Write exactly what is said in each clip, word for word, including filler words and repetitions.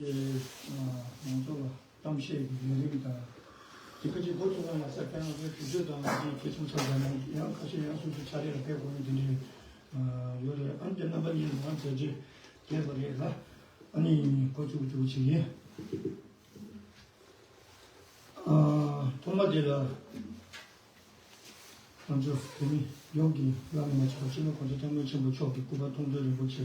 ང་ཚོ་ལ་གཏམ་བཤད་ཀྱི་ལས་རིམ་དང་། དེ་ཁ་ཅིག་འགོ་ཚུགས་ན་ལ་ས་ཁྱེད་རང་ཚོའི་དུས་ཚོད་དང་དེའི་གལ་ཆུང་ཚ་དང་ཡང་ཁ་ཤས་ཡང་སོ་སོའི་ཕྱག་ལས་ལ་ཕེབས་དགོས་ནས་དེ་འདྲའི་ཡོད་རེད། ཨ་ནི་དེ་རྣམ་པ་གཉིས་ལ་མཛད་རྗེས་བསྟན་པ་རེད་ལ། ཨ་ནི་འགོ་ཚུགས་རྒྱུ་བྱེད་ཡིན། ཐོག་མ་དེ་ལ། ང་ཚོ་བོད་མི་ཡོངས་ཀྱི་བླ་ན་མ་མཆིས་པ་སྤྱི་ནོར་༸གོང་ས་༸སྐྱབས་མགོན་ཆེན་པོ་མཆོག་གི་སྐུ་པར་མཐོང་གྲོལ་རིན་པོ་ཆེ་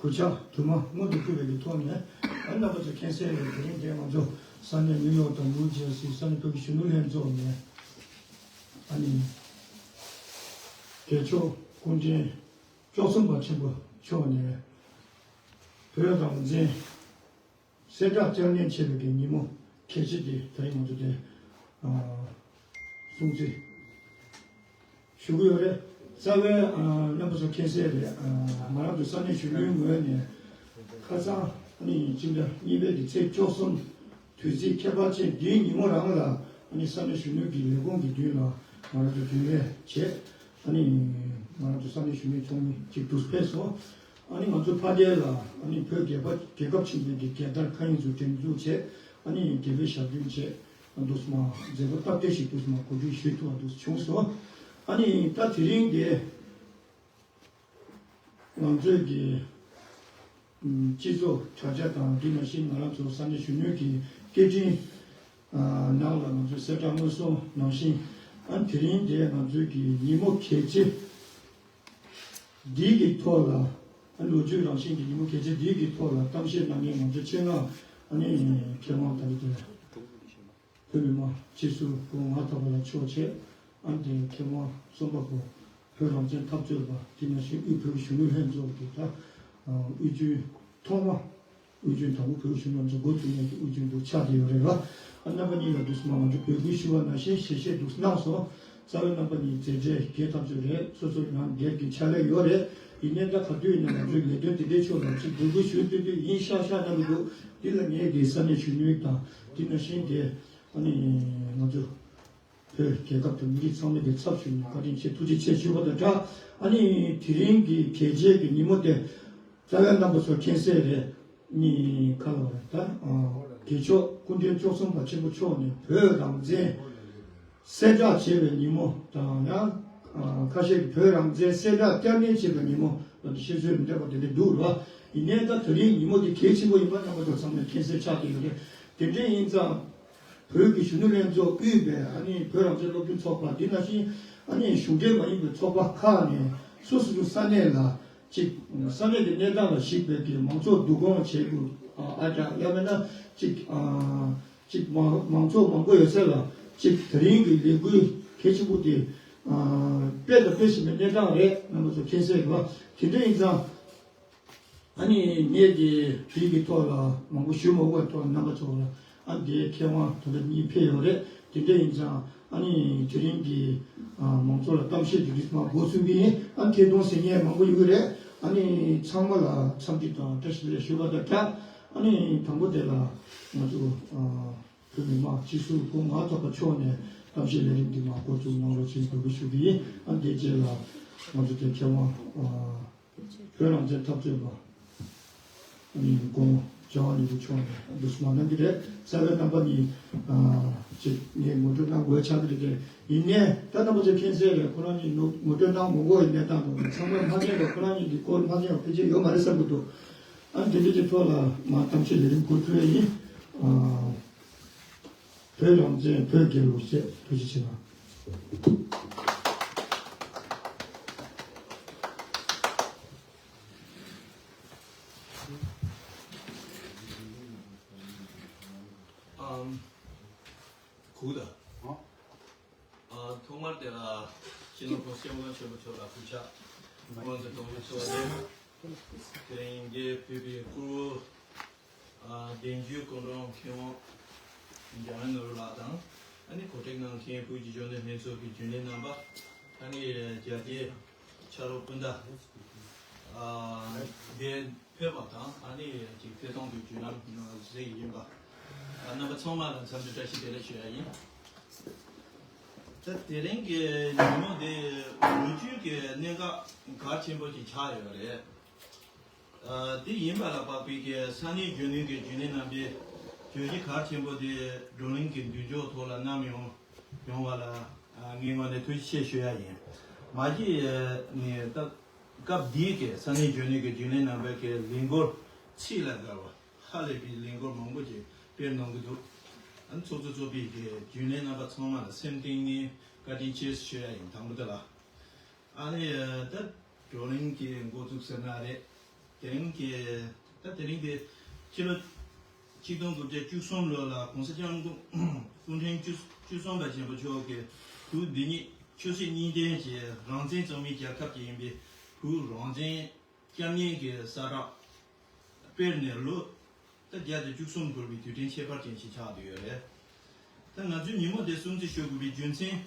གུས་ཕྱག་དུ་མ་སྔོན་དུ་ཕུལ་བའི་གི་ཐོག་ནས། ཨ་རྣམ་པ་ཚོ་མཁྱེན་གསལ་རེད། དེ་རིང་འདིར་ང་ཚོ་ས་གནས་ནིའུ་ཡོག་དང་ནིའུ་ཇར་སི་ས་གནས་བོད་ཀྱི་གཞོན་ནུ་ལྷན་ཚོགས་ནས། ཨ་ནི་རྒྱལ་མཆོག་སྐུ་ཕྲེང་བཅུ་གསུམ་པ་ཆེན་པོ་མཆོག་ནས་བོད་རང་བཙན་གསལ་བསྒྲགས་བསྐྱར་ཉན་བྱེད་པའི་གི་ཉིན་མོ་གལ་ཆེ་དེ་དེ་རིང་ང་ཚོ་དེ་སྲུང་བརྩི་ཞུ་གི་ཡོད་རེད། རྩ་བའི་རྣམ་པ་ཚོ་མཁྱེན་གསལ་རེད། ང་རང་ཚོ་ས་གནས་གཞོན་ནུའི་ངོས་ནས་ཁ་སང་ཨ་ནི་སྤྱི་ཟླ་གཉིས་པའི་གི་ཚེས་བཅུ་གསུམ་དུས་ཚིགས་ཁྱད་པར་ཅན་འདིའི་ཉིན་མོ་རང་ལ་ཨ་ནི་ས་གནས་གཞོན་ནུ་གི་ལས་ཁུངས་ཀྱི་མདུན་ལ་ང་རང་ཚོ་མདུན་ལས་བྱས། ཨ་ནི་ང་རང་ཚོ་ས་གནས་གཞོན་ནུའི་ཚོགས་མི་གཅིག་འདུག་ཕེབས་སོང་། ཨ་ནི་ང་ཚོ་ཕ་གིར་ལ་ཨ་ནི་བོད་རྒྱལ་ཁབ་རྒྱལ་ཁབ་ཆེན་པོའི་གི་རྒྱལ་དར་མཁའ་དབྱིངས་སུ་སྒྲེང་འཛུགས་བྱས། ཨ་ནི་རྒྱལ་པོའི་ཞབས་བརྟན་བྱས། འདུག་སེ་མཛད་སྒོ་སྟབས་བདེ་ཞིག་འདུག་སེ་གོ་སྒྲིག་ཞུ་ཐུབ་པ་འདུག་སེ་བྱུང་སོང་། ཨ་ནི་ད་དེ་རིང་འདི་ང་ཚོའི་གི་སྤྱི་ཚོགས་དྲ་རྒྱ་དང་དེ་ནང་བཞིན་ང་རང་ཚོ་ས་གནས་གཞོན་ནུའི་གི་སྐད་འཕྲིན་ནང་ལ་ང་ཚོས་གསལ་བསྒྲགས་སྔོན་སོང་ནང་བཞིན། ཨ་ནི་དེ་རིང་འདི་ང་ཚོའི་གི་ཉིན་མོ་གལ་ཆེ་འདིའི་གི་ཐོག་ལ། ཨ་ནི་ལོ་རྒྱུས་རང་བཞིན་གྱི་ཉིན་མོ་གལ་ཆེ་འདིའི་གི་ཐོག་ལ་གཏམ་བཤད་གནང་མཁན་ང་ཚོའི་ཆེད་མངགས་ཨ་ནི་མཁས་དབང་དང་དེ་བོད་མི་མང་སྤྱི་ཟུར་སྐུ་ངོ་ང་ཐོག་པ་ལགས་མཆོག་བྱས། ཨ་ནི་དེ་མཁས་དབང་རྩོམ་པ་པོ་བོད་རང་བཙན་འཐབ་རྩོད་པ་དེ་ནང་བཞིན་དབུས་བོད་ཀྱི་གཞོན་ནུ་ལྷན་ཚོགས་ཀྱི་ད་དབུས་རྒྱུན་ཐོག་མ། དབུས་རྒྱུན་དང་པོ་བོད་ཀྱི་གཞོན་ནུ་ལྷན་ཚོགས་འགོ་འཛུགས་མཁན་གྱི་དབུས་རྒྱུན་དུ་ཆགས་བསྡད་ཡོད་རེད་ལ། ཨ་རྣམ་པ་གཉིས་ལ་འདུག་སེ་མ་ང་ཚོ་འབོད་སྐུལ་ཞུ་བ་ནང་བཞིན་ཞལ་བཞེས་འདུག་སེ་གནང་སོང་། རྩ་བའི་རྣམ་པ་གཉིས་མཛད་རྗེས་རྒྱས་ཐག་ཆོད་རེད། སོ་སོ་ཡང་སྒེར་གྱི་ཕྱག་ལས་ཡོད་རེད། ཡིན་ནའི་ད་ག་དུས་ཡིན་ན་ང་ཚོའི་ལས་དོན་དེ་འདྲའི་ཕྱོགས་ལ་ཅིག་འབོད་སྐུལ་ཞུ་འདོད་འདོད་ཡིན་ཤག་ཤག་གནང་གི་འདུག་འདི་ལ་ངས་ཀྱི་ས་གནས་གཞོན་ནུ་དང་དེ་ནང་བཞིན་དེ་ཨ་ནི་ང་ཚོ་བོད་རྒྱལ་ཁབ་དང་མི་རིགས་ཚང་མའི་གི་ཚབ་ཞུས་ནས་བཀའ་དྲིན་ཆེ་ཐུགས་རྗེ་ཆེ་ཞུ་བ་དང་སྦྲགས། ཨ་ནི་དེ་རིང་གི་གལ་ཆེའི་གི་ཉིན་མོ་དེ་རྩ་བའི་རྣམ་པ་ཚོ་མཁྱེན་གསལ་རེད། ནི་ག་ལ་བ་རེད་ད། རྒྱལ་མཆོག་སྐུ་ཕྲེང་བཅུ་གསུམ་པ་ཆེན་པོ་མཆོག་ནས་བོད་རང་བཙན་གསལ་བསྒྲགས་བྱས་པའི་ཉིན་མོ་དང་ཡང་ཁ་ཤས་ཀྱིས་བོད་རང་བཙན་གསལ་བསྒྲགས་བསྐྱར་ཉན་བྱས་པའི་ཉིན་མོ་ལ་བཤད་སྲོལ་མི་འདྲ་བ་དེ་འདྲ་འདུག་ར། ཡིན་ནའི་ད་དེ་རིང་ཉིན་མོ་དེ་གལ་ཆེན་པོ་ཡིན་པ་རྣམ་པ་ཚོ་ཚང་མས་མཁྱེན་གསལ་ཆགས་བསྡད་ཡོད་རེད། དེ་འདྲ་ཡིན་ཙང་། བོད་ཀྱི་གཞོན་ནུ་ལྷན་ཚོགས་དབུས་པའི་ཨ་ནི་བོད་རང་བཙན་སློབ་ཕྲུག་ཚོགས་པ་འདི་ནང་བཞིན་ཨ་ནི་གཞུང་འབྲེལ་མ་ཡིན་པའི་ཚོགས་པ་ཁག་ནས་སོ་སོ་སོ་ས་གནས་ལ་གཅིག་ས་གནས་ཀྱི་གནས་སྟངས་ལ་གཞིགས་པའི་གི་མང་ཚོགས་བསྡུ་སྐོང་བྱེད་དགོས། ཨ་ཨ་ཡ་མེད་ན་གཅིག་ཨ་གཅིག་མང་མང་ཚོགས་མང་པོ་ཡོད་ས་ལ་གཅིག་དེ་རིང་གི་ལས་འགུལ་གལ་ཆེན་པོ་དེ་ཨ་སྤེལ་དང་སྤེལ་བཞིན་པའི་གནས་སྟངས་རེད། རྣམ་པ་ཚོ་མཁྱེན་གསལ་རེད་པ། དེ་འདྲ་ཡིན་ཙང་། ཨ་ནི་ངས་ཀྱི་དེའི་གི་ཐོག་ལ་མང་པོ་ཞུ་མ་དགོས་པའི་ཐོག་རྣམ་པ་ཚོ་ལ་ཨ་འདིའི་མཁས་དབང་དོན་དག་གཉིས་ཕེབས་ཡོད་རེད། དེ་འདྲ་ཡིན་ཙང་ཨ་ནི་དེ་རིང་གི་ཨ་མང་ཚོགས་ལ་གཏམ་བཤད་ཀྱི་རིས་མ་འགོ་ཚུགས་ཀྱི་ཡིན། ཨ་ཐད་གཏོང་ཟེར་མཁན་མང་པོ་ཡོད་ཀྱི་རེད། ཨ་ནི་ཚང་མ་ལ་འཚམས་འདྲི་དང་བཀྲ་ཤིས་བདེ་ལེགས་ཞུ་བ་དང་སྦྲགས། ཨ་ནི་དང་པོ་དེ་ལ་ང་ཚོ་ཨ་བོད་མི་མང་སྤྱི་ཟུར་སྐུ་ངོ་ང་ཐོག་པ་མཆོག་ནས་གཏམ་བཤད་ལས་རིམ་འདི་མ་འགོ་འཛུགས་གནང་རོགས་ཞེས་འབོད་སྐུལ་ཞུ་གི་ཡིན། ཨ་དེ་རྗེས་ལ་ང་ཚོ་དེ་མཁས་དབང་ཨ། བོད་རང་བཙན་འཐབ་རྩོད་པ་ཨ་ནི་སྐུ་ངོ་ལྕམ་ཡང་ལེ་ཧྥུ་མཆོག་ནས་འདུག་སེ་མ་གནང་གི་རེད། རྩ་བའི་རྣམ་པ་གཉིས་ཨ་ཅིག་ངས་ངོ་སྤྲོད་གནང་དགོས་ཆགས་ཀྱི་རེད། ཡིན་ནའི་ད་རྣམ་པ་ཚོས་མཁྱེན་གསལ་རེད། ཁོ་རང་གཉིས་ངོ་སྤྲོད་གནང་མ་དགོས་པའི་གནས་སྟངས་དང་ཚང་མས་མ་མཁྱེན་པ་ཁོ་རང་གཉིས་ཀྱི་སྐོར་མ་མཁྱེན་པ་ཕལ་ཆེར་ཡོད་མ་རེད་བསམ་གྱི་འདུག་ཨ་ནི་དེ་འདྲ་གྱི་ཐོག་ལ་མ་གཏམ་བཤད་ལས་རིམ་འགོ་འཛུགས་ཡིན། ཨ། བོད་རང་བཙན་བོད་རྒྱལ་ལོ་ཞེས་ཐུགས་རྗེ་ཆེ་གནང་། ཨམ། གུ་དང་། ཨ། ཐོག་མར་དེ་ལ་སྤྱི་ནོར་༸གོང་ས་༸སྐྱབས་མགོན་ཆེན་པོ་མཆོག་ལ་གུས་ཕྱག་སྔོན་དུ་གཏོང་ཞུ་ཞུ་བ་རེད། དེ་རིང་འདིར་ཕེབས་པའི་སྐུ་ཨ་གདན་ཞུས་སྐུ་མགྲོན་མཁས་དབང་འཇམ་དབྱངས་ནོར་བུ་ལགས་དང་། ཨ་ནི་གོ་སྒྲིག་གནང་མཁན་བོད་ཀྱི་གཞོན་ནུ་ལྷན་ཚོགས་ཀྱི་རྒྱུན་ལས་རྣམ་པ། ཨ་ནི་རྒྱ་སྐད་ཕྱག་རོགས་སྤུན་ཟླ། ཨ་འདིར་ཕེབས་པ་དང་། ཨ་ནི་ཅིག་ཐད་གཏོང་གི་བརྒྱུད་ལམ་གཟིགས་ཡིན་པ། ཨ་རྣམ་པ་ཚང་མ་ལ་འཚམས་འདྲི་བཀྲ་ཤིས་བདེ་ལེགས་ཞུ་ཡ་ཡིན། ད་དེ་རིང་གི་ཉིན་མོ་འདི་ལོ་རྒྱུས་ཀྱི་གནད་འགག་གལ་ཆེན་པོ་ཞིག་ཆགས་ཡོད་རེད། ཨ། དེ་ཡིན་པ་ལ་དཔག་པའི་གི་ས་གནས་གཞོན་ནུའི་གི་རྒྱུན་ལས་རྣམ་པའི་བརྗོད་གཞི་གལ་ཆེན་པོ་དེ་བགྲོ་གླེང་གི་མདུན་ཅོག་ཐོག་ལ་བསྣམས་ཡོང་ཡོང་བ་ལ། ཨ། ངའི་ངོས་ནས་ཐུགས་རྗེ་ཆེ་ཞུ་ཡ་ཡིན། མ་གཞི་ནས་ད་སྐབས་འདིའི་གི་ས་གནས་གཞོན་ནུའི་གི་རྒྱུན་ལས་རྣམ་པའི་གི་ལས་འགུལ་ཚིག་ལ་དགའ་བ་ཧ་ལས་པའི་ལས་འགུལ་མང་པོ་ཅིག་སྤེལ་གནང་གི་འདུག། ཨ། ཚོགས་གཙོ་གཙོས་པའི་གི་རྒྱུན་ལས་རྣམ་པ་ཚང་མ་ལ་སེམས་གཏིང་ནས་བཀའ་དྲིན་ཆེ་ཞུ་ཡ་ཡིན། དང་པོ་དེ་ལ། ཨ་ནི་ད་བགྲོ་གླེང་གི་འགོ་འཛུགས་ཟེར་ན་རེད། དེ་རིང་གི་ད་དེ་རིང་དེ་ཕྱི་ལོ་ཆིག་སྟོང་དགུ་བརྒྱ་བཅུ་གསུམ་ལོ་ལ་གོང་ས་སྐྱབས་མགོན་སྐུ་ཕྲེང་བཅུ་བཅུ་གསུམ་པ་ཆེན་པོ་མཆོག་གིས་བོད་འདི་ཉིད་ཆོས་སྲིད་གཉིས་ལྡན་གྱི་རང་བཙན་གཙང་མའི་རྒྱལ་ཁབ་ཅིག་ཡིན་པའི་བོད་རང་བཙན་སྐྱབས་གནས་ཀྱི་གསལ་བསྒྲགས་སྤེལ་ནས་ལོ་ད་བརྒྱ་དང་བཅུ་གསུམ་འཁོར་བའི་དུས་དྲན་ཁྱད་པར་ཅན་ཞིག་ཆགས་བསྡད་ཡོད་རེད། ད་ང་ཚོས་ཉིན་མོ་འདི་སྲུང་བརྩི་ཞུ་དགོས་པའི་རྒྱུ་མཚན་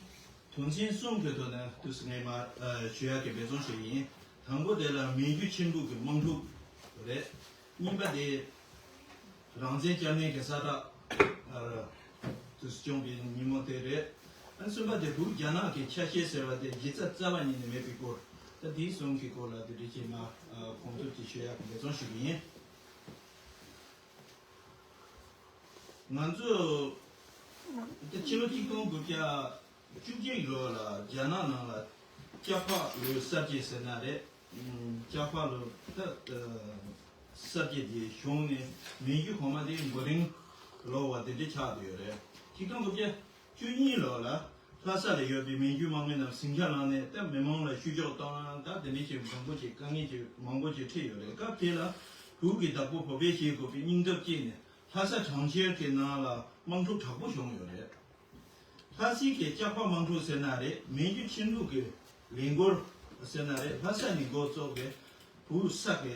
དོན་ཚན་གསུམ་གྱི་ཐོག་ནས་དུས་སུ་ངས་མར་ཞུ་ཡག་གི་འབད་བརྩོན་ཞུ་ཡིན། དང་པོ་དེ་ལ་མི་རྒྱུ་ཆེན་པོ་གི་དམག་འཁྲུག་རེད། གཉིས་པ་དེ་རང་བཙན་སྐྱབས་གནས་ཀྱི་གསལ་བསྒྲགས་དུས་སུ་བྱུང་བའི་ཉིན་མོ་དེ་རེད། ཨ། གསུམ་པ་དེ་བོད་རྒྱ་ནག་གི་ཆ་ཤས་ཟེར་བ་དེ་གཞི་རྩ་རྩ་བ་ཉིད་ནས་མེད་པའི་སྐོར། ད་དེའི་གསུམ་གྱི་སྐོར་ལ་དེ་འདྲ་ཅིག་མར་གོང་ཚོད་ཅིག་ཞུ་ཡག་གི་འབད་བརྩོན་ཞུ་གི་ཡིན། ང་ཚོ་ད་ཕྱི་ལོ་ཆིག་སྟོང་དགུ་བརྒྱ་བཅུ་གཅིག་ལོ་ལ་རྒྱ་ནག་ནང་ལ་ལྕགས་ཕག་ལོའི་གསར་བརྗེ་ཟེར་ན་རེད། ལྕགས་ཕག་ལོ་ད་གསར་བརྗེ་དེ་བྱུང་ནས་མི་རྒྱུ་གོང་མ་དེ་མགོ་རིང་ལོག་པ་དེ་འདྲ་ཆགས་བསྡད་ཡོད་རེད། ཆིག་སྟོང་དགུ་བརྒྱ་བཅུ་གཉིས་ལོ་ལ་ལྷ་ས་ལ་ཡོད་པའི་མི་རྒྱུ་དམག་མི་རྣམས་ཟིང་ཆ་ལངས་ནས་ད་མི་མང་ལ་བཤུ་གཞོག་བཏང་ཡང་ད་དེ་འདྲ་ཞིག་མང་པོ་ཞིག་དཀའ་ངལ་ཞིག་མང་པོ་ཞིག་འཕྲད་ཡོད་རེད། སྐབས་དེ་ལ་བོད་ཀྱི་བདག་པོ་བོད་པས་བྱེད་དགོས་པའི་སྙིང་སྟོབས་སྐྱེས་ནས་ལྷ་ས་གྲོང་ཁྱེར་གྱི་ནང་ལ་དམག་འཁྲུག་དྲག་པོ་བྱུང་ཡོད་རེད། ལྷ་སའི་གི་ལྕགས་ཕག་དམག་འཁྲུག་ཟེར་ན་རེད། མི་རྒྱུ་ཆེན་པོ་གི་ལས་འགུལ་ཟེར་ན་རེད། ལྷ་ས་ནས་འགོ་བཙུགས་པའི་བོད་ས་གི་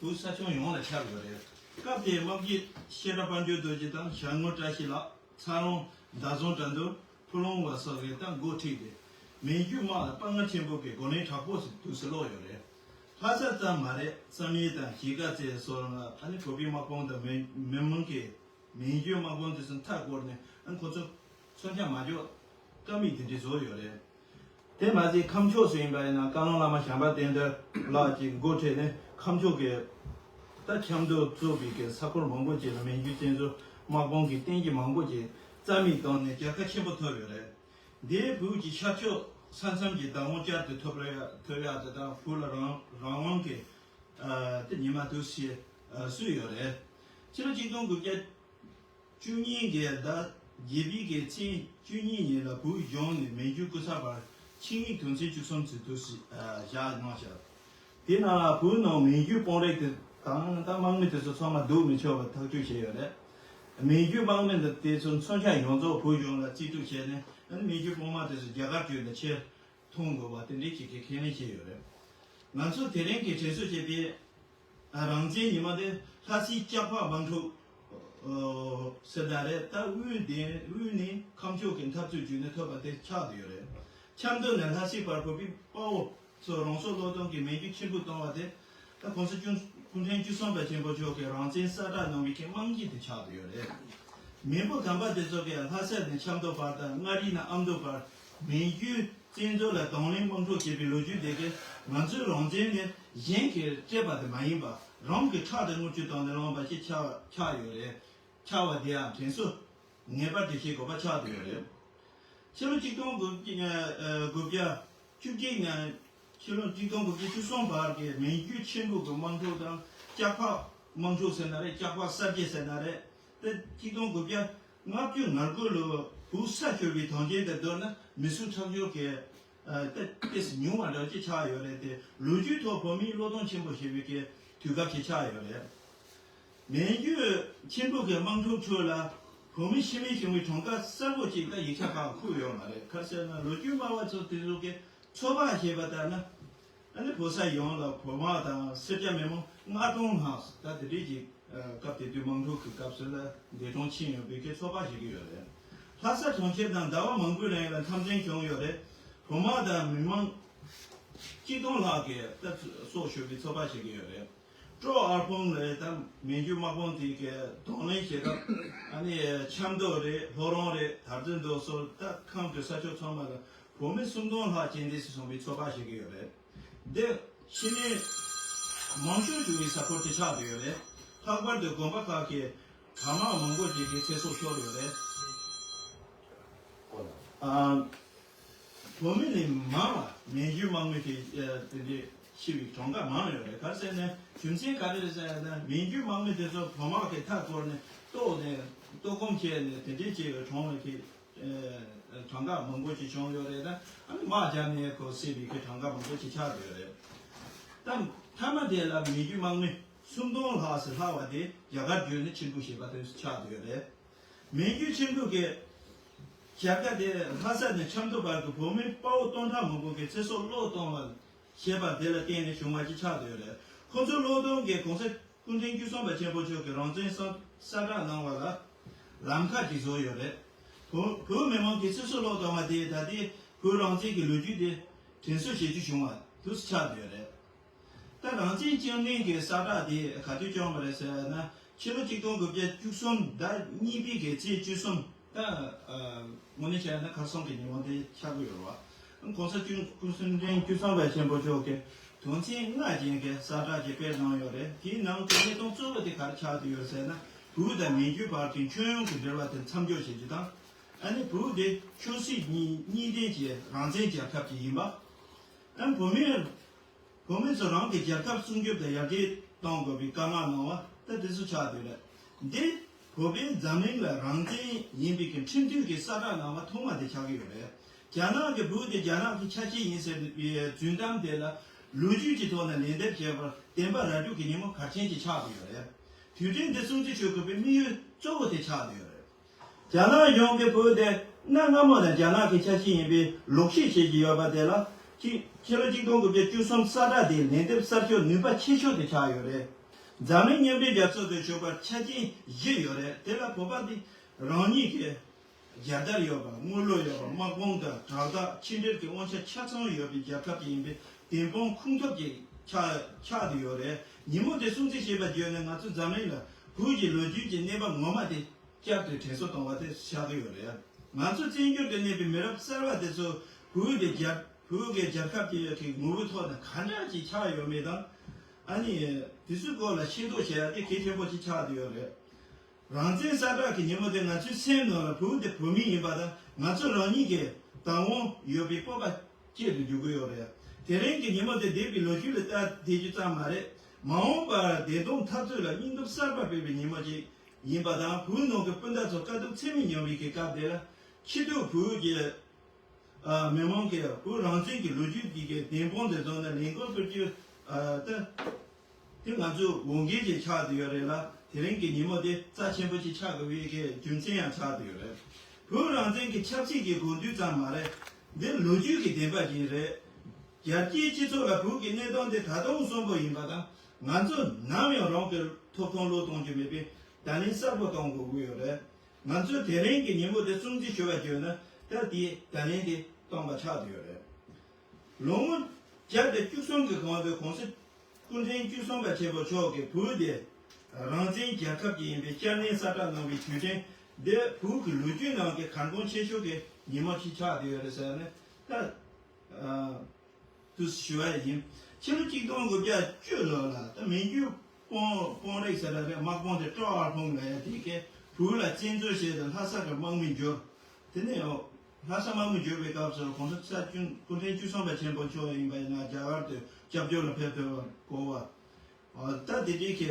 བོད་ས་ཁྱོན་ཡོངས་ལ་ཁྱབ་ཡོད་རེད། སྐབས་དེའི་དམག་སྤྱི་བཤད་སྒྲ་དཔལ་འབྱོར་རྡོ་རྗེ་དང་ཞལ་ངོ་བཀྲ་ཤིས་ལགས། ཚ་རོང་། མདའ་རྫོང་དགྲ་འདུལ། ཕུ་ལུང་བ་སོགས་ཀྱིས་ད་འགོ་ཁྲིད་དེ་མི་རྒྱུ་དམག་ལ་དཔའ་ངར་ཆེན་པོ་གི་རྒོལ་ལན་དྲག་པོ་ཞིག་དུས་སུ་སློག་ཡོད་རེད། ལྷ་ས་ཙམ་མ་རེད། བསམ་ཡས་དང་གཞིས་ཀ་རྩེ་སོགས་ལ་ཨ་ནི་བོད་པའི་དམག་དཔུང་དང་མི་མི་མང་གིས་མི་རྒྱུ་དམག་དཔུང་དེ་ཚོ་མཐའ་བསྐོར་ནས་ཨ་ཁོ་ཚོ་མཚོན་ཆ་མ་འཇོག་ཀ་མེད་དེ་འདྲ་བཟོས་ཡོད་རེད། དེ་མ་ཟད་ཁམས་ཕྱོགས་སུ་ཡིན་པ་ཡིན་ན་བཀའ་བློན་བླ་མ་བྱམས་པ་བསྟན་དར་ལགས་ཀྱིས་འགོ་ཁྲིད་ནས་ཁམས་ཕྱོགས་ཀྱི་ད་ཆབ་མདོ་གཙོས་པའི་གི་ས་ཁུལ་མང་པོ་ཅིག་ལ་མི་རྒྱུ་བཙན་འཛུལ་དམག་དཔུང་གི་བསྟན་གྱི་མང་པོ་ཅིག་རྩ་མེད་བཏང་ནས་རྒྱལ་ཁ་ཆེན་པོ་ཐོབ་ཡོད་རེད། འདིའི་བོད་ཀྱི་ཤར་ཕྱོགས་ས་མཚམས་ཀྱི་བདག་དབང་བསྐྱར་དུ་ཐོབ་ལ་ཐོབ་ཡག་དེ་དང་བོད་ལ་རང་རང་དབང་གི་ཨ་དེ་ཉི་མ་དུས་ཤིག་ཨ་བསུས་ཡོད་རེད། ཕྱི་ལོ་ཆིག་སྟོང་དགུ་བརྒྱ་བཅུ་གཉིས་ཀྱི་ཟླ་བརྒྱད་པའི་གི་ཚེས་བཅུ་གཉིས་ཉིན་ལ་བོད་ལྗོངས་ནས་མི་རྒྱུ་ཀུན་བཟང་བར་ཆིངས་ཡིག་དོན་ཚན་བཅུ་གསུམ་ཚུད་དུ་བཞག་གནང་བཞག་དེ་ནང་ལ་བོད་ནང་མི་རྒྱུ་དཔོན་རིགས་དེ་དང་ད་དམག་མི་དེ་ཚོ་ཚང་མ་སྡུག་མི་ཆོག་པར་ཐག་གཅོད་བྱས་ཡོད་རེད། མི་རྒྱུ་དམག་མི་འདི་དེ་ཚོ་མཚོན་ཆ་ཡོངས་རྫོགས་བོད་ལྗོངས་ལ་རྩིས་སྤྲོད་བྱས་ནས་མི་རྒྱུ་དཔུང་དམག་དེ་ཚོ་རྒྱ་གར་བསྐྱོད་ནས་ཕྱིར་ཐོན་དགོས་པ་དེ་འདྲའི་ཅིག་གི་ཁས་ལེན་བྱས་ཡོད་རེད། ང་ཚོ་དེ་རིང་གི་དྲན་གསོ་བྱེད་པའི་རང་བཙན་ཉི་མ་དེ་ལྷ་སའི་ལྕགས་ཕག་དམག་འཁྲུག་ཟེར་ན་རེད། ད་དབུས་དེ་དབུས་ནས་ཁམས་ཕྱོགས་ཀྱི་འཐབ་རྩོད་བརྒྱུད་ནས་ཐོབ་པ་དེ་ཆགས་བསྡད་ཡོད་རེད། ཆབ་མདོ་ནས་ལྷ་སའི་བར་བོད་པའི་དཔའ་བོ་ཚོ་རང་སྲོག་བློས་གཏོང་གིས་མི་རྒྱུ་ཆེན་པོ་བཏང་བ་དེ་ད་གོང་ས་སྐུ་ཕྲེང་བཅུ་གསུམ་པ་ཆེན་པོ་མཆོག་གིས་རང་བཙན་གསལ་བསྒྲགས་གནང་བའི་གི་རྨང་གཞི་དེ་ཆགས་བསྡད་ཡོད་རེད། མེས་པོ་དམ་པ་དེ་ཚོ་གིས་ལྷ་ས་ནས་ཆབ་མདོ་བར་དང་མངའ་རིས་ནས་ཨ་མདོ་བར་མི་རྒྱུ་བཙན་འཛུལ་ལ་གདོང་ལེན་དམག་འཁྲུག་བྱེད་པའི་ལོ་རྒྱུས་དེ་གས་ང་ཚོའི་རང་བཙན་ནི་གཞན་གྱིས་སྤྲད་པ་དེ་མ་ཡིན་པ་རང་གི་ཁྲག་དང་རྔུལ་ཆུ་བཏང་ནས་བླངས་པ་ཞིག་ཆགས་ཆགས་ཡོད་རེད། ཆགས་པ་དེའང་དྲན་གསོ་ངེས་པར་དུ་བྱེད་དགོས་པ་ཆགས་བསྡད་ཡོད་རེད། ཕྱི་ལོ་ཆིག་སྟོང་དགུ་བརྒྱ་ཨ་དགུ་བརྒྱ་བཅུ་གཅིག་ནས་ཕྱི་ལོ་ཆིག་སྟོང་དགུ་བརྒྱ་བཅུ་གསུམ་བར་གྱི་མི་རྒྱུ་ཆེན་པོ་གི་དམག་འཁྲུག་དང་ལྕགས་ཕག་དམག་འཁྲུག་ཟེར་ན་རེད། ལྕགས་ཕག་གསར་བརྗེ་ཟེར་ན་རེད། དེ་ཆིག་སྟོང་དགུ་བརྒྱ་ལྔ་བཅུ་ང་དགུ་ལོ་བོད་ས་ཤོར་བའི་དོན་རྐྱེན་དེ་མདོར་ན་མི་གསོད་ཁྲག་སྦྱོར་གྱི་ཨ་ཏོག་ཙམ་ཉུང་བ་འདྲ་ཅིག་ཆགས་ཡོད་རེད་དེ། ལོ་རྒྱུས་ཐོག་བོད་མིའི་བློས་གཏོང་ཆེན་པོ་བྱེད་པའི་གི་དུས་སྐབས་ཤིག་ཆགས་ཡོད་རེད། མི་རྒྱུ་ཆེན་པོ་གི་དམག་འཁྲུག་ཁྲོད་ལ་བོད་མི་ཤི་རྨས་བྱུང་བའི་གྲངས་ཀ་གསལ་པོ་ཅིག་ད་ཡིག་ཆ་ཁག་ཁུར་ཡོད་མ་རེད། ག་རེ་ཟེར་ན་ལོ་རྒྱུས་སྨྲ་བ་ཚོ་དེ་ཚོ་གི་ཚོད་དཔག་བྱས་པ་ལྟར་ན། ཨ་ནི་བོད་ས་ཡོངས་ལ་བོད་དམག་དང་སེར་སྐྱ་མི་མང་ལྔ་སྟོང་ལྷག་ད་དེ་འདྲས་ཀྱི་སྐབས་དེ་དུས་དམག་འཁྲུག་གི་སྐབས་སུ་ལ་འདས་གྲོངས་ཕྱིན་ཡོད་པའི་གི་ཚོད་དཔག་བྱེད་ཀྱི་ཡོད་རེད། ལྷ་ས་གྲོང་ཁྱེར་དང་ཟླ་བ་མང་པོའི་རིང་ལ་འཐབ་འཛིང་བྱུང་ཡོད་རེད། བོད་དམག་དང་མི་མང་གཅིག་སྟོང་ལྷག་གི་ད་སྲོག་ཤོར་བའི་ཚོད་དཔག་བྱེད་ཀྱི་ཡོད་རེད། ཀྲོའུ་ཨར་པོང་ལ་ད་མི་རྒྱུ་དམག་དཔུང་དེ་གི་གདོང་ལེན་བྱེད་སྐབས་ཨ་ནི་ཆབ་མདོ་རེད། ལྷོ་རོང་རེད། དར་རྩེ་མདོ་སོགས་ད་ཁམས་ཀྱི་ས་ཕྱོགས་ཚང་མ་ལ་བོད་མི་སུམ་སྟོང་ལྷག་རྐྱེན་འདས་སུ་སོང་བའི་ཚོད་དཔག་བྱེད་ཀྱི་ཡོད་རེད། འདི་ཕྱི་ནས་ མང་ཤོས་ཞུ་བའི་ས་ཁུལ་དེ་ཆགས་བསྡད་ཡོད་རེད། ལྷག་པར་དུ་དགོན་པ་ཁག་གི་གྲྭ་མང་མང་པོ་ཅིག་གི་ཚེ་སྲོག་ཤོར་ཡོད་རེད། ཨ། བོད་མི་ནི་མང་བ་མན་ཇུ་དམག་མི་དེ་དེ་འདྲའི་ཤི་བའི་གྲངས་ཀ་མང་ཡོད་རེད། ག་རེ་ཟེར་ན་རྒྱུ་མཚན་ག་རེ་རེད་ཟེར་ན་མན་ཇུ་དམག་མི་དེ་ཚོ་བོད་དམག་གི་མཐའ་བསྐོར་ནས་ལྟོགས་ནས་ལྟོགས་སྐོམ་སྤྱད་ནས་དེ་འདྲའི་ཅིག་གྲོངས་པའི་གི་གྲངས་ཀ་མང་པོ་ཅིག་བྱུང་ཡོད་རེད། ད་ཨ་ནི་དམག་རྒྱབ་ནས་ཁོ་བསད་པའི་གི་གྲངས་ཀ་མང་པོ་ཅིག་ཆགས་ཡོད་རེད། ད་མཐའ་མ་དེ་ལ་མན་ཇུ་དམག་མི་སུམ་སྟོང་ལྷག་ཙམ་ལྷག་པ་དེ་རྒྱ་གར་བརྒྱུད་ནས་ཆིན་པུ་ཞེས་པ་དེ་ཆགས་ཡོད་རེད། མན་ཇུ་ཆིན་པུ་གི་བྱ་དགའ་དེ་ལྷ་ས་ནས་ཆབ་མདོ་བར་གྱི་བོད་མི་དཔའ་བོ་སྟོང་ཕྲག་མང་པོ་གི་ཚེ་སྲོག་བློས་གཏོང་བ་ཞེས་པ་དེ་ལ་བརྟེན་ནས་བྱུང་བ་ཅིག་ཆགས་ཡོད་རེད། ཁོ་ཚོ་བློས་གཏོང་གིས་གོང་ས་སྐུ་ཕྲེང་བཅུ་གསུམ་པ་ཆེན་པོ་མཆོག་གི་རང་བཙན་གསར་གསར་བསྒྲགས་གནང་བ་ལ་ལམ་ཁ་ཅིག་བཟོས་ཡོད་རེད། བོད་བོད་མི་མང་གི་ཚེ་སྲོག་བློས་གཏོང་བ་དེ་ད་ལྟའི་བོད་རང་བཙན་གྱི་ལོ་རྒྱུས་དེ་དྲན་གསོ་བྱེད་རྒྱུ་བྱུང་བ་དུས་སུ་ཆགས་ཡོད་རེད། ད་རང་བཙན་རྒྱུན་ལྡན་གྱི་གསལ་བསྒྲགས་དེ་ག་དུས་བྱུང་བ་རེད་ཟེར་ན་ཕྱི་ལོ་ཆིག་སྟོང་དགུ་བརྒྱ་བཅུ་གསུམ་ཟླ་གཉིས་པའི་གི་ཚེས་བཅུ་གསུམ། ད་དངོས་གནས་བྱས་ན་ཁ་སང་གི་ཉིན་མོ་དེ་ཆགས་ཀྱི་ཡོད་རེད་བ། གོང་ས་བཅུ་སྐུ་ཕྲེང་བཅུ་གསུམ་པ་ཆེན་པོ་མཆོག་གིས་དོན་ཚན་ལྔ་ཅན་གྱི་གསལ་བསྒྲགས་ཅིག་སྤེལ་གནང་ཡོད་རེད། དེའི་ནང་གི་གནད་དོན་གཙོ་བོ་དེ་ག་རེ་ཆགས་ཀྱི་ཡོད་ཟེར་ན་བོད་དང་མན་ཇུ་བར་གྱི་མཆོད་ཡོན་གྱི་འབྲེལ་བ་དེ་མཚམས་འཇོག་བྱེད་རྒྱུ་དང་། ཨ་ནི་བོད་དེ་ཆོས་སྲིད་གཉིས་གཉིས་ལྡན་གྱི་རང་བཙན་རྒྱལ་ཁབ་ཅིག་ཡིན་པ། ཨ་ནི་བོད་མི་བོད་མི་ཚོ་རང་གི་རྒྱལ་ཁབ་སྲུང་སྐྱོབ་དང་ཡར་རྒྱས་གཏོང་དགོས་པའི་བཀའ་མངགས་གནང་བ་ད་དེ་ཚོ་ཆགས་བསྡད་རེད། འདི་བོད་པས་འཛམ་གླིང་ལ་རང་བཙན་ཡིན་པའི་གི་ཁྲིམས་མཐུན་གྱི་གསལ་བསྒྲགས་གནང་བ་ཐོག་མ་དེ་ཆགས་ཀྱི་ཡོད་རེད། རྒྱ་ནག་གི་བོད་དེ་རྒྱ་ནག་གི་ཆ་ཤས་ཡིན་ཟེར་བའི་རྫུན་གཏམ་དེ་ལ་ལོ་རྒྱུས་ཀྱི་ཐོག་ནས་ལན་འདེབས་བྱས་པར་བདེན་པ་ར་སྤྲོད་ཀྱི་ཉིན་མོ་གལ་ཆེན་ཅིག་ཆགས་ཀྱི་ཡོད་རེད། དུས་དྲན་འདི་སྲུང་བརྩི་ཞུ་དགོས་པའི་དམིགས་ཡུལ་གཙོ་བོ་དེ་ཆགས་བསྡད་ཡོད་རེད། རྒྱ་ནག་གཞུང་གིས་བོད་དེ་གནའ་སྔ་མོ་ནས་རྒྱ་ནག་གི་ཆ་ཤས་ཡིན་པའི་ལོག་བཤད་བྱེད་ཀྱི་ཡོད་པ་དེ་ལ་ཕྱི་ཕྱི་ལོ་ཆིག་སྟོང་དགུ་བརྒྱ་བཅུ་གསུམ་གསལ་བསྒྲགས་དེའི་ལན་འདེབས་གསར་ཤོག་ནུས་པ་ཆེ་ཤོས་དེ་ཆགས་ཡོད་རེད། འཛམ་གླིང་མཉམ་འབྲེལ་རྒྱལ་ཚོགས་དུ་ཞུགས་པར་ཆ་རྐྱེན་བཞི་ཡོད་རེད། དེ་ལ་བོད་པ་འདི་རང་ཉིད་ཀྱི་རྒྱལ་དར་ཡོད་པ། དངུལ་ལོར་ཡོད་པ། དམག་དཔུང་དང་དྲག་རྟགས་ཕྱི་འབྲེལ་གྱི་དབང་ཆ་ཆ་ཚང་ཡོད་པའི་རྒྱལ་ཁབ་ཅིག་ཡིན་པའི་བདེན་དཔང་ཁུངས་ཐུབ་ཅིག་ཆགས་ཆགས་བསྡད་ཡོད་རེད། ཉིན་མོ་དེ་སྲུང་བརྩི་བྱས་པ་བརྒྱུད་ནས་ང་ཚོ་འཛམ་གླིང་ལ་བོད་ཀྱི་ལོ་རྒྱུས་ཀྱི་གནས་བབ་ངོ་མ་དེ་བསྐྱར་དུ་དྲན་གསོ་གཏོང་བ་དེ་ཆགས་ཀྱི་ཡོད་རེད། ང་ཚོ་བཙན་བྱོལ་དུ་གནས་པའི་མི་རབས་གསར་བ་དེ་ཚོ་བོད་ཀྱི་རྒྱལ་བོད་ཀྱི་རྒྱལ་ཁབ་ཀྱི་གི་ངོ་བོའི་ཐོག་ནས་ག་འདྲ་ཅིག་ཆགས་ཡོད་མེད་དང་། ཨ་ནི་དེ་ཚོའི་སྐོར་ལ་ཤེས་རྟོགས་བྱེད་ཡ་དེ་གལ་ཆེན་པོ་ཅིག་ཆགས་བསྡད་ཡོད་རེད། རང་བཙན་གསལ་བསྒྲགས་ཀྱི་ཉིན་མོ་དེ་ང་ཚོའི་སེམས་ནང་ལ་བོད་དེ་བོད་མི་ཡིན་པ་དང་ང་ཚོ་རང་ཉིད་ཀྱི་བདག་དབང་ཡོད་པའི་སྤོབས་པ་སྐྱེས་སུ་འཇུག་གི་ཡོད་རེད། དེ་རིང་གི་ཉིན་མོ་དེ་འདས་པའི་ལོ་རྒྱུས་ལ་ལྟ་བསྡད་རྒྱུ་ཙམ་མ་རེད། མ་འོངས་པར་བདེན་དོན་འཐབ་རྩོད་ལ་སྙིང་སྟོབས་གསར་པ་སྤེལ་བའི་ཉིན་མོ་ཅིག་ཡིན་པ་དང་བོད་ནང་གི་སྤུན་ཟླ་ཚོ་དཀའ་སྡུག་ཚད་མེད་མྱོང་བའི་གི་སྐབས་དེ་ལ་ཕྱི་སྡོད་བོད་ཀྱི་ཨ་མི་མང་གིས་བོད་རང་བཙན་གྱི་ལོ་རྒྱུས་འདི་གའི་བདེན་དཔང་དེ་ཚོ་ནས་ལས་འགུལ་སྤེལ་རྒྱུ་ཨ་ད་དེ་ང་ཚོའི་འོས་འགན་ཅིག་ཆགས་བསྡད་ཡོད་རེད་ལ། དེ་རིང་གི་ཉིན་མོ་དེ་རྩ་ཆེན་པོ་ཅིག་ཆགས་དགོས་པའི་གི་རྒྱུ་མཚན་ཡང་ཆགས་བསྡད་ཡོད་རེད། བོད་རང་བཙན་གྱི་ཆབ་སྲིད་ཀྱི་དགོས་འདུན་ཙམ་མ་རེད། འདི་ལོ་རྒྱུས་ཀྱི་བདེན་པ་ཅིག་རེད། རྒྱལ་སྤྱིའི་སྤྱི་ཚོགས་ལ་བོད་ཀྱི་གནད་དོན་དེ་ད་དུང་གསོན་པོ་ཡིན་པ་དང་ང་ཚོ་ནམ་ཡང་རང་གི་ཐོབ་ཐང་བློས་གཏོང་རྒྱུ་མེད་པའི་བརྡ་ལན་གསལ་པོ་གཏོང་དགོས་ཀྱི་ཡོད་རེད། ང་ཚོས་དེ་རིང་གི་ཉིན་མོ་དེ་སྲུང་བརྩི་ཞུ་བ་བརྗོད་ན་ད་དེའི་བརྡ་ལན་དེ་གཏོང་པ་ཆགས་བསྡད་ཡོད་རེད། ལོ་ངོ་བརྒྱ་དང་བཅུ་གསུམ་གྱི་གོང་དུ་གོང་ས་སྐུ་ཕྲེང་བཅུ་གསུམ་པ་ཆེན་པོ་མཆོག་གིས་བོད་དེ་རང་བཙན་རྒྱལ་ཁབ་ཅིག་ཡིན་པའི་བསྐྱར་ནན་གསལ་བསྒྲགས་གནང་བའི་དུས་དྲན་འདི་བོད་ཀྱི་ལོ་རྒྱུས་ནང་གི་གལ་འགངས་ཆེ་ཤོས་ཀྱི་ཉིན་མོ་ཞིག་ཆགས་བསྡད་ཡོད་རེད་ཟེར་ནས་ད། དུ་ཞུ་བ་ཡིན། ཕྱི་ལོ་གཅིག་སྟོང་དགུ་བརྒྱ་བཅུ་ལོ་ལ་ད་མན་ཇུ་དཔོན་དཔོན་རིགས་ཟེར་བ་རེད། དམག་དཔོན་དེ་ཀྲོའུ་ཨར་ཧྥུང་ལབ་ཡ་དེ་གས་བོད་ལ་བཙན་འཛུལ་བྱས་ཏེ་ལྷ་ས་གི་དམག་མི་འབྱོར། དེ་ནས་ལྷ་ས་དམག་མི་འབྱོར་བའི་སྐབས་སུ་གོང་ས་སྐུ་ཕྲེང་བཅུ་གསུམ་པ་ཆེན་པོ་མཆོག་ཡིན་པ་ཡིན་ན་རྒྱ་གར་དུ་སྐྱབས་བཅོལ་ལ་ཕེབས་ཐུབ་པར་གོ་བ། ད་དེ་འདྲའི་གི་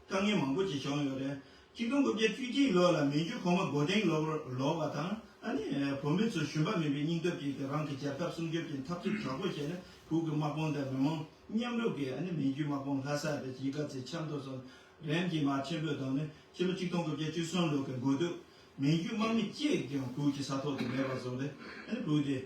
དཀའ་ངལ་མང་པོ་ཅིག་བྱུང་ཡོད་རེད། ཆིག་སྟོང་དགུ་བརྒྱ་བཅུ་གཅིག་ལོ་ལ་མན་ཇུ་གོང་མ་མགོ་རྟིང་ལོག་ལོག་པ་དང་ཨ་ནི་བོད་མི་ཚོ་ཞུམ་པ་མེད་པའི་སྙིང་སྟོབས་ཀྱིས་རང་གི་རྒྱལ་ཁབ་སྲུང་སྐྱོབ་ཀྱི་འཐབ་རྩོད་དྲག་པོ་བྱས་ནས་བོད་ཀྱི་དམག་དཔུང་དང་མི་མང་མཉམ་རུབ་ཀྱིས་ཨ་ནི་མན་ཇུ་དམག་དཔུང་ལྷ་ས་དང་གཞིས་ཀ་རྩེ་ཆབ་མདོ་སོགས་རིམ་གྱིས་མར་ཆེན་པོ་བཏང་ནས་ཕྱི་ལོ་ཆིག་སྟོང་དགུ་བརྒྱ་བཅུ་གསུམ་ལོ་གི་འགོ་སྟོད་མན་ཇུ་དམག་མི་གཅིག་ཀྱང་བོད་ཀྱི་ས་ཐོག་ཏུ་མེད་པ་བཟོས་ཏེ་ཨ་ནི་བོད་དེ།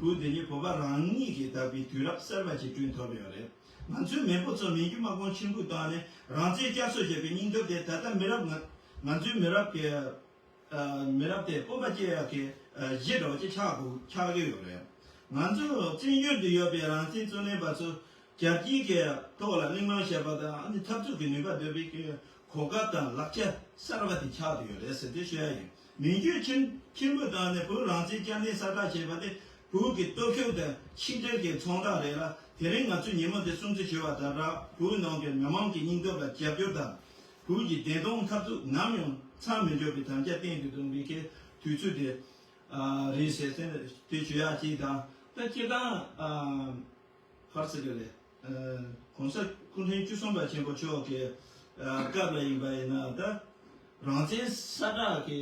བོད་འདི་ཉིད་བོད་པ་རང་ཉིད་ཀྱིས་བདག་པའི་དུས་རབས་གསར་པ་ཞིག་བསྐྲུན་ཐུབ་ཡོད་རེད། ང་ཚོའི་མེས་པོ་ཚོ་མན་ཇུ་དམག་དཔུང་ཆེན་པོའི་སྟེང་ནས་རང་བཙན་བསྐྱར་གསོ་བྱེད་པའི་སྙིང་སྟོབས་དེ་ད་ལྟ་མི་རབས་ང་ང་ཚོའི་མི་རབས་ཀྱི་ཨ་མི་རབས་དེ་སྤོབས་པ་སྐྱེ་ཡག་གི་ཨ་གཞི་འདྲ་བོ་ཅིག་ཆགས་དགོས་ཆགས་ཀྱི་ཡོད་རེད། ང་ཚོ་བཙན་བྱོལ་དུ་ཡོད་པའི་རང་བཙན་རྩོད་ལེན་པ་ཚོ་རྒྱལ་སྤྱིའི་གི་ཐོག་ལ་གླེང་སློང་བྱེད་པ་དང་ཨ་ནི་འཐབ་རྩོད་ཀྱི་ནུས་པ་འདོན་པའི་གི་གོ་སྐབས་དང་ལག་ཆ་གསར་པ་དེ་ཆགས་བསྡད་ཡོད་རེད་ཟེར་ཏེ་ཞུ་ཡ་ཡིན། མན་ཇུ་ཆེན་ཆེན་པོའི་སྟེང་ནས་བོད་རང་བཙན་བསྐྱར་ནན་གསལ་བསྒྲགས་བྱས་པ་དེ་ བོད་ཀྱི་སྟོབས་ཤུགས་དང་ཆིག་སྒྲིལ་གྱི་མཚོན་རྟགས་རེད་ལ། དེ་རིང་ང་ཚོས་ཉིན་མོ་འདི་སྲུང་བརྩི་ཞུ་བ་དང་སྦྲགས། བོད་ནང་གི་མི་མང་གི་སྙིང་སྟོབས་ལ་རྒྱབ་སྐྱོར་དང་། བོད་ཀྱི་བདེན་དོན་འཐབ་རྩོད་ནམ་ཡང་མཚམས་མི་འཇོག་པའི་དམ་བཅའ་བརྟན་དུ་གཏོང་བའི་གི་དུས་ཚོད་དེ་ཨ་རེད་ཟེར་ཏེ་དེ་ཞུ་ཡག་ཅིག་དང་། ད་སྤྱིར་བཏང་ཨ་ག་རེ་ཟེར་དགོས་རེད། ཨ་གོང་ས་སྐུ་ཕྲེང་བཅུ་གསུམ་པ་ཆེན་པོ་མཆོག་གི་ཨ་སྐབས་ལ་ཡིན་པ་ཡིན་ན། ད་རང་བཙན་གསལ་བསྒྲགས་ཀྱི་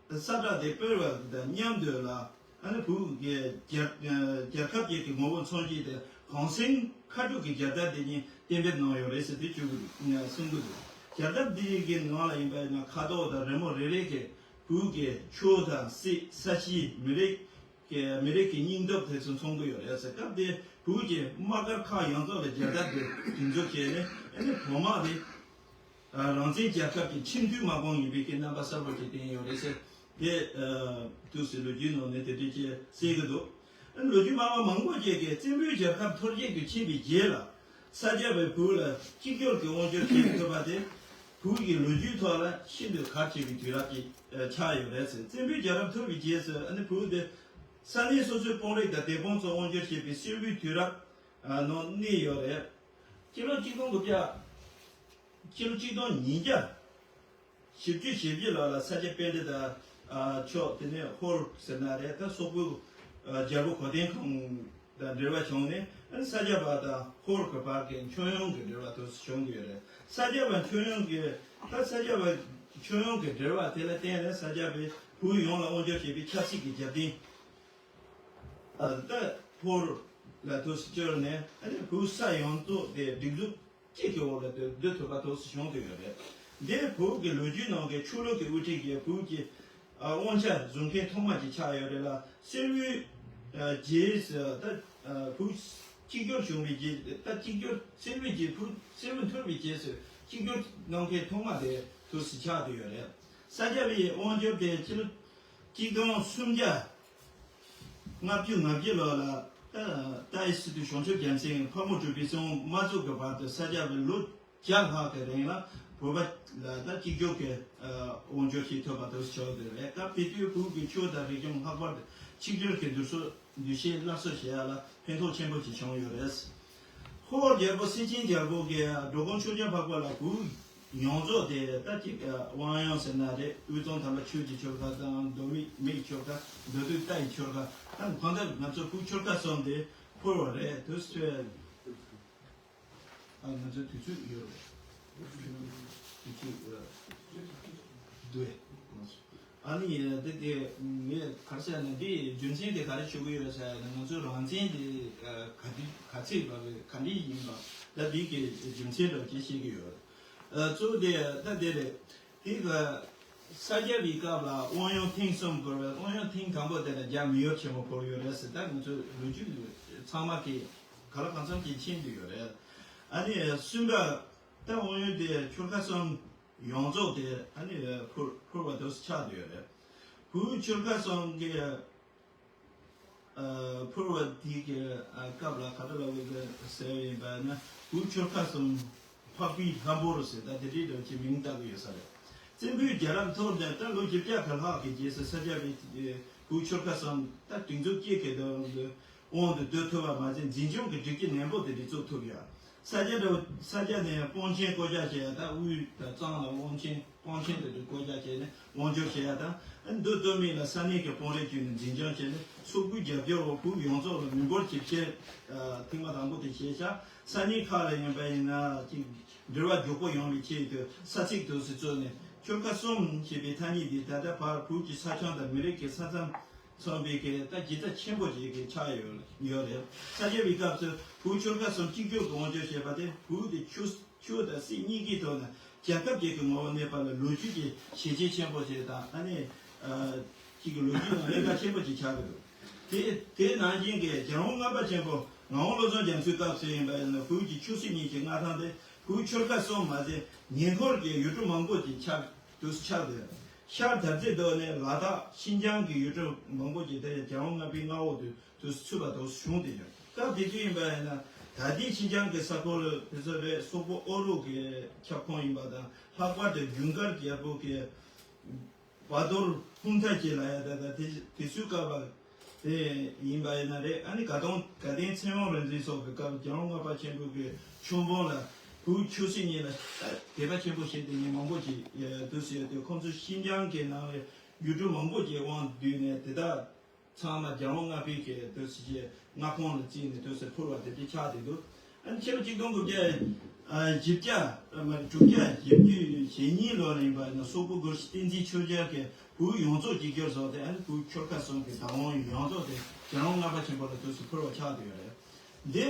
གསལ་བསྒྲགས་དེ་སྤེལ་བ་དང་མཉམ་དུ་ལ། ཨ་ནི་བོད་ཀྱི་རྒྱལ་རྒྱལ་ཁབ་ཀྱི་གི་ངོ་བོ་མཚོན་བྱེད་དེ་གངས་སེང་མཁའ་འགྲོ་གི་རྒྱལ་དར་དེ་ཉིད་གཏན་འབེབས་གནང་ཡོད་རེད་ཟེར་དེ་བཅུག་གི་འདུག་གསུང་གི་འདུག་རྒྱལ་དར་འདི་གི་ནང་ལ་ཡིན་པ་ཡིན་ན་ཁ་དོག་དང་རི་མོ་རེ་རེ་གི་བོད་ཀྱི་ཆོས་དང་སྲིད། ས་གཞི། མི་རིགས་ཀྱི་མི་རིགས་ཀྱི་སྙིང་སྟོབས་དེ་ཚོ་མཚོན་གྱི་ཡོད་རེད་ཟེར། སྐབས་དེ་བོད་ཀྱི་དམག་སྒར་ཁག་ཡོངས་རྫོགས་ལ་རྒྱལ་དར་དེ་སྒྲེང་འཛུགས་བྱས་ནས། ཨ་ནི་བོད་དམག་དེ་རང་བཙན་རྒྱལ་ཁབ་ཀྱི་ཁྲིམས་མཐུན་དམག་དཔུང་ཡིན་པའི་གི་རྣམ་པ་གསལ་པོ་ཅིག་བསྟན་ཡོད་རེད་ཟེར། དེ་དུས་སུ་ལོ་རྒྱུས་ནང་ནས་དེ་འདྲ་ཅིག་གསལ་གྱི་འདུག་ཨ་ནི་ལོ་རྒྱུས་སྨྲ་བ་མང་པོ་ཅིག་གིས་བཙན་པོའི་རྒྱལ་ཁབ་འཐོར་རྒྱས་སུ་ཕྱིན་པའི་རྗེས་ལ་ས་སྐྱ་པས་བོད་ལ་གཅིག་གྱུར་གྱི་དབང་སྒྱུར་བྱེད་ཐུབ་པ་དེ་བོད་ཀྱི་ལོ་རྒྱུས་ཐོག་ལ་ཤིན་ཏུ་གལ་ཆེ་བའི་དུས་རབས་ཅིག་ཆགས་ཡོད་རེད་ཟེར། བཙན་པོའི་རྒྱལ་རབས་འཐོར་བའི་རྗེས་སུ་ཨ་ནི་བོད་དེ་ས་གནས་སོ་སོའི་དཔོན་རིགས་དང་སྡེ་དཔོན་ཚོ་དབང་སྒྱུར་བྱེད་པའི་སིལ་བུའི་དུས་རབས་ནང་གནས་ཡོད་རེད། སྤྱི་ལོ་གཅིག་སྟོང་དགུ་བརྒྱ། སྤྱི་ལོ་གཅིག་སྟོང་ཉིས་བརྒྱ་བཞི་བཅུ་ཞེ་བརྒྱད་ལོ་ལ་ས་སྐྱ་པཎྜི་ཏ་མཆོག་དེ་ནས་ཧོར་ཟེར་ན་རེད། ད་སོག་པོའི་རྒྱལ་པོ་གོ་དན་ཁོང་དང་འབྲེལ་བ་བྱུང་ནས། ཨ་ནི་ས་སྐྱ་པ་དང་ཧོར་གྱི་བར་གྱི་མཆོད་ཡོན་གྱི་འབྲེལ་བ་དེ་བྱུང་གི་ཡོད་རེད། ས་སྐྱ་པ་མཆོད་ཡོན་གྱི། ད་ས་སྐྱ་པ་མཆོད་ཡོན་གྱི་འབྲེལ་བ་དེ་ལ་བརྟེན་ནས་ས་སྐྱ་པས་བོད་ཡོངས་ལ་དབང་སྒྱུར་བྱེད་པའི་ཆབ་སྲིད་ཀྱི་རྒྱབ་རྟེན་ད་ཧོར་ལ་དེ་བསྐྱུར་ནས། ཨ་ནི་བོད་ས་ཡོངས་རྫོགས་དེ་སྒྲིག་འཛུགས་གཅིག་གི་འོག་ལ་སྡོད་སྡོད་ཐུབ་པ་དེ་བྱུང་བསྡད་ཡོད་རེད། འདི་བོད་ཀྱི་ལོ་རྒྱུས་ནང་གི་ཆོས་ལུགས་ཀྱི་དབུ་ཁྲིད་ཀྱི་བོད་ཀྱི་ཨ་དབང་ཆ་བཟུང་མཁན་ཐོག་མ་ཅིག་ཆགས་ཡོད་རེད་ལ། སིལ་བུའི་ཨ་རྗེས་སུ་ད་ཨ་བོད་གཅིག་གྱུར་བྱུང་བའི་རྗེས། ད་གཅིག་གྱུར་སིལ་བུའི་རྗེས། བོད་སིལ་བུ་འཐོར་བའི་རྗེས་སུ་གཅིག་གྱུར་གནང་མཁན་ཐོག་མ་དེ་དེ་ཆགས་བསྡད་ཡོད་རེད། ས་སྐྱ་པའི་དབང་སྒྱུར་དེ་ཕྱི་ལོ་གཅིག་སྟོང་སུམ་བརྒྱ་ལྔ་བཅུ་ང་བརྒྱད་ལོ་ལ་ད་ཏཱའི་སི་ཏུ་བྱང་ཆུབ་རྒྱལ་མཚན་ཕག་མོ་གྲུ་པའི་སྲིད་དབང་མ་བཙུགས་ཀྱི་བར་དུ་ས་སྐྱ་པས་ལོ་བརྒྱ་ལྷག་གི་རིང་ལ་བོད་པ་ལ་ད་གཅིག་གྱུར་གྱི་དབང་སྒྱུར་བྱེད་ཐུབ་པ་དེ་བྱུང་བསྡད་རེད། སྐབས་དེ་དུས་བོད་ཀྱི་ཆོས་དང་རིག་གཞུང་ལྷག་པར་དུ་ཆིག་སྒྲིལ་གྱི་འདུ་ཤེས་འདུ་ཤེས་སླར་གསོ་བྱེད་ཡག་ལ་ཕན་ཐོགས་ཆེན་པོ་ཞིག་བྱུང་ཡོད་རེད། ཧོར་རྒྱལ་པོ་སེ་ཆེན་རྒྱལ་པོ་གིས་འགྲོ་མགོན་ཆོས་རྒྱལ་འཕགས་པ་ལ་བོད་ཡོངས་རྫོགས་དེ་ད་ཅིག་དབང་ཡོད་ཟེར་ན་རེད། དབུས་གཙང་དམ་པ་ཆོས་ཀྱི་ཆོལ་ཁ་དང་། མདོ་སྨད་སྨད་ཀྱི་ཆོལ་ཁ། མདོ་སྟོད་རྟ་ཡི་ཆོལ་ཁ། ད་གང་ལྟར་ང་ཚོ་བོད་ཆོལ་ཁ་གསུམ་དེ་ཕུལ་བ་རེད། དུས་ཚོད། ཨ་ང་ཚོའི་དུས་ཚོད་ཡོད་རེད། དུས་ཚོད་ཡོད་རེད། ཨ་ནི་དེ་དེ་ངས་ག་རེ་ཟེར་ན། འདི་རྒྱུ་མཚན་དེ་ག་རེ་ཞུ་གི་ཡོད་ཟེར་ན། ང་ཚོའི་རང་བཙན་དེ་ག་དུས་ག་ཚད་པ་རེད། ག་འདྲ་ཡིན་པ། ད་འདི་གི་རྒྱུ་མཚན་འདྲ་བོ་ཅིག་བཤད་ཀྱི་ཡོད་རེད། གཙོ་བོ་དེ་ད་དེ་རེད། དེ་ག་ས་སྐྱ་པའི་སྐབས་ལ་དབང་ཡོད་ཐེངས་གསུམ་བསྐོར་བའི་དབང་ཡོད་ཐེངས་དང་པོ་དེ་ལ་རྒྱ་མི་ཡོར་ཆེན་མོ་བསྐོར་ཡོད་རེད་ཟེར། ད་ང་ཚོའི་ལོ་རྒྱུས་ཚང་མ་གི་ག་ལ་གང་འཚམ་གྱིས་མཁྱེན་བསྡད་ཡོད་རེད། ཨ་ནི་གསུམ་པ་ད་དབང་ཡོད་དེ་ཆོལ་ཁ་གསུམ་ཡོངས་རྫོགས་དེ་ཨ་ནི་ཕུར་ཕུར་བ་དུ་ཆགས་བསྡད་ཡོད་རེད། བོད་ཆོལ་ཁ་གསུམ་གྱི་ཕུར་བ་དེ་གི་སྐབས་ལ་ག་རེ་ལབ་དགོས་ཟེར་བ་ཡིན་པ་ན། བོད་ཆོལ་ཁ་གསུམ་འཕགས་པའི་ལྷ་འབོར་ཟེར། ད་དེ་འདྲའི་འདྲ་བོ་ཅིག་མིང་བཏགས་ཀྱི་ཡོད་ས་རེད། བཙན་པོའི་རྒྱལ་རབས་འཐོར་ནས་ད་ལོ་བཞི་བརྒྱ་ག་ལྷག་གི་རྗེས་སུ་ས་སྐྱ་པའི་བོད་ཆོལ་ཁ་གསུམ་ད་སྒྲིག་འཛུགས་གཅིག་གི་དབང་དུ་སྡོད་ཐུབ་པ་མ་ཟད། འཛིན་སྐྱོང་གི་སྒྲིག་གཞི་ནན་པོ་དེ་འདྲ་བཙུགས་ཐུབ་ཡ། ས་སྐྱ་འདྲ་བོ་ས་སྐྱ་ནས་དཔོན་ཆེན་བསྐོ་བཞག་བྱས་ཡ། ད་དབུས་དང་གཙང་ལ་དབོན་ཆེན་དཔོན་ཆེན་དེ་འདྲ་བསྐོ་བཞག་བྱས་ནས་དབང་སྒྱུར་བྱས་ཡ་དང་། མདོ་སྟོད་སྨད་ལ་ས་གནས་ཀྱི་དཔོན་རིགས་བརྒྱུད་ནས་འཛིན་སྐྱོང་བྱས་ནས། སོག་པོའི་རྒྱབ་སྐྱོར་འོག་བོད་ཡོངས་རྫོགས་ལ་མི་འབོར་ཆེ་ཤོས་ཐེངས་མ་དང་པོ་དེ་བྱས་ཤག་ས་གནས་ཁག་ལ་ཡིན་པ་ཡིན་ན་ཅིག་འབྲེལ་བ་མགྱོགས་པོ་ཡོང་བའི་ཆེད་དུ་ས་ཚིགས་དུ་སུ་བཙུགས་ནས། ཆོལ་ཁ་གསུམ་ཞེས་པའི་ཐ་སྙད་འདི་ད་ལྟ་བར་བོད་ཀྱི་ས་ཁྱོན་དང་མི་རིགས་ཀྱི་ས་མཚམས་མཚོན་པའི་གི་ད་ཇི་ལྟ་ཆེན་པོ་ཞིག་གི་ཆགས་ཡོད་ཡོད་རེད། ས་སྐྱ་པའི་སྐབས་སུ་བོད་ཆོལ་ཁ་གསུམ་གཅིག་གྱུར་དུ་དབང་སྒྱུར་བྱས་པ་དེ། བོད་དེ་ཆོས་ཆོས་དང་སྲིད་གཉིས་ཀྱི་ཐོག་ནས་རྒྱལ་ཁབ་ཅིག་གི་ངོ་བོ་གནས་པ་ལ་ལོ་རྒྱུས་ཀྱི་བྱས་རྗེས་ཆེན་པོ་ཞིག་དང་། ཨ་ནི་ཅིག་གི་ལོ་རྒྱུས་ནང་གནད་འགག་ཆེན་པོ་ཞིག་ཆགས་ཀྱི་འདུག་དེ་དེ་ནང་བཞིན་གྱི་རྒྱལ་དབང་ལྔ་པ་ཆེན་པོ་ངག་དབང་བློ་བཟང་རྒྱ་མཚོའི་སྐབས་སུ་ཡིན་པ་ཡིན་ན། བོད་ཀྱི་ཆོས་སྲིད་གཉིས་ཀྱི་མངའ་ཐང་དེ་བོད་ཆོལ་ཁ་གསུམ་མ་ཟད་ཉེ་འཁོར་གྱི་ཡུལ་གྲུ་མང་པོ་ཞིག་ཆགས་དུས་སུ་ཆགས་ཏེ། ཤར་དར་རྩེ་མདོ་ནས་ལ་དྭགས་ཤིན་ཅང་གི་ཡུལ་གྲུ་མང་པོ་ཞིག་དེ་རྒྱལ་དབང་ལྔ་པའི་མངའ་འོག་ཏུ་དུས་སུ་ཚུད་པ་དེ་བྱུང་སྟེ་ཡོད། སྐབས་དེ་དུས་ཡིན་པ་ཡིན་ན། ད་ལྟའི་ཤིན་ཅང་གི་ས་ཁུལ་དེ་ཚོ་རེད། སོག་པོ་ཨོ་རོག་གི་ཁྱབ་ཁོངས་ཡིན་པ་དང་། ལྷག་པར་དུ་ཇུན་གར་རྒྱལ་པོ་གི་བ་དོར་ཧུང་ཐ་ཅེ་ལ་ཡ། ད་ད་དེ་དེ་ཚོའི་སྐབས་ལ་ དེ་ཡིན་པ་ཡིན་ན་རེད། ཨ་ནི་དགའ་ལྡན་དགའ་ལྡན་ཚེ་དབང་རིག་འཛིན་སོགས་ཀྱི་སྐབས་རྒྱལ་དབང་ལྔ་པ་ཆེན་པོ་གི་ཆོས་འབངས་ལ་བོད་ཆོས་སྲིད་གཉིས་ལ་དད་པ་ཆེན་པོ་བྱས་ཏེ་ཉིན་མང་པོ་ཅིག་དུས་སུ་ཡོད་དུས། ཁོང་ཚོ་ཤིན་ཅང་གི་ནང་ཡུལ་གྲུ་མང་པོ་ཅིག་དབང་བསྡུས་ནས་དེ་དག་ཚང་མ་རྒྱལ་དབང་ལྔ་པའི་གི་དུས་སུ་ཅིག་མངའ་ཁོངས་ལ་བརྩིས་ནས་དུས་སུ་ཕུལ་བ་དེ་འདྲ་ཆགས་བསྡད་འདུག་ཨ་ནི་ཕྱི་ལོ་ཆིག་སྟོང་དགུ་བརྒྱ་ཨ་བཞི་བརྒྱ་ཨ་མ་དྲུག་བརྒྱ་བཞི་བཅུ་ཞེ་གཉིས་ལོ་ལ་ཡིན་པ་ན་སོག་པོ་གུ་རུ་བསྟན་འཛིན་ཆོས་རྒྱལ་གྱིས་བོད་ཡོངས་རྫོགས་གཅིག་གྱུར་བཟོས་ཏེ། ཨ་ནི་བོད་ཆོལ་ཁ་གསུམ་གྱི་བདག་དབང་ཡོངས་རྫོགས་དེ་རྒྱལ་དབང་ལྔ་པ་ཆེན་པོ་ལ་དུས་སུ་ཕུལ་བ་ཆགས་བསྡད་ཡོད་རེད། འདི་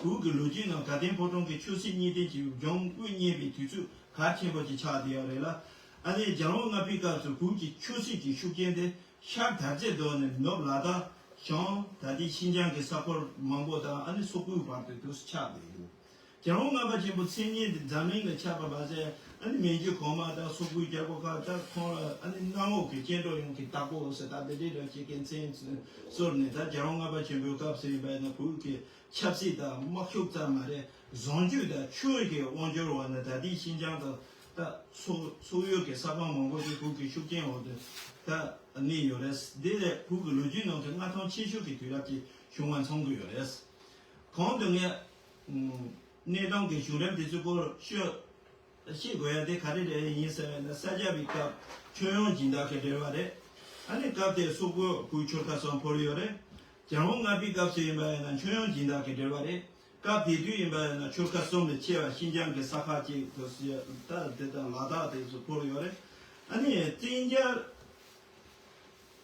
བོད་ཀྱི་ལོ་རྒྱུས་ནང་དགའ་ལྡན་ཕོ་བྲང་གི་ཆོས་སྲིད་གཉིས་ལྡན་གྱི་འབྱུང་དབུ་བརྙེས་པའི་དུས་ཚོད་གལ་ཆེན་པོ་ཅིག་ཆགས་བསྡད་ཡོད་རེད་ལ། ཨ་ནི་རྒྱལ་དབང་ལྔ་པའི་སྐབས་སུ་བོད་ཀྱི་ཆོས་སྲིད་ཀྱི་ཤུགས་རྐྱེན་དེ་ཤར་དར་རྩེ་མདོ་ནས་ནུབ་ལ་དྭགས། བྱང་ད་ལྟའི་ཤིན་ཅང་གི་ས་ཁུལ་མང་པོ་དང་། ཨ་ནི་སོག་པོའི་བར་དུ་དུས་སུ་ཆགས་བསྡད་འདུག་རྒྱལ་དབང་ལྔ་པ་ཆེན་པོའི་མཚན་སྙན་དེ་འཛམ་གླིང་ལ་ཁྱབ་པ་མ་ཟད། ཨ་ནི་མན་ཇུ་གོང་མ་དང་སོག་པོའི་རྒྱལ་པོ་ཁག་དང་ཁོང་ལ་ཨ་ནི་གནམ་འོག་གི་སྐྱེ་འགྲོ་ཡོངས་ཀྱི་བདག་པོ་ཟེར་ད་དེ་འདྲའི་ར་ཅིག་གི་མཚན་གསོལ་ནས། ད་རྒྱལ་དབང་ལྔ་པ་ཆེན་པོའི་སྐབས་སུ་ཡིན་པ་ཡིན་ན་བོད་ཀྱི་ཆབ་སྲིད་དང་དམག་ཤུགས་ཙམ་མ་རེད། བཟང་སྤྱོད་དང་ཆོས་ཀྱི་དབང་སྒྱུར་བ་ནི་ད་ལྟའི་ཤིན་ཅང་དང་ད་སོག་སོག་ཡུལ་གྱི་ས་ཁོངས་མང་པོ་ཞིག་བོད་ཀྱི་ཤུགས་རྐྱེན་འོག་ཏུ་ད་གནས་ཡོད་རེད། འདི་ལས་བོད་ཀྱི་ལོ་རྒྱུས་ནང་གི་མངའ་ཐང་ཆེ་ཤོས་ཀྱི་དུས་རབས་ཀྱི་བྱུང་བ་མཚོན་གྱི་ཡོད་རེད། གོང་དུ་ངས་གནས་སྟངས་ཀྱི་བྱུང་རིམ་དེ་ཚོའི་སྐོར་ཤོད། ཤེས་དགོས་ཡ་དེ་ག་རེ་རེད་ཡིན་ཟེར་བ་ན། ས་སྐྱ་པའི་སྐབས་ཁྱོན་ཡོངས་སྦྱིན་བདག་གི་འབྲེལ་བ་རེད། ཨ་ནི་སྐབས་དེར་སོག་པོས་བོད་ཆོལ་ཁ་གསུམ་ཕུལ་ཡོད་རེད། རྒྱལ་དབང་ལྔ་པའི་སྐབས་སུ་ཡིན་པ་ཡིན་ན་ཁྱོན་ཡོངས་སྦྱིན་བདག་གི་འབྲེལ་བ་རེད། སྐབས་དེ་དུས་ཡིན་པ་ཡིན་ན་ཆོལ་ཁ་གསུམ་ལས་ཆེ་བ་ཤིན་ཅང་གི་ས་ཁག་ཅིག་ཏུ་ད་དེ་དང་ལ་དྭགས་དེ་ཚོ་ཕུལ་ཡོད་རེད། ཨ་ནི་བཙན་རྒྱལ།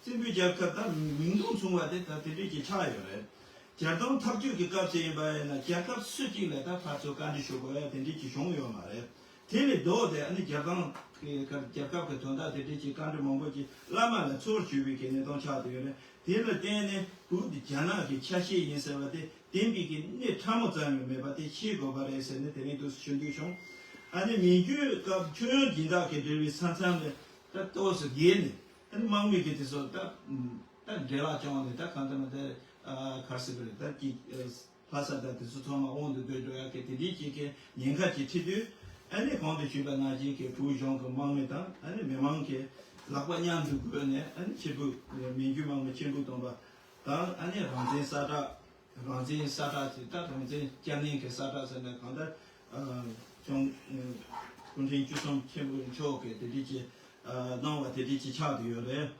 བཙན་པོའི་རྒྱལ་ཁབ་ད་མིང་དུ་མཚུངས་པ་དེ་ད་དེ་འདྲས་ཀྱི་ཆགས་ཡོད་རེད། རྒྱལ་ཐང་འཐབ་རྩོད་ཀྱི་སྐབས་སུ་ཡིན་པ་ཡིན་ན་རྒྱལ་ཁབ་སུ་གཅིག་ལ་ད་ཕར་ཚུར་བཀའ་འདྲི་ཞུ་དགོས་ཡ་དེ་འདྲས་ཀྱི་བྱུང་ཡོད་མ་རེད། དེ་ལས་ལྡོག་སྟེ་ཨ་ནི་རྒྱལ་ཐང་གི་རྒྱལ་ཁབ་ཀྱི་དོན་དག་དེ་འདྲས་ཀྱི་བཀའ་འདྲི་མང་པོ་ཅིག་བླ་མ་ལ་ཚུར་ཞུས་པའི་གི་གནས་སྟངས་ཆགས་བསྡད་ཡོད་རེད། དེ་ལ་བརྟེན་ནས་བོད་འདི་རྒྱ་ནག་གི་ཆ་ཤས་ཡིན་ཟེར་བ་དེ་བདེན་པའི་གི་གནས་ཕྲ་མོ་ཙམ་ཡང་མེད་པ་དེ་ཤེས་དགོས་པ་རེད་ཟེར་ནས་དེ་རིང་དུ་ཞུ་འདོད་བྱུང་། ཨ་ནི་མི་རྒྱུད་སྐབས་ཁྱོན་ཡོངས་སྦྱིན་བདག་གི་འབྲེལ་བའི་ས་མཚམས་ལས་ད་ཏོག་ཙམ་བརྒལ་ནས། ཨ་ནི་དམག་མི་གི་དེ་ཚོ་ད་ད་འབྲེལ་བ་བྱུང་ནས་ད་གང་ལྟར་ན་ད་གར་སི་པ་རེད། ད་ཀྱི་ལྷ་ས་ད་དེ་ཚོ་ཚང་མ་དབང་དུ་བསྡུས་འགྲོ་ཡག་གི་དེ་འདྲའི་ཅིག་གི་ཉེན་ཁ་ཅིག་འཕྲད་དུས། ཨ་ནི་གོང་དུ་ཞུས་པ་ནང་བཞིན་གྱི་བོད་གཞུང་གི་དམག་མི་དང་ཨ་ནི་མི་མང་གི་ལག་པ་མཉམ་དུ་བགོས་ནས། ཨ་ནི་ཆེ་བོད་མི་རྒྱུད་དམག་མི་ཆེན་པོ་བཏང་བ་དང་། ཨ་ནི་རང་བཙན་གསལ་བསྒྲགས། རང་བཙན་གསལ་བསྒྲགས་ཟེར། ད་རང་བཙན་སྐྱབས་གནས་ཀྱི་གསལ་བསྒྲགས་ཟེར་ན་གང་ལྟར། ཨ་ཁྱུང་སྐུ་ཕྲེང་བཅུ་གསུམ་ཆེན་པོ་མཆོག་གིས་དེ་འདྲ་ཅིག་ཨ་གནང་བ་དེ་འདྲ་ཅིག་ཆགས་བསྡད་ཡོད་རེད།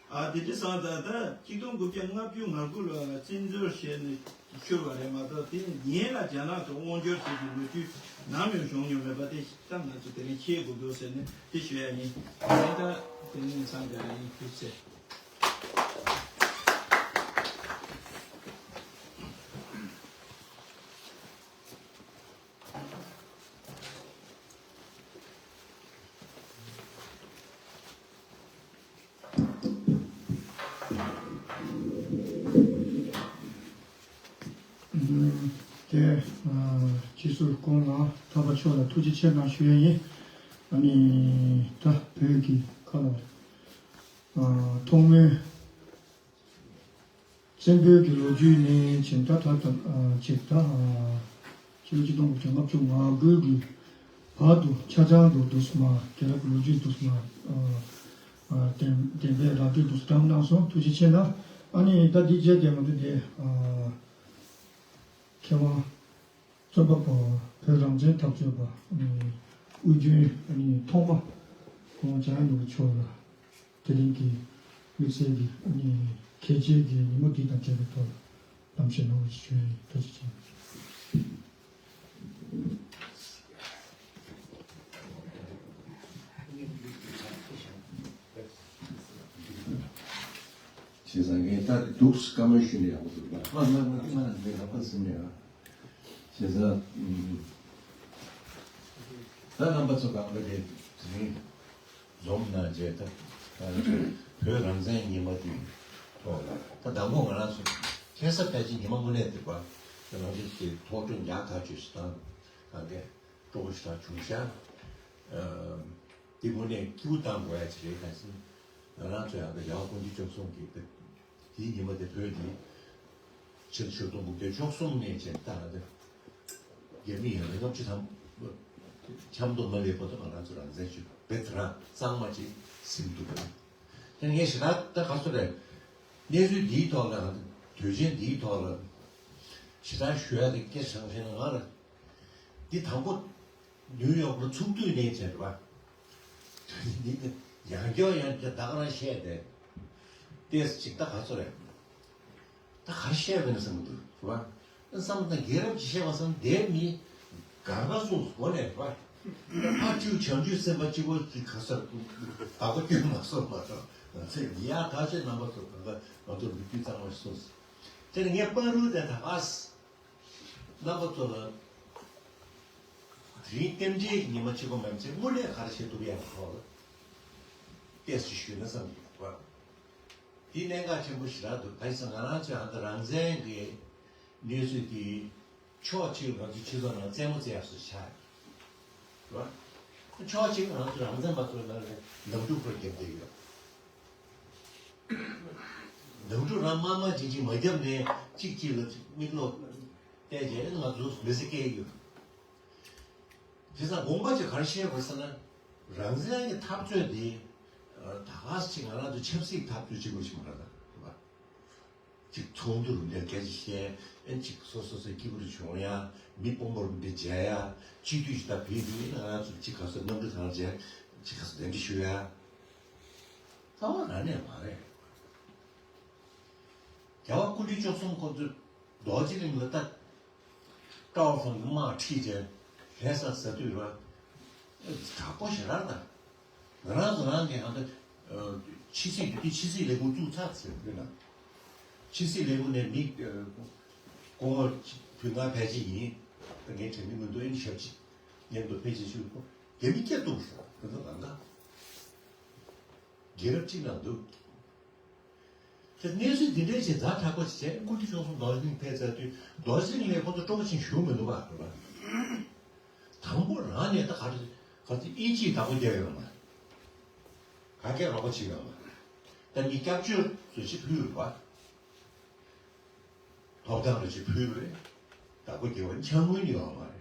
ཨ་དེ་འདྲ་སོང་ཙང་ད་ཆིག་སྟོང་དགུ་བརྒྱ་ལྔ་བཅུ་ང་དགུ་ལོ་ལ་བཙན་འཛུལ་བྱས་ནས་ཤོར་བ་རེད་མ་གཏོགས། དེ་ཡན་ལ་རྒྱ་ནག་གི་དབང་སྒྱུར་བྱེད་པའི་ལོ་རྒྱུས་ནམ་ཡང་བྱུང་མྱོང་མེད་པ་དེ་ད་ང་ཚོ་དེ་རིང་ཤེས་དགོས་འདུག་ཟེར་ནས་དེ་ཞུ་ཡ་ཡིན། དེ་ད་དེ་ནས་མཚམས་འཇོག་ཡ་ཡིན། ཐུགས་རྗེ་ཆེ། དེ་སྤྱི་ཟུར་སྐུ་ངོ་ཐར་པ་མཆོག་ལ་ཐུགས་རྗེ་ཆེ་གནང་ཞུ་ཡ་ཡིན། ཨ་ནི་ད་བོད་ཀྱི་ཁ་ལ་ཐོག་མའི་བཙན་པོའི་གི་ལོ་རྒྱུས་ནས་བྱས་ད་ད་ད་ཅིག་ད་ཕྱི་ལོ་ཆིག་སྟོང་དགུ་བརྒྱ་ལྔ་བཅུ་ང་དགུ་གི་བར་དུ་ཆ་ཚང་དུ་འདུག་སེ་མར་རྒྱལ་རབས་ཀྱི་ལོ་རྒྱུས་འདུག་སེ་མར་གཏན་གཏན་འབེབས་ར་སྤྲོད་འདུག་སེ་གནང་སོང་། ཐུགས་རྗེ་ཆེ་གནང་། ཨ་ནི་ད་འདི་བྱས་ཏེ་ང་ཚོ་འདི་མཁས་དབང་རྩོམ་པ་པོ་བོད་རང་བཙན་འཐབ་རྩོད་པ་དབུས་རྒྱུན་ཐོག་མ་སྐུ་ངོ་འཇམ་དབྱངས་ནོར་བུ་མཆོག་ལ་དེ་རིང་གི་དམིགས་བསལ་གྱི་གལ་ཆེའི་གི་ཉིན་མོ་འདི་དང་འབྲེལ་བའི་ཐོག་ལ་གཏམ་བཤད་གནང་བར་ཞུ་ཡ་ཡིན། ཐུགས་རྗེ་ཆེ། བྱས་ཙང་ངས་ད་འདུག་སེ་བཀའ་མོལ་ཞུས་ན་ཡག་པོ་འདུག་ལ། ང་ང་ང་ང་ང་ལ་འདི་ལ་ཕར་ཟིན་ནས་ཨ། བྱས་ཙང་ད་རྣམ་པ་ཚོ་གང་ག་དེ་དེ་རིང་འཛོམས་གནང་བྱས། ད་ང་ཚོ་བོད་རང་བཙན་ཉིན་མོ་དེའི་ཐོག་ལ་ད་དང་པོ་ང་རང་ཚོ་ཁ་སང་ཕལ་ཆེར་ཉི་མ་དངོས་གནས་དེ་བ་ང་ཚོ་དེ་ཐོག་ཁྲོ་ཉག་ཐག་ཆོད་ཞིག་དང་གང་གས་སྤྲོ་པོ་ཞིག་ཐག་བྱུང་ཤག་དེ་དངོས་གནས་སྐྱིད་པོ་བཏང་དགོས་ཡ་ཅིག་རེད། གང་ཟེར་ན་ང་རང་ཚོ་ཡང་ད་རྒྱལ་བ་དཀོན་མཆོག་ཆོས་གསུམ་གྱི་དེའི་ཉི་མ་དེ་བོད་དེ་ཕྱི་ལོ་ཆིག་སྟོང་དགུ་བརྒྱ་བཅུ་གསུམ་ནས་བྱས་ད་ལྟ་རྒྱ་མི་ཡང་ལྔ་བཅུ་ཐམ་ཆབ་མདོ་མ་སླེབས་བར་དུ་ང་རང་ཚོ་རང་བཙན་ཞུ་བའི་དེ་རང་གཙང་མ་ཅིག་ཟིན་འདུག་ག་ད་ངས་ཞེ་དྲག་ད་ག་ཚོད་རེད། གནས་ཚུལ་འདིའི་ཐོག་ལ། དུས་ཆེན་འདིའི་ཐོག་ལ་ཞེ་དྲག་ཞུ་ཡ་དེ་སྐད་ཆ་བཤད་ན། ང་ལ་འདི་དང་པོ་ནིའུ་ཡོག་ལ་ཚོགས་འདུ་ནས་བྱས་རེད་པ། འདི་ནི་ཡང་བསྐྱར་ཡང་བསྐྱར་ད་ག་རང་བཤད་དེ། ཏེས་ཅིག་ད་ག་ཚོད་རེད། ད་ག་རེ་བཤད་པ་ཡིན་བསམ་གྱི་འདུག་རེད་པ། བསམ་ན་རྒྱལ་རབས་ཀྱི་བཤད་པ་བསམ་དེ་མི་གང་ག་སོང་སོང་ནས་རེད་པ། ཕར་བཅུག་བྱང་ཆུབ་སེམས་དཔའ་གཅིག་པོ་གཅིག་ག་ས་བདག་པོ་སྐྱོན་མ་སོང་མ་སོང་། ང་ཚོས་ཡ་ད་ཆེ་རྣམ་པ་ཚོ་གང་ག་ང་ཚོ་ལུགས་རྒྱུད་གཙང་མ་སོང་ཟེར། དེ་ནས་ངས་བར་རུ་དེ་ད་ག་ས་རྣམ་པ་ཚོ་ལ་དེ་རིང་རྟེན་འབྲེལ་གྱི་ཉི་མ་གཅིག་པོ་མེད་ཚེ་དངོས་གནས་ག་རེ་བྱེད་ཐུབ་ཡ་ཐོག་ལ་ཏོག་ཙམ་ཞུས་ན་བསམ་གྱི་འདུག་པ། འདི་གནད་འགག་ཆེན་པོ་ཞེ་དྲག་འདུག་ག་ཡིན་ཟེར་ན་ང་རང་ཚོའི་ཨ་ད་རང་བཙན་གྱི་གནས་ཚུལ་འདི་ཕྱོགས་གཅིག་ང་ཚོའི་སྤྱི་ཚོགས་ནང་རྩེད་མོ་རྩེ་ཡག་སུ་ཆགས་ཡོད། རེད་བ། ཕྱོགས་གཅིག་ང་ཚོ་རང་བཙན་པ་ཚོའི་ནང་ནས་ནང་འཁྲུག་ཁུར་རྒྱབ་བསྡད་ཡོད། ནང་འཁྲུག་རང་དམར་དམར་ཅིག་ཅིག་མ་བརྒྱབ་ནས་གཅིག་གཅིག་ལ་མིག་ལོག་བལྟས་རྗེས་ང་ཚོ་མི་ཚེ་སྐྱེལ་ཡོད། དེ་ཙང་དགོངས་པ་ཅིག་ག་རེ་བཞེས་དགོས་ཟེར་ན། རང་བཙན་གྱི་འཐབ་རྩོད་འདི་ད་ག་ཅིག་ང་རང་ཚོ་ཆབ་སྲིད་འཐབ་རྩོད་ཅིག་པོ་ཞིག་མ་རེད་ད། རེད་བ། ཅིག་ཚོགས་འདུ་རུ་འདིར་སྐད་ཆ་བཤད། ཨེ་ཅིག་སོ་སོ་སོའི་སྐྱིད་པོ་རུ་བྱུང་ཡ། མི་དཔོན་པོ་རུ་འདིར་མཇལ་ཡ། སྤྱི་འཐུས་ཞིག་དང་བོད་འདི་ང་རང་ཚོ་ཅིག་ག་ཚོད་གནམ་གྲུ་ཐང་མཇལ། ཅིག་ག་ཚོད་གདན་འདྲེན་ཞུ་ཡ། རྩ་བ་རང་ནས་མ་རེད། རྒྱལ་བ་སྐུ་ཕྲེང་བཅུ་གསུམ་ཁོང་ཚོས་རྡོ་རྗེ་གླིང་ལ་ད་ཀྲའོ་ཧྥང་གི་དམག་ཁྲིད་བྱས་ལྷ་ས་ཟ་དུས་ར། དྲག་པོ་ཞེ་དྲག་ད། ང་རང་ཚོ་རང་གི་ཧང་ད་ཕྱི་སྲིད་དེ་དུས་ཕྱི་སྲིད་ལས་ཁུངས་བཙུགས་ཚར་ཟེར་དུས་ན། ཕྱི་སྲིད་ལས་ཁུངས་ནས་མི་སྐུ་ངོ་བུ་ང་ཕལ་ཆེར་ཡིན། ད་ངས་དྲན་གྱི་མི་འདུག་ཨེ་ནི་ཞབས་ཕྱི་མཉམ་དུ་ཕལ་ཆེར་ཞུ་དགོས་རྒྱ་མི་སྐད་གཏོང་ཟེར་དེ་ཚོ་གང་ག་རྒྱལ་རབས་གཅིག་ནང་འདུག་དེ་གནས་ཚུལ་འདི་འདྲའི་ཆེད་ཛ་དྲག་པོ་ཞིག་བྱས། སྐུ་ཕྲེང་བཅུ་གསུམ་རྡོ་རྗེ་གླིང་ཕེབས་ཚར་དུས་རྡོ་རྗེ་གླིང་ལས་ཁོ་ཚོ་སྤྲོ་པོ་ཞིག་བཞུགས་མི་འདུག་པ་རེད་པ། དང་པོ་རང་ནས་ད་ག་རེ་ག་ཚོད་ཨིན་ཇིས་བདག་པོ་རྒྱབ་ཡོད་མ་རེད། ག་གས་རོགས་པ་བྱེད་ཡོད་མ་རེད། ད་ནི་སྐྱབས་བཅོལ་ཚོས་ཅིག་ཕུལ་རེད་པ། ཐོབ་ཐང་ལ་ཅིག་ཕུལ་རེད། བདག་པོ་རྒྱབ་པ་འཆར་སྔོན་ཡོད་མ་རེད།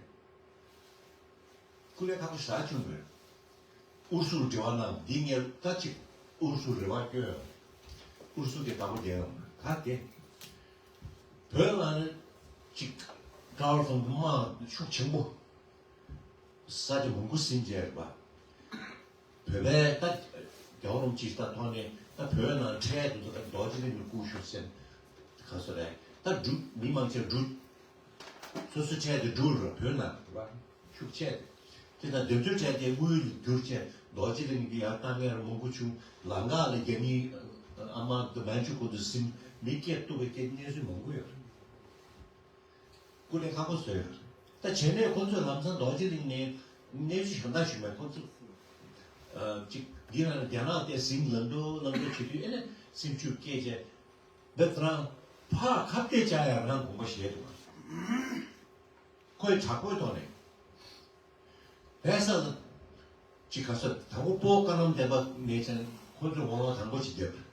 སྐུ་ལས་ཁག་པོ་ཞེ་དྲག་བྱུང་བས། ཨུ་རུ་སུར་འབྲེལ་བ་གནང་། འདི་ངས་ད་ཅིག་ཨུ་རུ་སུར་རེ་བ་བསྐྱོན། ཨུ་རུ་སུ་གི་བདག་པོ་རྒྱག་ཡོང་ད་དེ། བོད་ལ་ནི་ཅིག་ཀྲའོ་ཧྥང་གི་དམག་ཤུགས་ཆེན་པོ་ས་ཆ་མང་པོ་ཟིན་བྱས་རེད་པ། བོད་པའི་ད་རྒྱལ་བ་རིན་པོ་ཆེ་ད་ཐོག་ནས་ད་བོད་ནང་འཕྲལ་དུ་ད་རྡོ་རྗེ་གླིང་དུ་སྐུ་བཞུགས་ཟེར། ག་སོ་རེད། ད་འབྲུ་མི་མང་ཆེ་འབྲུ་སོ་སོ་འཕྲལ་དུ་འབྲུ་རུ་བོད་ནང་རེད་པ། ཤུགས་ཆེ། དེ་དང་དེ་ཚོའི་གྲས་དེ་དངུལ་ལ་བསྒྱུར་བྱས་རྡོ་རྗེ་གླིང་གི་ཡར་བཏང་མཁན་མང་པོ་བྱུང་། ལམ་ཁ་ལ་རྒྱ་མིའི་ཨ་མ་དང་མན་ཇུ་ཁོ་ཚོ་ཟིན། མི་སྐད་གཏུབ་པའི་སྐད་གནས་ཚུལ་མང་པོ་ཡོད། སྐུ་ལས་ཁག་པོ་བཟོས་ཡོད། ད་བྱས་ནས་ཁོ་ཚོས་ལམ་སང་རྡོ་རྗེ་གླིང་ནས་གནས་ཚུལ་གཞན་དག་ཞུས་མེད། ཁོ་ཚོ་ཨ་ཅིག་འདི་ལ་རྒྱ་ནག་དེ་ཟིང་ལམ་འགྲོ་ལམ་འགྲོ་བྱེད་དུས་ཨེ་ནས་སེམས་ཤུགས་སྐྱེས་བྱས། འདི་ད་རང་ཕར་ཁ་གཏད་བཅག་ཡ་རང་དགོངས་པ་བཞེས་འདུག་ཁོས་དྲག་པོའི་ཐོག་ནས་བལ་ས་ལ་ཅིག་ག་ས་དང་པོ་སྤོ་བཀའ་གནང་བདེན་པ་ནས་ཅན་ཁོ་ཚོས་ངོ་ལོག་དང་པོ་ཅིག་བརྒྱབ།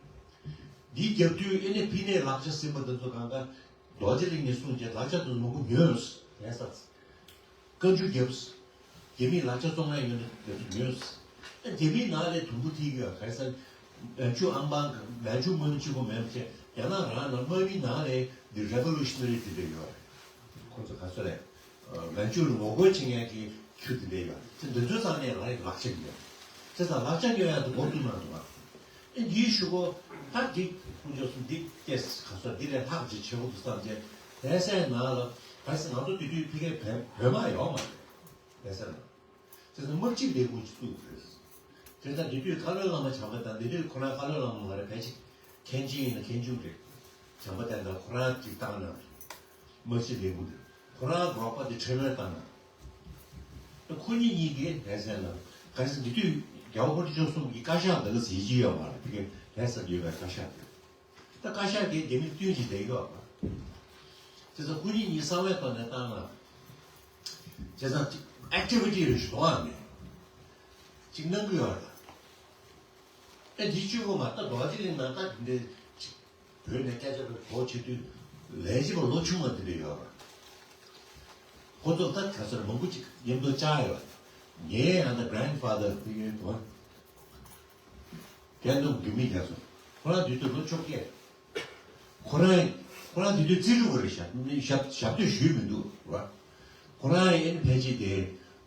འདི་བརྒྱབ་དུས་ཨེ་ནས་ཕི་ནས་ལག་ཆ་ཟིན་པ་འདི་ཚོ་གང་ག་རྡོ་རྗེ་གླིང་ནས་སོང་རྗེས་ལག་ཆ་དེ་ཚོ་མང་པོ་ཉོས། བལ་ས་བཀའ་འགྱུར་བརྒྱབ། རྒྱ་མིས་ལག་ཆ་བཙོང་ཡ་ཡོད་ན་དེ་ཚོ་ཉོས། ཨ་རྒྱ་མིའི་ནང་ལ་དུམ་བུ་ཐིག་ཡོད། ག་རེ་ཟེར། མན་ཇུ་ཨམ་པང་མན་ཇུ་དངོས་གནས་གཅིག་པོ་མེད་པ་བྱས། རྒྱ་ནག་རང་ལ་དམག་མིའི་ནང་ལ་འདི་རེ་བོ་ལུ་ཤི་ན་རི་དེ་འདྲ་ཡོད་རེད། ཁོ་ཚོ་ག་ཚོད་རེད། མན་ཇུ་ལ་ངོ་རྒོལ་བྱེད་མཁན་གྱི་ཁྱུ་དེ་འདྲ་ཡོད་རེད། དེ་འདི་ཚོའི་རྩ་ནས་ལ་ལག་ཆ་ཉོས། བྱས་ཙང་ལག་ཆ་ཉོ་ཡ་དེ་མགོ་བཙུགས་གནང་འདུག་ག་ཨེ་འདིའི་གཞུག་གུ་ད་འདི་ཁོང་ཚོ་འདི་ཏེས་ག་ཚོད་འདི་ལས་ལྷག་ཅིག་བྱེད་དགོས་འདུག་བསམ་བྱས། བལ་སའི་ནང་ལ་ག་རེ་ཟེར། ང་ཚོ་དེ་དུས་ཕ་གིར་བོད་བོད་དམག་ཡོད་མ་རེད། བལ་སའི་ནང་། བྱས་ཙང་དམག་སྤྱི་ལས་ཁུངས་ཅིག་བཙུགས་རེད། བྱས་ཙང་དེ་དུས་བཀའ་བློན་བླ་མ་བྱམས་པ་དང་། དེ་དུས་ཁོ་རང་བཀའ་བློན་བླ་མ་མ་རེད། ཕལ་ཆེར་མཁན་ཆེན་ཡིན་ན་མཁན་ཆུང་རེད། བྱམས་པ་དང་ད་ཁོ་རང་ཅིག་བཏང་ན་རེད། དམག་སྤྱི་ལས་ཁུངས་དེ་ཁོ་རང་རོགས་པ་དེ་ཁྲེ་ལོས་བཏང་ན། ད་ཁོ་གཉིས་གཉིས་ཀྱིས་བལ་སའི་ནང་ག་རེ་ཟེར། དེ་དུས་རྒྱལ་བ་ཧོར་བཅུ་གསུམ་གྱི་བཀའ་ཤག་འདི་ག་ཟེར་གྱི་ཡོད་མ་རེད། དེ་གའི་བལ་སར་ཡོད་པའི་བཀའ་ཤག་དེ། ད་བཀའ་ཤག་གིས་རྒྱ་མི་བསྟུན་གྱི་བསྡད་ཡོད་པ། བྱས་ཙང་ཁོ་གཉིས་གཉིས་གསང་བའི་ཐོག་ནས་བཏང་ན། བྱས་ཙང་ཨེག་ཊི་ཝི་ཊི་རེ་ཞིག་གཏོང་ཡ་མེད། ཅིག་གནང་གི་ཡོད་རེད། ཨེ་འདི་གཅིག་པོ་མ་ད་རྡོ་རྗེ་གླིང་ནང་ད་འདི་འདྲའི་ཅིག་བོད་ནས་སྐད་ཆ་རེ་གོ་བྱེད་དུས་ལས་བྱེད་པ་ལོ་ཆུང་བ་འདི་འདྲ་ཡོད་རེད། ཁོ་ཚོ་ད་ག་ཚོད་མང་པོ་ཅིག་མཉམ་དུ་བཅར་ཡོད་རེད། ངའི་ཨ་ད་གྷ་རན་ཌི་ཕ་དར་དེ་ཡོད་དོ། རྒན་དུང་རྒྱུ་མི་རྒྱ་སོ། ཁོ་རང་དུས་དུས་ལོ་བཅོ་བརྒྱད། ཁོ་རང་ཁོ་རང་དེ་དུས་རྩིས་རུ་ག་རེ་ཞབས་ཞབས་ཞབས་སྟོན་ཞུས་མི་འདུག་ར། ཁོ་རང་ཨེ་ནི་ཕལ་ཆེར་དེ་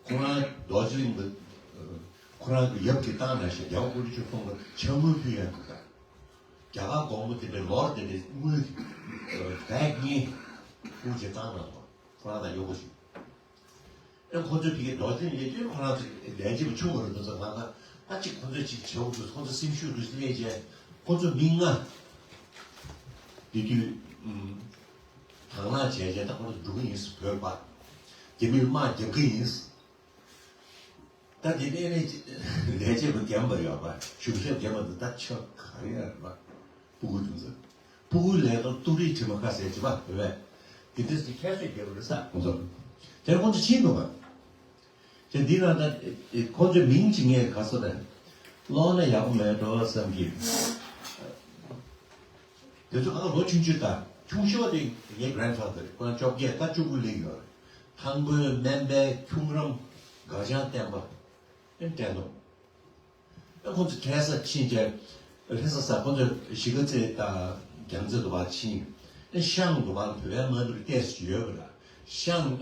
ཁོ་རང་རྡོ་རྗེ་གླིང་གི་ཁོ་རང་གི་ཡབ་ཀྱིས་བཏང་ན་ཞེས་རྒྱལ་བ་ཀུན་རིན་ཆེན་ཁོང་གི་ཕྱག་དངུལ་ཕུལ་ཡ་འདུག་ད། རྒྱ་གར་གོང་མ་དེ་འདྲའི་ལོར་དེ་འདྲའི་དངུལ་བེག་གཉིས་ཕུལ་བྱས་བཏང་ན་ཁོ་རང་དང་ཡོད་པ་ཞིག་ཨེ་ཁོ་ཚོས་ཕ་གི་རྡོ་རྗེ་ལས་དོན་ཁོ་རང་ཚོ་ལས་བྱེད་པ་ཆུང་བ་རེད་འདུག་ཟེར་ང་ད་ཨ་ཅིག་ཁོ་ཚོས་ཅིག་བྱེད་དགོས་འདུག་ཁོ་ཚོ་སེམས་ཤུགས་འདུག་སླེབས་བྱས་ཁོ་ཚོ་མི་ལྔ་དེ་དུས་ཨུམ་དང་བླངས་བྱས་བྱས་ད་ཁོ་ཚོ་འགྲོ་གི་ཡིན་བོད་པ་རྒྱ་མིར་དམག་རྒྱབ་གི་ཡིན། ད་དེ་ནས་ནས་ལས་བྱེད་པ་རྒན་པ་ཡོད་པ་གཞུང་ཞབས་རྒན་པ་འདི་ད་ཆོ་ག་རེ་ཡོད་རེད་པ། སྤུ་གུ་དེ་ཚོ། སྤུ་གུའི་ལས་ཀ་ཏུ་རིའི་དྲི་མ་ཁ་ཟེར་གྱི་པ་རེད་པས། དེ་འདྲ་ཞིག་ཁྱད་གསོད་རྒྱབ་པ་རེད་ས་ཁོང་ཚོ། དེར་ཁོང་ཚོ་ཕྱིན་འདུག་པ། དེ་འདི་ན་ད་ཁོང་ཚོའི་མིང་ཅིག་ངས་ག་སོ་དང་། ཀློག་ན་ཡག་པོ་མེད་འགྲོ་བསམ་གྱི། དེ་ཚོ་གང་ལོ་ཆུང་ཆུང་དང་ཆུང་ཤོས་དེ་ངའི་གྷ་རན་ཕ་དར་རེད་ཁོ་རང་བཅོ་བརྒྱད་ད་བཅུ་དགུ་སླེབས་ཡོད་རེད། ཐང་པོའི་སྨན་པའི་ཁྱུང་རམ་དགའ་ལྕང་བསྟན་པ། ཨེ་དྲན་འདུག་ཨེ་ཁོང་ཚོ་གྲལ་ས་ཕྱིན་རྗེས་ལྷ་ས་ས་ཁོང་ཚོ་གཞིས་ཀ་རྩེ་དང་རྒྱལ་རྩེ་དུ་བ་ཕྱིན། ཨེ་ཤང་དུ་བ་བོད་པའི་མ་འདུར་ཏེས་ཡོད་པ་ལ་ཤང་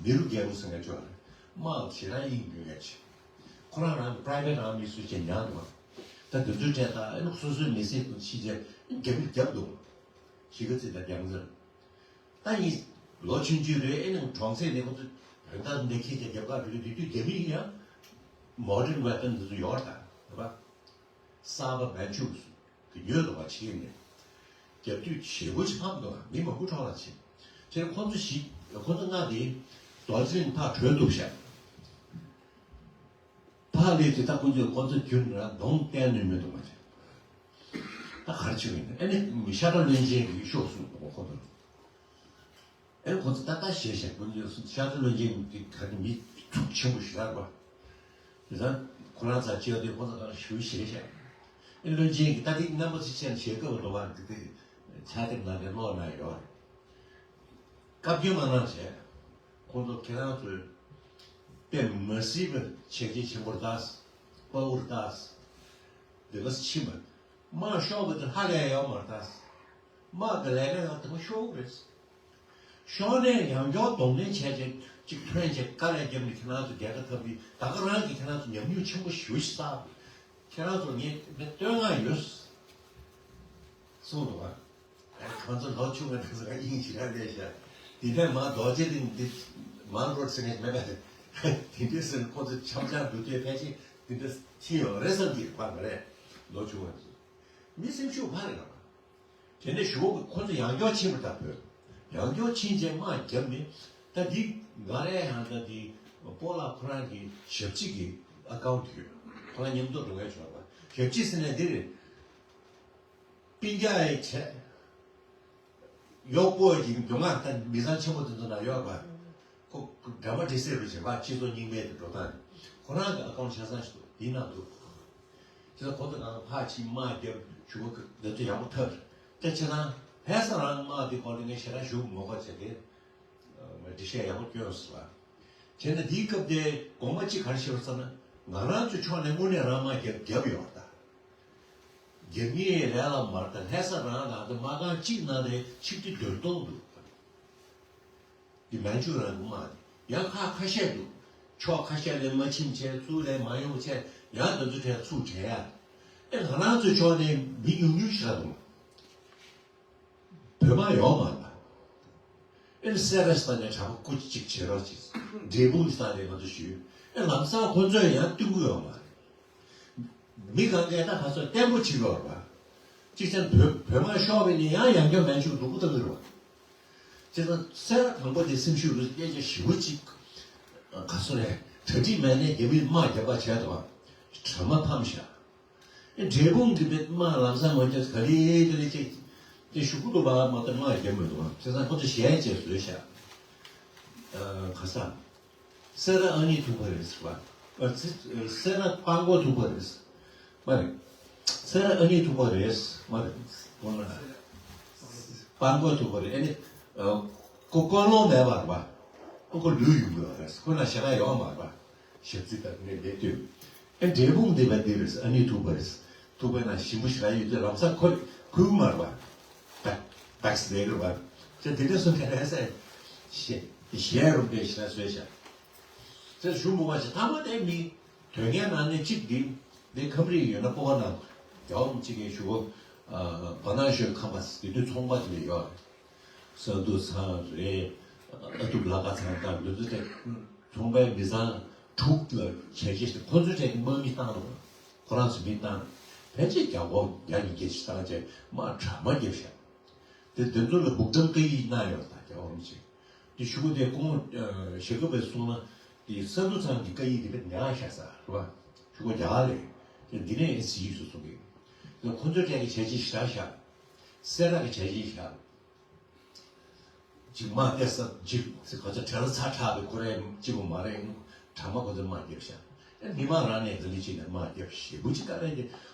མི་རུ་རྒྱལ་རུ་ཟེར་ངེས་ཅོག་དམག་ཞེ་དྲག་ཡིན་རྒྱུ་ངེས་ཆེ། ཁོ་རང་རང་གི་private army སུ་ཅེ་ཉག་འདུག་ད་དུས་ཚོད་སྤྲད་ད་ཨེ་སོ་སོའི་མི་སེར་དུ་ཕྱིན་རྗེས་རྒྱ་མི་རྒྱབ་འདུག་གཞིས་ཀ་རྩེ་དང་རྒྱལ་རྩེ། ད་ཡིན། ལོ་ཆུང་ཆུང་རེད་ཨེ་ནང་གྲོང་གསེབ་ནས་ཁོ་ཚོ་བོད་ཟླ་འདི་ཁྱེད་ཀྱི་རྒྱབ་ཁ་བྲུས་དུས་དུས་རྒྱ་མི་ཡིན་ཡང་། modern weapon འདི་ཚོ་ཡོད་ད་རེད་པ། གསར་པ་མན་ཆུ་གི་ཉོས་འདུག་པ་ཕྱི་ནས། རྒྱབ་དུས་བྱེད་སྒོ་ཅིག་ཕམ་འདུག་མི་མང་པོ་འཕྲོག་ལ་ཕྱིན། དེར་ཁོ་ཚོ་ཞིག་ཁོ་ཚོ་ལྔ་དེ་རྡོ་རྗེ་གླིང་ཕར་བྲོས་འདུག་ཤག་ཕར་སླེབས་དུས་ད་ཁོ་ཚོས་ཁོ་ཚོ་རྒྱུན་ར་གདོང་བསྟན་ནུས་མི་འདུག་མ་རེད། ད་ག་རེ་བྱེད་ཀྱི་ཡིན་ཨ་ནི་ཤ་ཁྲག་བློན་ཆེན་གྱི་ཤོག་གསུངས་འདུག་ཁོ་ཚོ། ཨེ་ཁོ་ཚོ་ད་ལྟ་ཞེས་བཤད་ཀུན་ལས་སུ་ཤ་ཚ་བློན་ཆེན་གྱི་ག་ནི་མི་ཐུགས་ཆེན་པོ་ཞིག་རག་པ། དེ་ཚང་ཁོ་རང་ཚ་ཆེ་བ་དེ་ཁོ་ཚོ་ག་རེ་ཞུ་ཞེས་བཤད། ཨེ་བློན་ཆེན་གྱི་ད་ལྟའི་རྣམ་པ་ཚོ་ཆེན་ཞེས་སྐབས་འགྲོ་བ་འདི་དེ་ཆ་དེབ་ནང་ནས་ཀློག་ན་ཡོད་རེད། བཀའ་བཀྱོན་མ་གནང་བྱས། ཁོང་ཚོ་ཁྱེད་རང་ཚོས་དཔེ་མ་སྲིད་པའི་བྱས་རྗེས་ཆེན་པོར་ལྟ། དཔའ་བོར་ལྟ། དེ་ག་ཕྱིན་པ། དམག་ཤོར་བ་དེ་ཧ་ལས་ཡོད་མ་རེད་ད། དམག་གི་ལས་ཀ་ཡང་དེ་མ་ཤོར་བ་རེད། ཤོར་ནས་ཡང་བསྐྱར་གདོང་ལེན་བྱས་རྗེས་གཅིག་ཐོན་རྗེས་དཀའ་ལས་བརྒྱབ་ནས་ཁྱེད་རང་ཚོ་རྒྱལ་ཁ་ཐོབ་ནས་ད་ག་རང་གིས་ཁྱེད་རང་ཚོ་ཉམས་མྱོང་ཆེན་པོ་ཞེ་པོ་ཞིག་བསགས། ཁྱེད་རང་ཚོ་ངས་དེ་སྟོན་དགོས་ཡོད། གསུངས་འདུག་བ། ཁོང་ཚོ་ལོ་ཆུང་བ་དེ་ཚོ་ལ་དབྱིངས་ཞེ་དྲག་སླེབས་ཤག་དེ་ནས་མ་རྡོ་རྗེ་གླིང་འདི་མང་རོ་ཟེར་ནས་མེད་པ་རེད། དེ་འདྲའི་ཟེར་ཁོང་ཚོ་འཆམ་འཆམ་འགྲོ་དུས་ཕལ་ཆེར་དེ་འདྲ་ཕྱིན་ཡོང་རེད་བསམ་གྱི་བར་མ་རེད། ལོ་ཆུང་བ་དེ་ཚོ་མི་སེམས་ཤུགས་འཕར་རེད་ལ། དེ་ནས་ཞུ་བོ་ཁོང་ཚོ་ཡང་བསྐྱར་ཕྱིན་པ་ལྟ་བུ། ཡང་བསྐྱར་ཕྱིན་རྗེས་དམག་བརྒྱབ་ནས་ད་འདི་ང་རའི་ཡང་ད་འདི་སྤོ་ལགས་ཁོ་རང་གི་ཞབས་ཕྱི་གི་ཨ་ཀའུན་ཊི་ཡོད། ཁོ་རང་མཉམ་དུ་འགྲོ་མཁན་བྱུང་བ་ཞབས་ཕྱི་ཟེར་ནས་འདི་རེད། སྤུན་ཀྱག་ཡི་བྱས། གཡོག་པོ་ཡི་མདུན་ངག་ད་མི་ཚང་ཆེན་པོ་དེ་ཚོ་ན་ཡོད་པ། ཁོ་ཁོ་འདྲ་མ་འདྲི་སེ་རུ་བྱེད་པ་སྤྱི་ཚོགས་རྙིང་པའི་དུ་འགྲོ་སྟངས་རེད། ཁོ་རང་གི་ཨ་ཀའུན་ཊི་ཆ་ཚང་ཞིག་འདུག་དེའི་ནང་འདུག་དེ་ཚོ་ཁོ་ཚོ་གང་ཕར་ཕྱིན་དམག་རྒྱབ་ཞུ་བ་འདི་ཚོ་ཡག་པོ་ཐབས་དེ་བྱས་ན་ལྷ་ས་རང་དམག་འདི་སྐོར་ལ་ངས་ཞེ་དྲག་ཞུ་མ་དགོས་བྱས་ཏེ། འགྲེལ་བཤད་ཡག་པོ་སྐྱོན་སོང་བ། བྱས་ན་འདིའི་སྐབས་དེ་དགོངས་པ་གཅིག་ག་རེ་བཞེས་པ་ཟེར་ན་ང་རང་ཚོའི་ཕྱོགས་ནས་དངོས་གནས་རང་དམག་རྒྱབ་རྒྱབ་ཡོད་པ་དང་། རྒྱབ་ངེས་ལས་ལ་མར་དང་ལྷ་ས་རང་ལ་དང་དམག་ཁང་གཅིག་ནང་ནས་ཆིག་ཁྲི་བདུན་སྟོང་འདུག་འདི་མན་ཇུ་རང་གི་དམག་དེ་ཡང་ཁག་ཁ་ཤས་འདུག་ཕྱོགས་ཁ་ཤས་ལས་མ་ཕྱིན་བྱས་ཚུར་ལས་མ་ཡོང་བྱས་ཡང་དེ་ཚོ་གྲས་ཚུར་བྲལ་ཡ། ཨེ་ང་རང་ཚོའི་ཕྱོགས་ནས་མི་ཉུང་ཉུང་ཞིག་ར་འདུག་བོད་དམག་ཡོད་མ་རེད། ཨེ་སེ་ར་ཞིག་ནས་གྲྭ་པ་སྐུ་གཅིག་བྱེད་རོགས་གྱིས། འབྲས་སྤུངས་ཞིག་ནས་ང་ཚོ་ཞུས། ཨེ་ལམ་སང་ཁོ་ཚོས་ཡང་བསྟུན་གི་ཡོད་མ་རེད། མི་གང་གས་ད་ཁ་སོ་བརྟན་པོ་བྱེད་ཀྱི་ཡོད་རེད་པ། གཅིག་བྱས་ན་བོད་བོད་དམག་ཤོར་བས་ནི་ཡང་ཡང་བསྐྱར་མན་ཇུ་སྡུག་པོ་བཏང་གི་རེད་པ། བྱས་ཙང་སེ་ར་དང་པོ་དེ་སེམས་ཤུགས་རུ་སྐད་ཆ་ཞེ་པོ་གཅིག་ག་སོ་རེད་གྲ་སྒྲིག་མེད་ནས་རྒྱ་མིས་དམག་རྒྱབ་པ་བྱས་དང་གྲ་མ་ཕམ་ཤག་ཨེ་འབྲས་སྤུངས་ཀྱི་མི་དམག་ལམ་སང་ངོ་རྒྱག་ག་ལེ་ག་ལེ་ཅིག་དེ་ཞུ་གི་འདུག་པ་མ་གཏོགས་དམག་རྒྱབ་མི་འདུག་པ། བྱས་ཙང་ཁོ་ཚོ་ཞལ་ཅེས་བཟོས་ཤག་ཨ་ག་ས། སེ་ར་ཨ་ནི་ཐུག་པ་རེད་ཟེར་བ། ཨ་ཙི་སེ་ར་སྤང་གོ་ཐུག་པ་རེད། མ་རེད། སེ་ར་ཨ་ནི་ཐུག་པ་རེད། མ་རེད། ཁོ་ན་སྤང་གོ་ཐུག་པ་རེད། ཨ་ནི་ཨ་ཀོ་ཀོ་ལོང་མེད་པ་རེད་པ། ཁོ་ལུས་ཡོང་གི་རེད། ཁོ་ན་ཞེ་དྲག་ཡོད་མ་རེད་པ། ཞབས་རྩི་དང་ནས་ལས་དུས། ཨ་འབྲས་སྤུངས་འདི་པ་འདི་རེད། ཨ་ནི་ཐུག་པ་རེད། ཐུག་པའི་ནང་ཞིམ་པོ་ཞེ་དྲག་ཡོད་དུས་ལམ་སང་ཁོ་ཁུལ་མ་རེད་པ། ད་ད་ཟེར་རེད་བ། ཅེས་དེ་འདྲ་སོང་ནས་ཨེ་ས་ཞེ་ཞེ་རུ་འདྲ་ཞེ་ན་བཟོས་ཤག་ཅེས་ཞུ་མི་བ་ཞིག་ཐ་མ་དེ་མི་དོན་ངན་ནང་ནས་གཅིག་འདི་འདི་ཁམས་རིགས་ཡོད་ན་སྤོ་བ་ན་རྒྱ་བོ་གཅིག་གིས་ཞུ་གོ། བ་ན་ཤོད་ཁམས་པ་དེ་དུས་ཚོང་པ་དེ་ལས་ཡོད། ས་འདུ་ཚང་རེད། ཨ་ཐུབ་ལ་ཀ་ཚང་དང་འདི་ཚོ་དེ་ཚོང་པའི་མི་ཚང་དྲུག་ལ་བྱས་རྗེས་ཤིག་ཁོ་ཚོའི་གྲས་ཀྱི་དམག་མི་བཏང་རོགས། ཁོ་རང་ཚོ་མི་བཏང་། ཕལ་ཆེར་རྒྱ་སྒོར་བརྒྱ་ཉིས་བརྒྱ་ཞིག་བཏང་བྱས་དམག་གྲ་མ་བརྒྱབ་ཤག་དེ་དེ་ཚོ་ལ་སྦུག་ཀྲམ་སྐད་ཡིག་གནང་ཡོད་ད་རྒྱ་བོ་མི་ཞིག་དེ་ཞུ་གོ་དེ་ཁོང་ཞེ་གི་པའི་གསུང་ན་དེ་ས་འདུ་ཚང་གི་སྐད་ཡིག་དེ་དཔེ་ཉག་ཤག་ས་རེད་བ། ཞུ་གོ་རྒྱ་ག་ལས་དེ་འདི་ནས་ཨེ་ཙི་ཡིག་སུ་གསུང་གི། དེ་ཁོ་ཚོའི་གྲས་ཀྱི་བྱས་རྗེས་ཞིག་བཞག་ཤག་སེ་ར་གི་བྱས་རྗེས་བཞག་ཅིག་དམག་སྟེར་ས་ཅིག་ཟེར་ག་ཚོད་བྲེལ་ཚ་དྲག་པའི་ཁོ་རའི་གཅིག་པུ་མ་རེད། གྲ་མ་ཁོ་ཚོས་དམག་བརྒྱབ་ཤག་ཨེ་མི་མང་རང་ནས་ག་ལེ་ཅིག་ནས་དམག་བརྒྱབ་ཞེ་པོ་ཅིག་ག་རེ་དེ་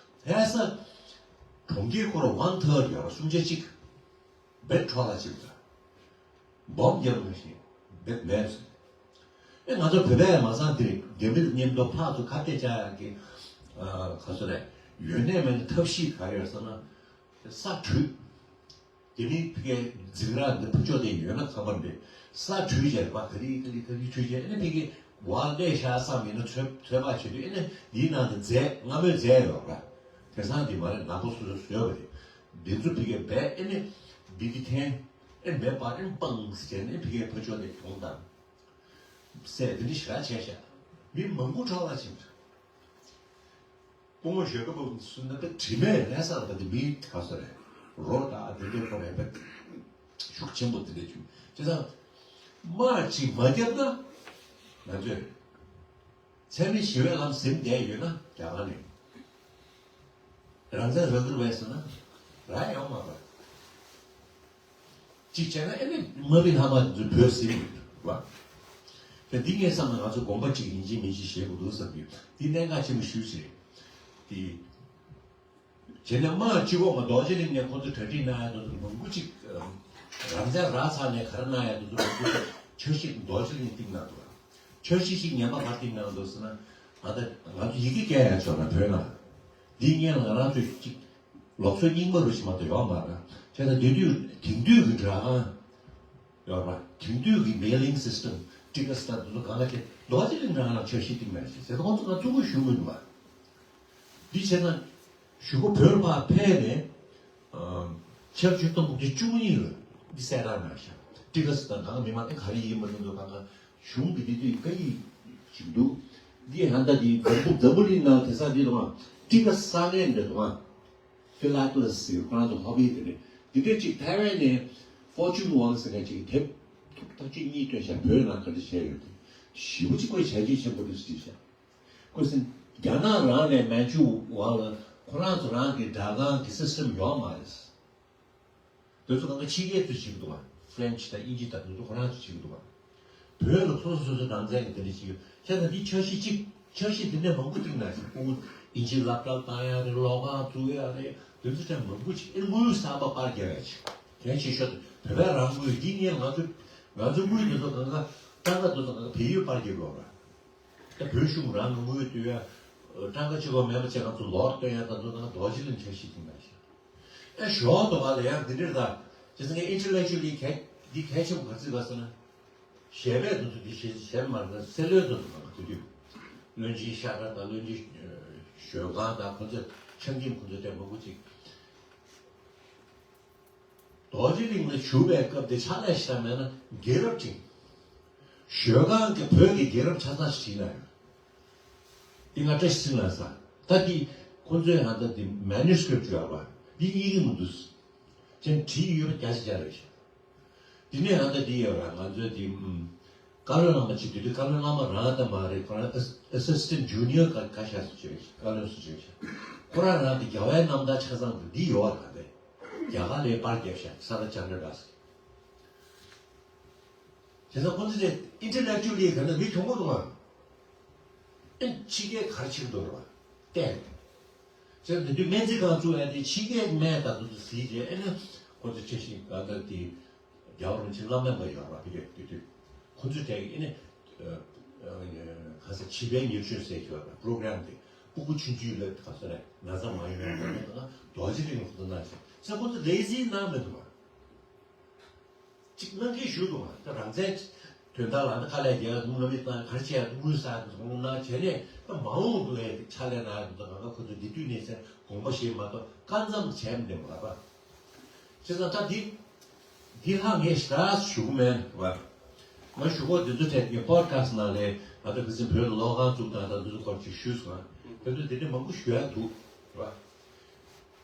ལྷ་ས་གྲོང་ཁྱེར་ཁོ་ར་ཝན་ཐར་ཡོད་ར་སུམ་ཆ་གཅིག་བེད་འཕྲོ་ལ་ཅིག་ད་སྦོམ་བརྒྱབ་མ་ཤེས་བེད་མེད་ཟེར། ཨེ་ང་ཚོ་བོད་པས་མ་སང་དེ་རྒྱ་མི་དང་མཉམ་དུ་ཕག་ཚོ་ཁ་གཏད་བཅག་ཡག་གི་ཨ་ག་ཚོད་རེད་ཡོད་ནས་མེད་ན་ཐབས་ཤེས་ག་རེ་ཡོད་ཟེར་ན་ས་བྲུས། དེ་མིན་ཕ་གིའི་འཛིང་རགས་འདི་ཕུ་ཅོག་དེ་ཡོད་ན་ཁ་པར་འདི་ས་བྲུས་བྱས་པ་ག་རི་ག་རི་ག་རི་བྲུས་བྱས་ཨ་ནི་ཕ་གི་བར་ལས་ཤ་བསམ་ཡིན་ན་ཚོད་ཚོད་དཔག་བྱེད་དུས་ཨ་ནི་འདིའི་ནང་དུ་རྫས་སྔ་མོའི་རྫས་ཡོད་ར། དེང་སང་འདི་མ་རེད་ནག་པོ་སོ་སོ་བཟོས་པ་རེད། འདི་ཚོ་ཕ་གིའི་བས་ཨ་ནི་འདི་འདི་འཐེན་ཨ་ནི་མེ་འབར་ཨ་ནི་སྤང་ཟེར་ནས་ཕ་གིའི་ཕུ་ཅོག་དེ་གྱོང་དང་། སྲས་འདི་འདྲ་ཞེ་དྲག་བྱས་ཤག་མི་མང་པོ་ཁྲག་ལ་ཕྱིན། སྐུ་ངོ་ཞོལ་ཀ་པོ་སུ་ན་པའི་དྲི་མས་ལྷ་སར་པ་དེ་མི་ག་སོ་རེད། རོ་དང་དེ་འདྲའི་ཁོ་རེད་པས་ཤུགས་ཆེན་པོ་དེ་འདྲ་བྱུང་བྱས་ཙང་། དམག་ཅིག་མ་བརྒྱབ་ན་ང་ཚོས་འཚེ་མེད་ཞི་བའི་ལམ་ཟིན་བསྡད་ཡོད་ན་རྒྱ་གར་ནས་རང་བཙན་རག་གི་རེད་ཟེར་ན་རག་ཡོང་མ་རེད། གཅིག་བྱས་ན་ཨེ་ནི་དམག་མི་ལྷག་མ་ཚོས་བོད་ཟིན་བ། དེ་འདི་ངས་བསམ་ན་ང་ཚོ་དགོངས་པ་གཅིག་ཡིན་གཅིག་མིན་གཅིག་བཞེས་དགོས་འདུག་བསམ་གྱི་འདི་གནད་འགག་ཆེན་པོ་ཞེ་པོ་ཅིག་རེད། དེ་བྱས་ན་དམག་སྤྱི་ཁོག་མ་རྡོ་རྗེ་གླིང་ནས་ཁོ་ཚོ་གྲ་སྒྲིག་གནང་ཡ་དེ་ཚོ་མང་པོ་ཅིག་རང་བཙན་རག་ཚར་ནས་ག་རེ་གནང་ཡ་དེ་ཚོ་མང་པོ་ཅིག་འཆར་གཞི་རྡོ་རྗེ་གླིང་བཏིང་གནང་འདུག་འཆར་གཞི་ཞིག་ངན་པ་ག་རེ་བཏིང་གནང་འདུག་ཟེར་ན་ང་ད་ང་ཚོ་ཡི་གེ་སྐྱེལ་ཡ་ཆོག་ན་བོད་ནང་འདི་སྔོན་ལ་ང་རང་ཚོས་ཅིག་ལུགས་སྲོལ་རྙིང་པ་རུ་ཞིག་མ་གཏོགས་ཡོད་མ་རེད། བྱས་ཙང་དེ་དུས་དེང་དུས་ཀྱི་སྒྲ་གང་ཡོད་རེད་པ། དེང་དུས་ཀྱི་མེ་ལིང་སིས་ཊམ་ཊི་ཀ་སི་ཊར་དེ་ཚོ་གང་ལ་ཁེལ་རྡོ་རྗེ་གླིང་སྒྲ་གང་ལ་འཆར་གཞི་བཏིང་མེད་ཞེས་ཟེར་ཁོང་ཚོ་ང་ཚོ་གུ་ཞུ་མི་འདུག་པ། འདི་བྱས་ན་གཞུག་གུ་བོད་ལ་ཕར་ཕེབས་ནས་ཕྱི་ལོ་ཆིག་སྟོང་དགུ་བརྒྱ་བཅུ་གཉིས་ལ་འདི་གསལ་བསྒྲགས་གནང་ཤག་ཊི་ཀ་སི་ཊར་གང་མི་མང་ག་རེ་ཡིན་མ་ཡིན་འདུག་གང་གང་གཞུང་གི་འདི་དུས་སྐད་ཡིག་ཅིག་འདུག་འདི་ཧན་ད་འདི་འཛམ་བུ་འཛམ་བུ་གླིང་ནང་དེང་སང་འདི་རུང་ཊི་ཀ་ས་གནས་འདི་རུང་ཧྥི་ལ་ཀ་ལ་སི་ཁོ་རང་ཚོ་ཧོ་བི་དེ་རེད། འདི་འདྲ་ཅིག་ཐའེ་ཝན་ནས་ཧྥོ་ཅུན་ཝང་ཟེར་མཁན་ཅིག་དེབ་ཐུག་ཐག་གཅོད་གཉིས་བཏོན་ཤག་བོད་ནང་ག་འདྲ་བྱས་ཡོད་དེ་ཞེ་པོ་ཅིག་ཁོས་བྱས་རྗེས་ཆེན་པོ་འདུག་ཟེར་ཤག་ཁོས་ཟེར་རྒྱ་ནག་རང་ནས་མན་ཇུ་ཝང་ལ་ཁོ་རང་ཚོ་རང་གི་སྒྲ་གང་གི་སིས་ཊམ་ཡོད་མ་རེད། དེ་ཚོ་གང་ག་ཕྱི་རྒྱལ་ཚོས་བྱེད་ཀྱི་འདུག་བ། ཧྥ་རན་ཆི་དང་དབྱིན་ཇི་དང་དེ་ཚོ་ཁོ་རང་ཚོས་བྱེད་ཀྱི་འདུག་བ། བོད་ལ་སོ་སོ་སོ་སོའི་རང་བཙན་གྱི་དེ་འདྲ་བྱེད་ཀྱི་ཡོད། བྱས་ཙང་འདི་འཆར་གཞི་གཅིག་འཆར་གཞི་འདི་འདྲ་མང་པོ་བཏིང་ན་ཞིག་ཁོ་དབྱིན་ཇི་སློབ་གྲྭ་བཏང་ཡ་རེད། ལོགས་ཁང་བཙུགས་ཡ་རེད། དེ་ཚོ་ཅང་མང་པོ་ཅིག་ཨེ་དངུལ་གསར་པ་པར་རྒྱག་ཡ་ཅིག་གལ་ཆེ་ཤོས་དེ་བོད་པའི་རང་དངུལ་འདི་ངས་ང་ཚོ་ང་ཚོ་དངུལ་དེ་ཚོ་གང་ག་ཏང་ཀ་དེ་ཚོ་གང་ག་བལ་ཡུལ་པར་རྒྱབ་ཡོད་ར། ད་བོད་གཞུང་རང་གི་དངུལ་བསྡུ་ཡ། ཏང་ཀ་གཅིག་པོ་མེད་པ་བྱས་ང་ཚོ་ལོག་སྟོན་ཡ་ད་ཚོ་ནང་རྡོ་རྗེ་གླིང་འཆར་གཞི་དེ་འདྲ་ཞིག་ཨེ་ཞོག་འདུག་ག་ལ་ཡང་འདི་འདྲ་ད། ཇི་ལྟར་ང་intellectually་གལ་འདི་གལ་ཆེན་པོ་ག་ཚོད་ག་ཟེར་ན། གཞས་པས་དེ་ཚོ་འདི་གཞས་གཞས་མ་རེད་ན་སེ་ལོས་དེ་ཚོ་གང་ག་དེ་དུས། བློན་ཆེན་ཤ་ཁྲག་དང་བློན་ཆེན་ཞོལ་ཁང་དང་ཁོ་ཚོ་ཆང་ཁྱིམ་ཁོ་ཚོ་དེ་མང་པོ་ཅིག་རྡོ་རྗེ་གླིང་ལ་བཞུགས་པའི་སྐབས་དེ་ཕྱག་ལས་ཤ་མེད་ན་རྒྱལ་རབས་ཅིག་ཞོལ་ཁང་གི་བོད་ཀྱི་རྒྱལ་རབས་ཆ་ཚང་ཞིག་བྲིས་ན་ཡང་། འདི་ང་བཀྲ་ཤིས་ཚེ་རིང་ལགས་ཟེར། ད་འདི་ཁོང་ཚོའི་ཧ་ད་འདི་manuscript་ཡོད་པ་འདི་རྙེད་ཀྱི་མི་འདུག་ཅན་བྲིས་ཡོད་པ་བརྒྱ་ཆ་བརྒྱ་རེད་ཤག་འདི་ནས་ཧ་ད་འདི་ཡོད་ར་ང་ཚོའི་འདི་བཀའ་བློན་བླ་མ་ཅིག་དེ་དུས་བཀའ་བློན་བླ་མ་རང་ད་མ་རེད། ཁོ་རང་assistant junior་བཀའ་བཀའ་ཤག་སུ་བྱོས་ཤག་བཀའ་བློན་སུ་བྱོས་ཤག་ཁོ་རང་རང་དེ་རྒྱལ་བའི་རྣམ་ཐར་ཆ་ཚང་དུ་འདི་ཡོད་ར་དེ་རྒྱ་གར་ལས་པར་བརྒྱབ་ཤག་ས་ར་ཅན་དྲ་དྲ་ཟེར། བྱས་ཙང་ཁོ་ཚོ་དེ་intellectually་ག་ན་མི་ཁྱུང་པོ་འདུག་ཨ། ཨེ་ཕྱི་རྒྱལ་ག་རེ་བྱེད་ཀྱི་འདུག་ར་བལྟས། བྱས་ཙང་དེ་དུས་སྨན་རྩིས་ཁང་བཙུགས་ཡ་དེ་ཕྱི་རྒྱལ་སྨན་ད་དུ་དུ་གཟིགས་རྗེས་ཨེ་ནི་ཁོ་ཚོ་ཆེ་ཞིང་ག་ད་དེ་རྒྱལ་བ་རིན་ཆེན་བླ་སྨན་པ་ཡོད་ར་ཕི་རྒྱལ་དེ་དུས་ཁོ་ཚོ་དེ་ཨེ་ནི་ག་ས་བྱིས་པའི་ཉེར་སྤྱོད་ཟེར་ཡོད་ར་program་དེ་སྤུ་གུ་ཆུང་ཆུང་ལ་ག་ས་ར་ན་ཚ་མ་ཡོང་ཡ་མ་ཡོང་ད་རྡོ་རྗེ་གླིང་ལ་ཁོ་ཚོ་ན་ཞིག་ཚེ་ཁོ་ཚོ་ལེ་ཟི་གནང་མི་འདུག་བ། གཅིག་གནང་གི་ཞུ་འདུག་བ། ད་རང་བཙན་དོན་དག་ལ་ད་དཀའ་ལས་རྒྱག་དངུལ་མི་བཏང་གར་བྱས་དངུལ་ཟ་དངུལ་གནང་བྱས་ནས་ད་མ་འོངས་པའི་ཕྱག་ལས་གནང་ཡག་འདུག་གང་ག་ཁོ་ཚོ་འདི་དུས་གནས་ཚད་དགོངས་པ་བཞེས་མ་གཏོགས་སྐབས་མཚམས་བྱས་མི་འདུག་བ། བྱས་ཙང་ད་འདི་འདི་ལྷག་ངས་ཞེ་དྲག་ཞུ་གི་མེད་བ། ང་ཞུ་གོ་འདི་ཚོ་ཐད་ཀྱི་པོ་ཌི་ཁ་སི་ནང་ལས་ང་ཚོ་ཁ་སང་བོད་ལ་གློག་ཁང་བཙུགས་སྟངས་དང་འདི་ཚོ་སྐོར་ཅིག་ཞུས་སོང་། དེ་ཚོ་འདི་འདྲ་མང་པོ་ཞུ་ཡག་འདུག་བ།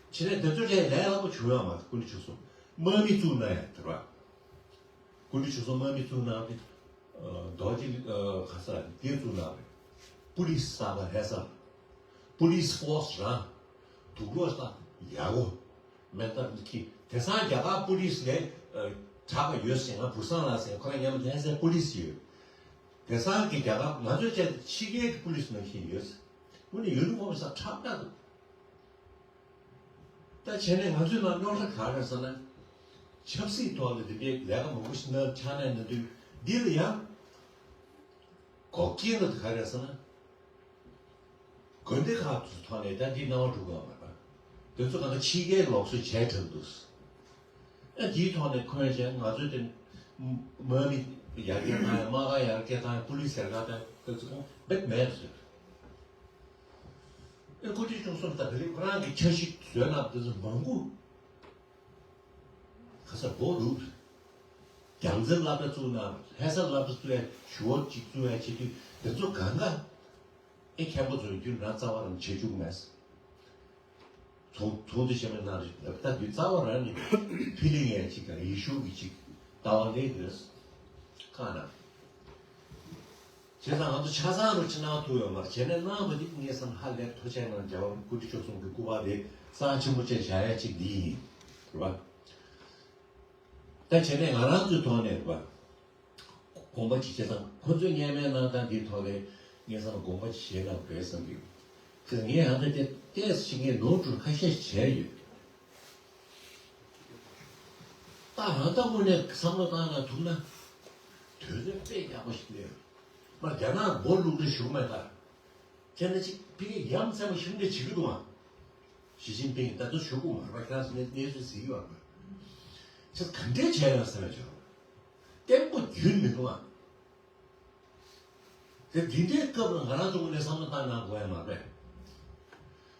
བྱས་ནས་དེ་ཚོ་ལས་ལས་སླ་པོ་བྱུང་ཡོད་མ་རེད། སྐུ་མདུན་ཆོས་གསུམ་དམག་མི་བཙུགས་གནང་ཡག་དེ་རེད་བ། སྐུ་མདུན་ཆོས་གསུམ་དམག་མི་བཙུགས་གནང་སྟེ། རྡོ་རྗེ་ག་ས་དེ་བཙུགས་གནང་བ་རེད། པུ་ལིས་གསར་པ་ལྷ་ས། པུ་ལིས་ཕོར་སི་རང་། དུག་ལོག་ལྟ་ཡག་པོ། མེ་མདའ་འཁྱེར། དེང་སང་རྒྱ་གར་པུ་ལིས་ལས་དྲག་པ་ཡོད་ཟེར། ང་བུ་སངས་ལགས་ཟེར་ཁོ་རང་མཉམ་ལྷ་སའི་པུ་ལིས་ཡོད། དེང་སང་གི་རྒྱ་གར་ང་ཚོའི་ཆེད་དུ་ཕྱི་རྒྱལ་གྱི་པུ་ལིས་ནང་བཞིན་ཡོད། དངོས་གནས་ཡུ་ནི་ཧོམ་ས་ཁྲག་ཁྲག་འདུག་ད་བྱས་ནས་ང་ཚོའི་ནང་རྙོག་དྲ་ག་རེ་ཟེར་ན། ཆབ་སྲིད་ཐོག་ལ་དེ་འདྲའི་ལས་ཀ་མང་པོ་ཞིག་གནང་ཕྱག་ལས་གནང་དུས་འདི་ལ་ཡང་འགོག་རྐྱེན་ལ་ག་རེ་ཟེར་ན། དགོན་སྡེ་ཁག་ཚོའི་ཐོག་ནས་ད་འདི་སྣང་བ་འགྲོ་གི་ཡོད་མ་རེད། དེ་ཚོ་གང་ལྟར་ཕྱི་རྒྱལ་ལུགས་སྲོལ་བྱས་དྲགས་འདུག་ཨ་འདིའི་ཐོག་ནས་འཁོན་བྱས་ང་ཚོའི་དེ་དམག་མི་ཡར་རྒྱས་བཏང་ཡ། དམག་སྒར་ཡར་རྒྱས་བཏང་ཡ། པུ་ལིས་ཟེར་ག་ད་དེ་ཚོ་རྦད་མེད་ཟེར། ཨེ་སྐུ་ཕྲེང་ཆུང་གསུམ་ད་དེ་རིང་ཁོ་རང་གི་འཆར་གཞི་བཟོས་གནང་དེ་ཚོ་མང་པོ་ཁ་ས་བོ་འདུག་རྒྱལ་རྩེ་སློབ་གྲྭ་བཙུགས་གནང་། ལྷ་ས་སློབ་གྲྭ་བཙུགས་ཡ། ཞུ་བོ་གཅིག་བཙུགས་ཡ་བྱེད་དུས་དེ་ཚོ་གང་ག་ཨེ་མཁན་པོ་ཚོས་རྒྱུན་རང་རྩ་བ་རང་བྱེད་བཅུག་མེད། ཚོང་ཚོང་དུ་བྱེད་མེད་གནང་རེད། ད་དུས་རྩ་བ་རང་ནས་ཕི་ལིང་ཡ་གཅིག་དང་ཡེ་ཤུ་གི་གཅིག་ལྟ་བ་ལས་དེ་ཁ་ན། བྱས་ཙང་ང་ཚོ་ཆ་ཚང་རུ་ཕྱི་ནང་ཐུག་ཡོད་མ་རེད། བྱས་ནས་གནང་བ་འདི་ངས་བསམ་ཧ་ལས་ཐུགས་རྗེ་གནང་། རྒྱལ་བ་སྐུ་ཕྲེང་ཆུང་གསུམ་གྱི་སྐུ་པར་དེ་རྩ་ཆེན་པོ་བྱས་བཞག་ཡ་གཅིག་འདི་ཡིན། རེད་བ། ད་བྱས་ནས་ང་རང་ཚོའི་ཐོག་ནས་རེད་བ། དགོངས་པ་ཅིག་བྱས་ཙང་ཁོ་ཚོས་བརྙན་མེད་གནང་སྟངས་འདིའི་ཐོག་ལས་ངས་བསམ་དགོངས་པ་ཅིག་བཞེས་གནང་དགོས་བསམ་གྱི་ཡོད། དེ་ངས་ཡང་ད་དེ་ཏོག་ཙམ་ཞིག་ངས་ནོར་འཁྲུལ་ཁ་ཤས་ཤིག་བྱས་ཡོད། ད་རང་ལྟ་བུ་ནས་བསམ་བློ་བཏང་ན་ཐུབ་ན། དུས་ཚོད་དཔེ་ཡག་པོ་ཞིག་སླེབས། མ་རྒྱ་ནག་སྦོ་ལུག་རེ་བཞུགས་མེད་ད། ཁྱེད་ན་ཅིག་ཕ་གི་ཡ་མཚན་པོ་ཞིག་འདྲ་བྱེད་ཀྱི་འདུག་ཨ། ཞི་ཅིན་ཕིང་ད་དུང་བཞུགས་ཀྱི་མ་རེད་པ། ཁྱེད་རང་ཚོ་གནས་ཚུལ་གཟིགས་ཡོད་པ། ཁྱེད་ག་འདྲས་བྱས་ཡོད་ཟེར་བ་བྱོས། བརྟན་པོ་རྒྱུན་མི་འདུག་ཨ། དེ་འདི་འདྲའི་སྐབས་ལ་ང་རང་ཚོ་ངོས་ནས་བསམ་བློ་བཏང་གནང་དགོས་ཡ་མ་རེད།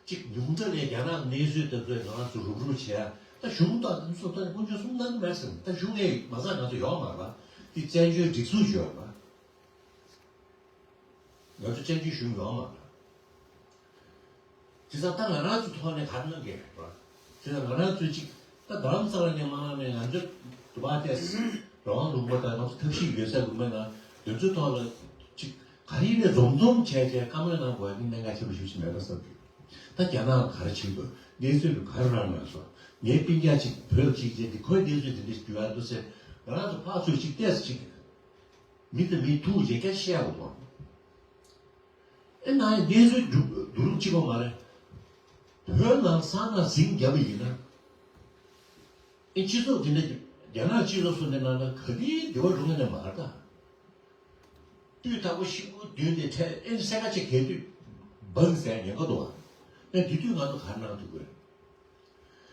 གཅིག་ཉུང་མཐའ་ནས་རྒྱ་ནག་གནས་ཚུལ་དེ་ཚོས་ང་རང་ཚོ་རུབ་རུབ་བྱས། ད་གཞུང་དང་དེ་ཚོ་ད་དཀོན་མཆོག་གསུམ་གནང་གི་མེད་ཟེར། ད་གཞུང་ནས་མ་རྩ་ང་ཚོ་ཡོད་མ་རེད་པ། དེ་བཙན་བྱོལ་སྒྲིག་འཛུགས་ཡོད་པ། ང་ཚོ་བཙན་བྱོལ་གཞུང་ཡོད་མ་རེད། བྱས་ཙང་ད་ང་རང་ཚོ་ཐོག་ནས་ག་རེ་གནང་གི་རེད་པ། བྱས་ཙང་ང་རང་ཚོས་གཅིག་ད་རྡ་རམ་ས་ལ་ནས་མ་གནང་ནས་ང་ཚོ་དུ་བ་ཏེས་རང་དབང་ལུང་པ་དང་ང་ཚོ་ཐབས་ཤེས་ཡོད་ཚད་ལུང་པའི་ནང་དེ་ཚོའི་ཐོག་ལ་གཅིག་ག་རེ་ཡིན་ནས་འཛོམས་འཛོམས་བྱས་བྱས་བཀའ་མོལ་གནང་དགོས་ཡ་དེ་གནད་འགག་ཆེན་པོ་ཞེ་པོ་ཅིག་མེད་པ་བསམ་གྱི། ད་རྒྱ་ནག་ལ་ག་རེ་བྱེད་དགོས། གནས་ཚུལ་ལ་ག་རེ་རག་ན་སོང་། ངའི་སྤུན་ཀྱག་ཅིག་བོད་ལ་ཅིག་བྱས་ཏེ་ཁོའི་གནས་ཚུལ་དེ་འདྲ་ཞིག་འགྱུར་ཡ་འདུག་ཟེར། ང་རང་ཚོ་ཕར་ཚུར་ཅིག་ཏོག་ཙམ་ཅིག་མི་དང་མི་ཐུག་བྱས་སྐད་ཆ་བཤད་ཡ་དགོས་དང་། ཨེ་ན་ཡང་གནས་ཚུལ་སྒྲུབ་བསྡུ་རུབ་གཅིག་པ་མ་རེད། བོད་ནང་ས་ནང་ཟིང་རྒྱབ་པ་ཡིན་ན། ཨེ་སྤྱི་ཚོགས་འདི་འདྲ་རྒྱ་ནག་སྤྱི་ཚོགས་སུ་འདི་ནང་ལ་ག་དུས་བདེ་བ་འགྲོ་ངེས་ནས་མ་རེད་ད། དུས་རྟག་པར་ཤི་བོ་བདུན་དེ་འཕྲལ་ཨེ་སེ་ཀ་ཅིག་གས་དུས་བང་ཟེར་ཉེན་ཁ་འདུག་ཨ། ཨེ་དེ་དུས་ང་ཚོ་ག་རེ་གནང་ཐུབ་དགོས།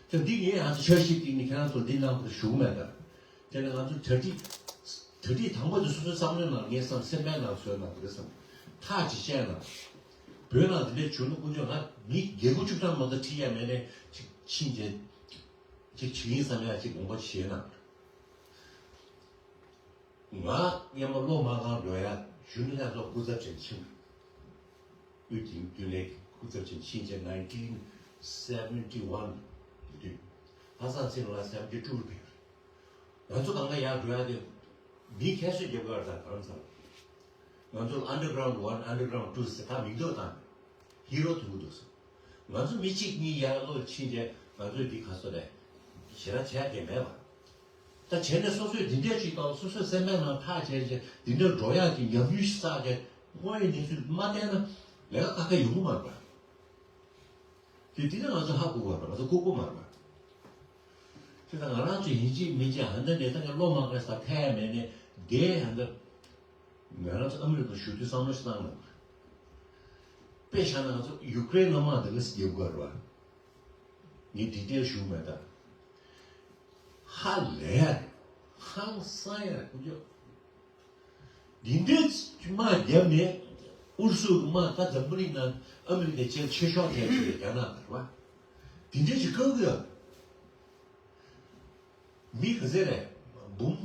ད་འདི་ངས་ང་ཚོ་འཆར་གཞི་བཏིང་ནས་ཁྱེད་རང་ཚོ་འདི་གནང་དགོས་ཞུ་གི་མེད་ད། དེ་ནས་ང་ཚོ་གྲ་སྒྲིག་གྲ་སྒྲིག་དང་པོ་དེ་སོ་སོའི་བསམ་བློའི་ནང་ངས་བསམ་སེམས་པའི་ནང་བཟོས་གནང་དགོས་བསམ། ཐག་ཅིག་བཅད་གནང་། བོད་ནང་འདི་འདྲའི་བྱུང་ན་དཀོན་མཆོག་ང་མི་བརྒྱད་དགུ་བཅུ་གྲངས་མ་གཏོགས་ཁྲིད་ཡ་མེད་ནས་ཅིག་ཕྱིན་རྗེས་ཅིག་བྱེད་ཡིན་བསམ་ཡ་ཅིག་དགོངས་པ་བཞེས་གནང་། ང་སྔོན་མ་གློ་དམག་ཁང་འགྲོ་ཡ་གཞོན་ནུ་ལྷན་ཚོགས་སྐུ་ཚབ་ཅིག་ཕྱིན། དབུས་དེང་དུས་ལས་སྐུ་ཚབ་ཅིག་ཕྱིན་རྗེས་nineteen seventy one དུས། ལྷ་ས་ཚེ་རིང་ལགས་seventy two ལ་ཕེབས། ང་ཚོ་གང་ག་ཡར་འགྲོ་ཡ་དེ་མི་ཁྱད་གསོད་རྒྱབ་ཀྱི་ཡོད་རེད་ད་རྡ་རམ་ས་ལ། ང་ཚོ་ལ་underground one, underground two ཟེར་ད་མིང་འདོགས་བཏང་། ཧི་རོ་ཐུག་གི་འདུག་ཟེར། ང་ཚོ་མི་གཅིག་གཉིས་ཡར་ལོག་ཕྱིན་རྗེས་ང་ཚོས་འདི་ག་སོ་རེད། ཞེ་དྲག་བྱས་དེ་མེད་པ། ད་བྱས་ནས་སོ་སོས་འདི་འདྲས་ཅིག་དང་སོ་སོའི་སེམས་པའི་ནང་ཐག་བཅད་བྱས་འདི་འདྲས་འགྲོ་ཡག་གི་ཉམས་མྱོང་ཞིག་བསགས་བྱས་དངོས་ཡོད་གནས་ཚུལ་མ་བལྟས་ན་ལས་ཀ་ཁ་ཁ་ཡོང་གི་མ་རེད་པ། དེ་དེ་ནི་ང་ཚོ་ཧ་གོ་དགོས་པ་ང་ཚོ་ལྐུགས་པ་མ་རེད་པ། དེ་ད་ང་རང་ཚོ་ཡིན་གཅིག་མིན་གཅིག་ཧ་འདི་ནས་ད་ངས་བློ་མ་འགེངས་ས་ཐད་ཡ་མེད་ནས་དེ་ཧ་འདི། ང་རང་ཚོ་ཨ་མི་རི་ཀར་བཞུགས་དུས་བསམ་བློ་ཞིག་བཏང་ན། དཔེ་བཞག་ན་ང་ཚོ་ཡུ་ཀེ་རེན་དམག་དེ་ག་སེ་རྒྱབ་དགོས་རེད་བ། ངས་detail ཞུ་མེད་ད། ཧ་ལས་ཡ་རེད། ཧང་སང་ཡ་རེད་ཀུ་ཅོ། འདི་འདྲའི་དམག་བརྒྱབ་ནས་ཨུ་རུ་སུ་གི་དམག་ད་འཛམ་བུ་གླིང་ནང་ཨ་མི་རི་ཀའི་ཆེས་ཆེ་ཤོས་དེ་ཅིག་རྒྱ་ནག་དང་རེད་བ། འདི་འདྲའི་ཅིག་བཀག་གི་ཡོད། མི་ག་ཚད་རེད། འབུམ་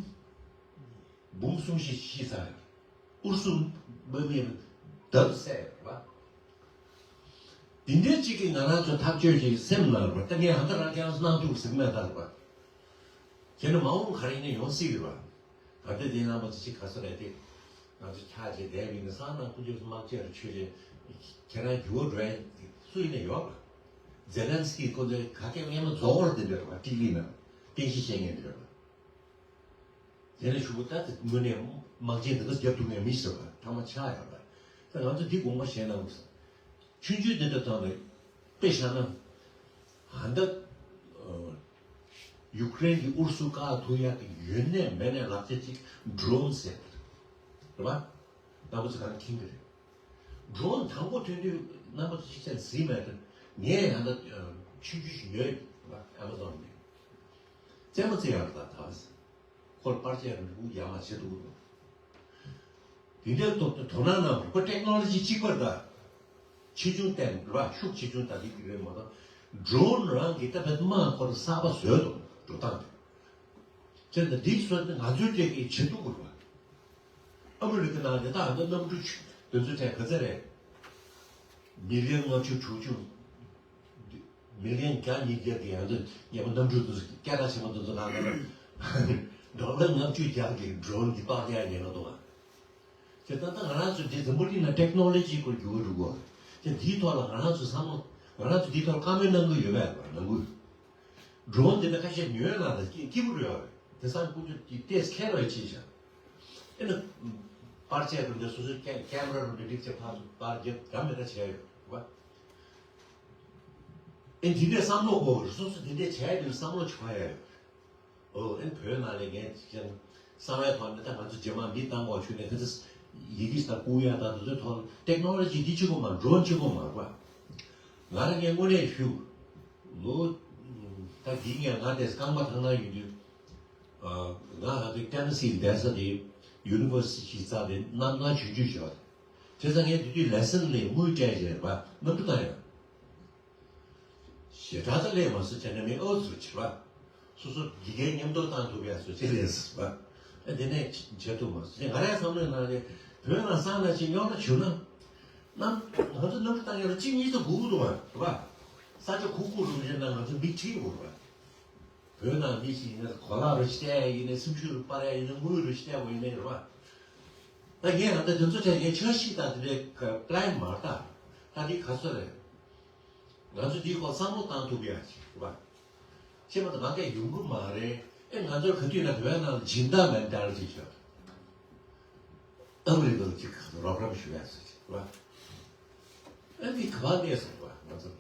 འབུམ་གསུམ་བཞི་ཤི་ཚར་རེད། ཨུ་རུ་སུ་དམག་མི་བརྡབ་བསད་རེད་བ། འདི་འདྲའི་ཅིག་གིས་ང་རང་ཚོ་ཐག་གཅོད་ཀྱི་སེམས་ནང་རེད་བ། ད་ངས་ཧ་ད་རང་ཁྱེད་རང་ཚོ་གནང་ཐུབ་ཟིག་མེད་ད་རེད་བ། དེ་ནི་མ་འོངས་ག་རེ་ཡིན་ན་ཡོང་སྲིད་རེད་བ། ད་ལྟ་དེ་རྣམ་པ་ཚོ་ཅིག་ག་ཚོད་རེད་དེ། ང་ཚོ་ཆགས་བྱས་བསྡད་པའི་ནི་སང་ནང་ཁུ་ཆོས་སུ་དམག་ཆེ་རུ་ཆོས་ཆེ། ཁྱེད་རང་འགྱུར་བ་འགྲོ་ཡ་སུ་ཡིན་ན་ཡོད་པ། ཛེ་ལན་སི་ཀི་ཁོ་ཚོས་ག་གེ་སྔས་མ་རྫོགས་བར་དེ་འདྲ་བ་ཏི་ལི་ན་རྟེན་གཞི་བྱེད་མཁན་དེ་འདྲ་བ། དེ་ནས་ཞུ་བ་ད་དེ་དངོས་གནས་དམག་ཆེན་འདི་ག་རྒྱབ་ཐུབ་མཁན་མི་ཟེར་བ་ཐ་མ་ཆགས་ཡོད་པ། ད་ང་ཚོ་འདི་དགོངས་པ་བཞེས་གནང་དགོས། ཆུང་ཆུང་དེ་འདྲ་ཐོག་ནས་དཔེ་བཞག་ན། ཧ་འདི། ཡུཀ་རེན་གྱི་ཨུ་རུ་སུ་བཀག་ཐུབ་ཡག་གི་ཡོད་ནས་མེད་ནས་ལག་ཆ་གཅིག་ཌོ་རོན་ཟེར། རེད་པ། རྣམ་པ་ཚོ་གང་མཁྱེན་གྱི་རེད། ཌོ་རོན་དང་པོ་ཐོན་དུས་རྣམ་པ་ཚོ་ཅིག་ཅན་གཟིགས་མེད་དུ། ངས་ཧ་འདི་ཆུང་ཆུང་ཞིག་ཉོས་ཡོད་པ་ཨ་མ་ཟོན་ནས། རྩེད་མོ་རྩེ་ཡག་ད་ད། ཁོར་པར་ཆས་རུ་ཡ་མ་བྱེད་འདུག་དེ་འདྲའི་ཐོག་ཏུ་དོ་སྣང་གནང་དགོས། ཁོ་ཊེག་ནོ་ལོ་ཇི་གཅིག་པར་ད། ཆེ་ཆུང་བསྟན་ར་ཤུགས་ཆེ་ཆུང་ད་འདི་གི་རེད་མ་གཏོགས། ཌོ་རོན་རང་གི་ད་བེད་དམག་ཁོ་ར་གསར་པ་བཟོས་འདུག་འགྲོ་སྟངས་དེ། བྱས་ཙང་འདི་བཟོས་ཏེ་ང་ཚོའི་གྲས་ཀྱིས་བྱེད་ཐུབ་དགོས་པ། ཨ་མི་རི་ཀ་ནང་དེ་དག་ད་གནམ་གྲུ་དེ་ཚོའི་གྲས་ག་ཚད་རེད། མི་ལི་ཡོན་ལྔ་བཅུ་དྲུག་ཅུ། མི་ལི་ཡོན་བརྒྱ་ཉིས་བརྒྱ་གི་ཡང་དུ་ཉེ་པོ་གནམ་གྲུ་དུ་སྐད་གྲགས་ཆེན་པོ་དུ་ཚོ་གང་ག་ན་ཌོ་ལར་ལྔ་བཅུ་བརྒྱ་གི་ཌོ་རོན་འདི་སྤར་ཡ་ཉེན་ཁ་འདུག་ག། དེ་ལྟ་ད་ང་རང་ཚོ་འདི་འཛམ་བུ་གླིང་ན་ཊེག་ནོ་ལོ་ཇི་སྐོར་འགྱུར་བ་འགྲོ་གོ། དེ་འདིའི་ཐོག་ལ་ང་རང་ཚོ་བསམ་བློ་ང་རང་ཚོ་འདིའི་ཐོག་བཀའ་མོལ་གནང་གི་ཡོད་པས་གནང་གི། ཌོ་རོན་འདི་འདྲ་ཁ་ཤས་ཉོས་ན་ད་སྐྱིད་སྐྱིད་པོ་རེད་བ། དེ་སང་ཁོང་ཚོ་དེ་ཏེས་ཁྱེར་བའི་ཕྱིན་ཤག་ཨེ་ན། པར་ཆས་རུ་འདི་སོ་སོའི་ཀེ་ཀེམ་ར་རུ་འདི་སྒྲིག་ཆས་ཕར་ཚུར་པར་རྒྱབ་འདྲ་མི་འདྲ་བྱས་ཡོད་རེད་བ། ཨེ་འདི་འདྲས་བསམ་བློ་གོ་སོ་སོ་འདི་འདྲས་བྱས་འདི་བསམ་བློ་བྱུང་ཡ་ཡོད། ཨོ་ཨེ་བོད་ནང་ལས་ངས་ཅིག་ཀྱང་གསང་བའི་ཐོག་ནས་ད་ང་ཚོ་རྗེས་མ་མི་བཏང་གོ་ཆུ་ནས་ཁ་ཚ་ཡི་གེ་ས་བསྐུར་ཡ་ད་དེ་ཚོའི་ཐོག་ཊེག་ནོ་ལོ་ཇི་འདི་གཅིག་པོ་མ་ཌོ་རོན་གཅིག་པོ་མ་རེད་བ། ང་རང་ངས་དངོས་གནས་ཞུ། ལོ། ད་འདི་ངས་ང་དེ་རྐང་པ་ཐང་ན་ཡོད་དུས། ང་ཧ་གི་ཊེ་ནེ་སི་བསྡད་ས་དེ་ཡུ་ནི་ཝར་སི་ཊི་ཞིག་རྩ་དེ་གནམ་ཐང་ཆུང་ཆུང་ཞིག་རེད། བྱས་ཙང་ངས་དེ་དུས་ལེ་སན་ལས་དངུལ་སྤྲད་བྱས་རེད་པ་གནམ་གྲུ་བཏང་ཡོད། ཞེ་དྲག་ད་ལས་མ་སུ་བྱས་ན་མི་ཨོ་ཚུར་བྱེད་པ། སོ་སོ་དགེ་རྒན་མཉམ་དུ་བཏང་ཐུབ་ཡ་སུ་བྱེད་ལས་སུ་པ། ཨ་དེ་ནས་བྱེད་ཐུབ་མ་སུ་བྱེད་ང་རའི་བསམ་བློའི་ནང་ལས་བོད་ནང་སང་ན་ཅིག་རྙོག་དྲ་བྱུང་ན། གནམ་ང་ཚོ་གནམ་གྲུ་བཏང་ཡ་ལ་གཅིག་གཉིས་ཚོ་སྒུག་འདུག་བ་རེད་པ། ས་ཆ་ཁུག་ཁུག་རུ་བཞིན་ན་ང་ཚོ་མི་ཁྲིད་དགོས་རེད་པ། བོད་ནང་མི་ཞིག་ཡིན་ན་གོ་ལག་རུ་ཤི་བལྟས་ཡ་ཡིན་ནའི་སེམས་ཤུགས་རུ་སྤར་ཡ་ཡིན་ན་དངུལ་རུ་ཤི་བལྟས་པ་ཡིན་ནའི་རེད་པ། ད་ངས་ང་ད་དེ་ཚོ་དྲན་ངས་འཆར་གཞི་དང་དེ་འདྲའི་པི་ལན་མ་རེད་ད། ད་འདི་ག་ཚོད་རེད། ང་ཚོ་འདིའི་སྐོར་བསམ་བློ་བཏང་ཐུབ་ཡ་ཞིག་རེད་པ། ཤེས་པ་དང་ང་སྐད་ཡོང་གི་མ་རེད། ཨེ་ང་ཚོར་ག་དུས་ན་བོད་ནང་ལ་སྦྱིན་བདག་མེན་ཊ་ལི་ཊི་ཤོད། ཨ་མི་རི་ཀ་ལ་ཅིག་རོགས་རམ་ཞུ་ཡ་ཟེར་ཅིག་རེད་པ། ཨ་འདི་ག་པར་གནས་སོང་བ་ང་ཚོ།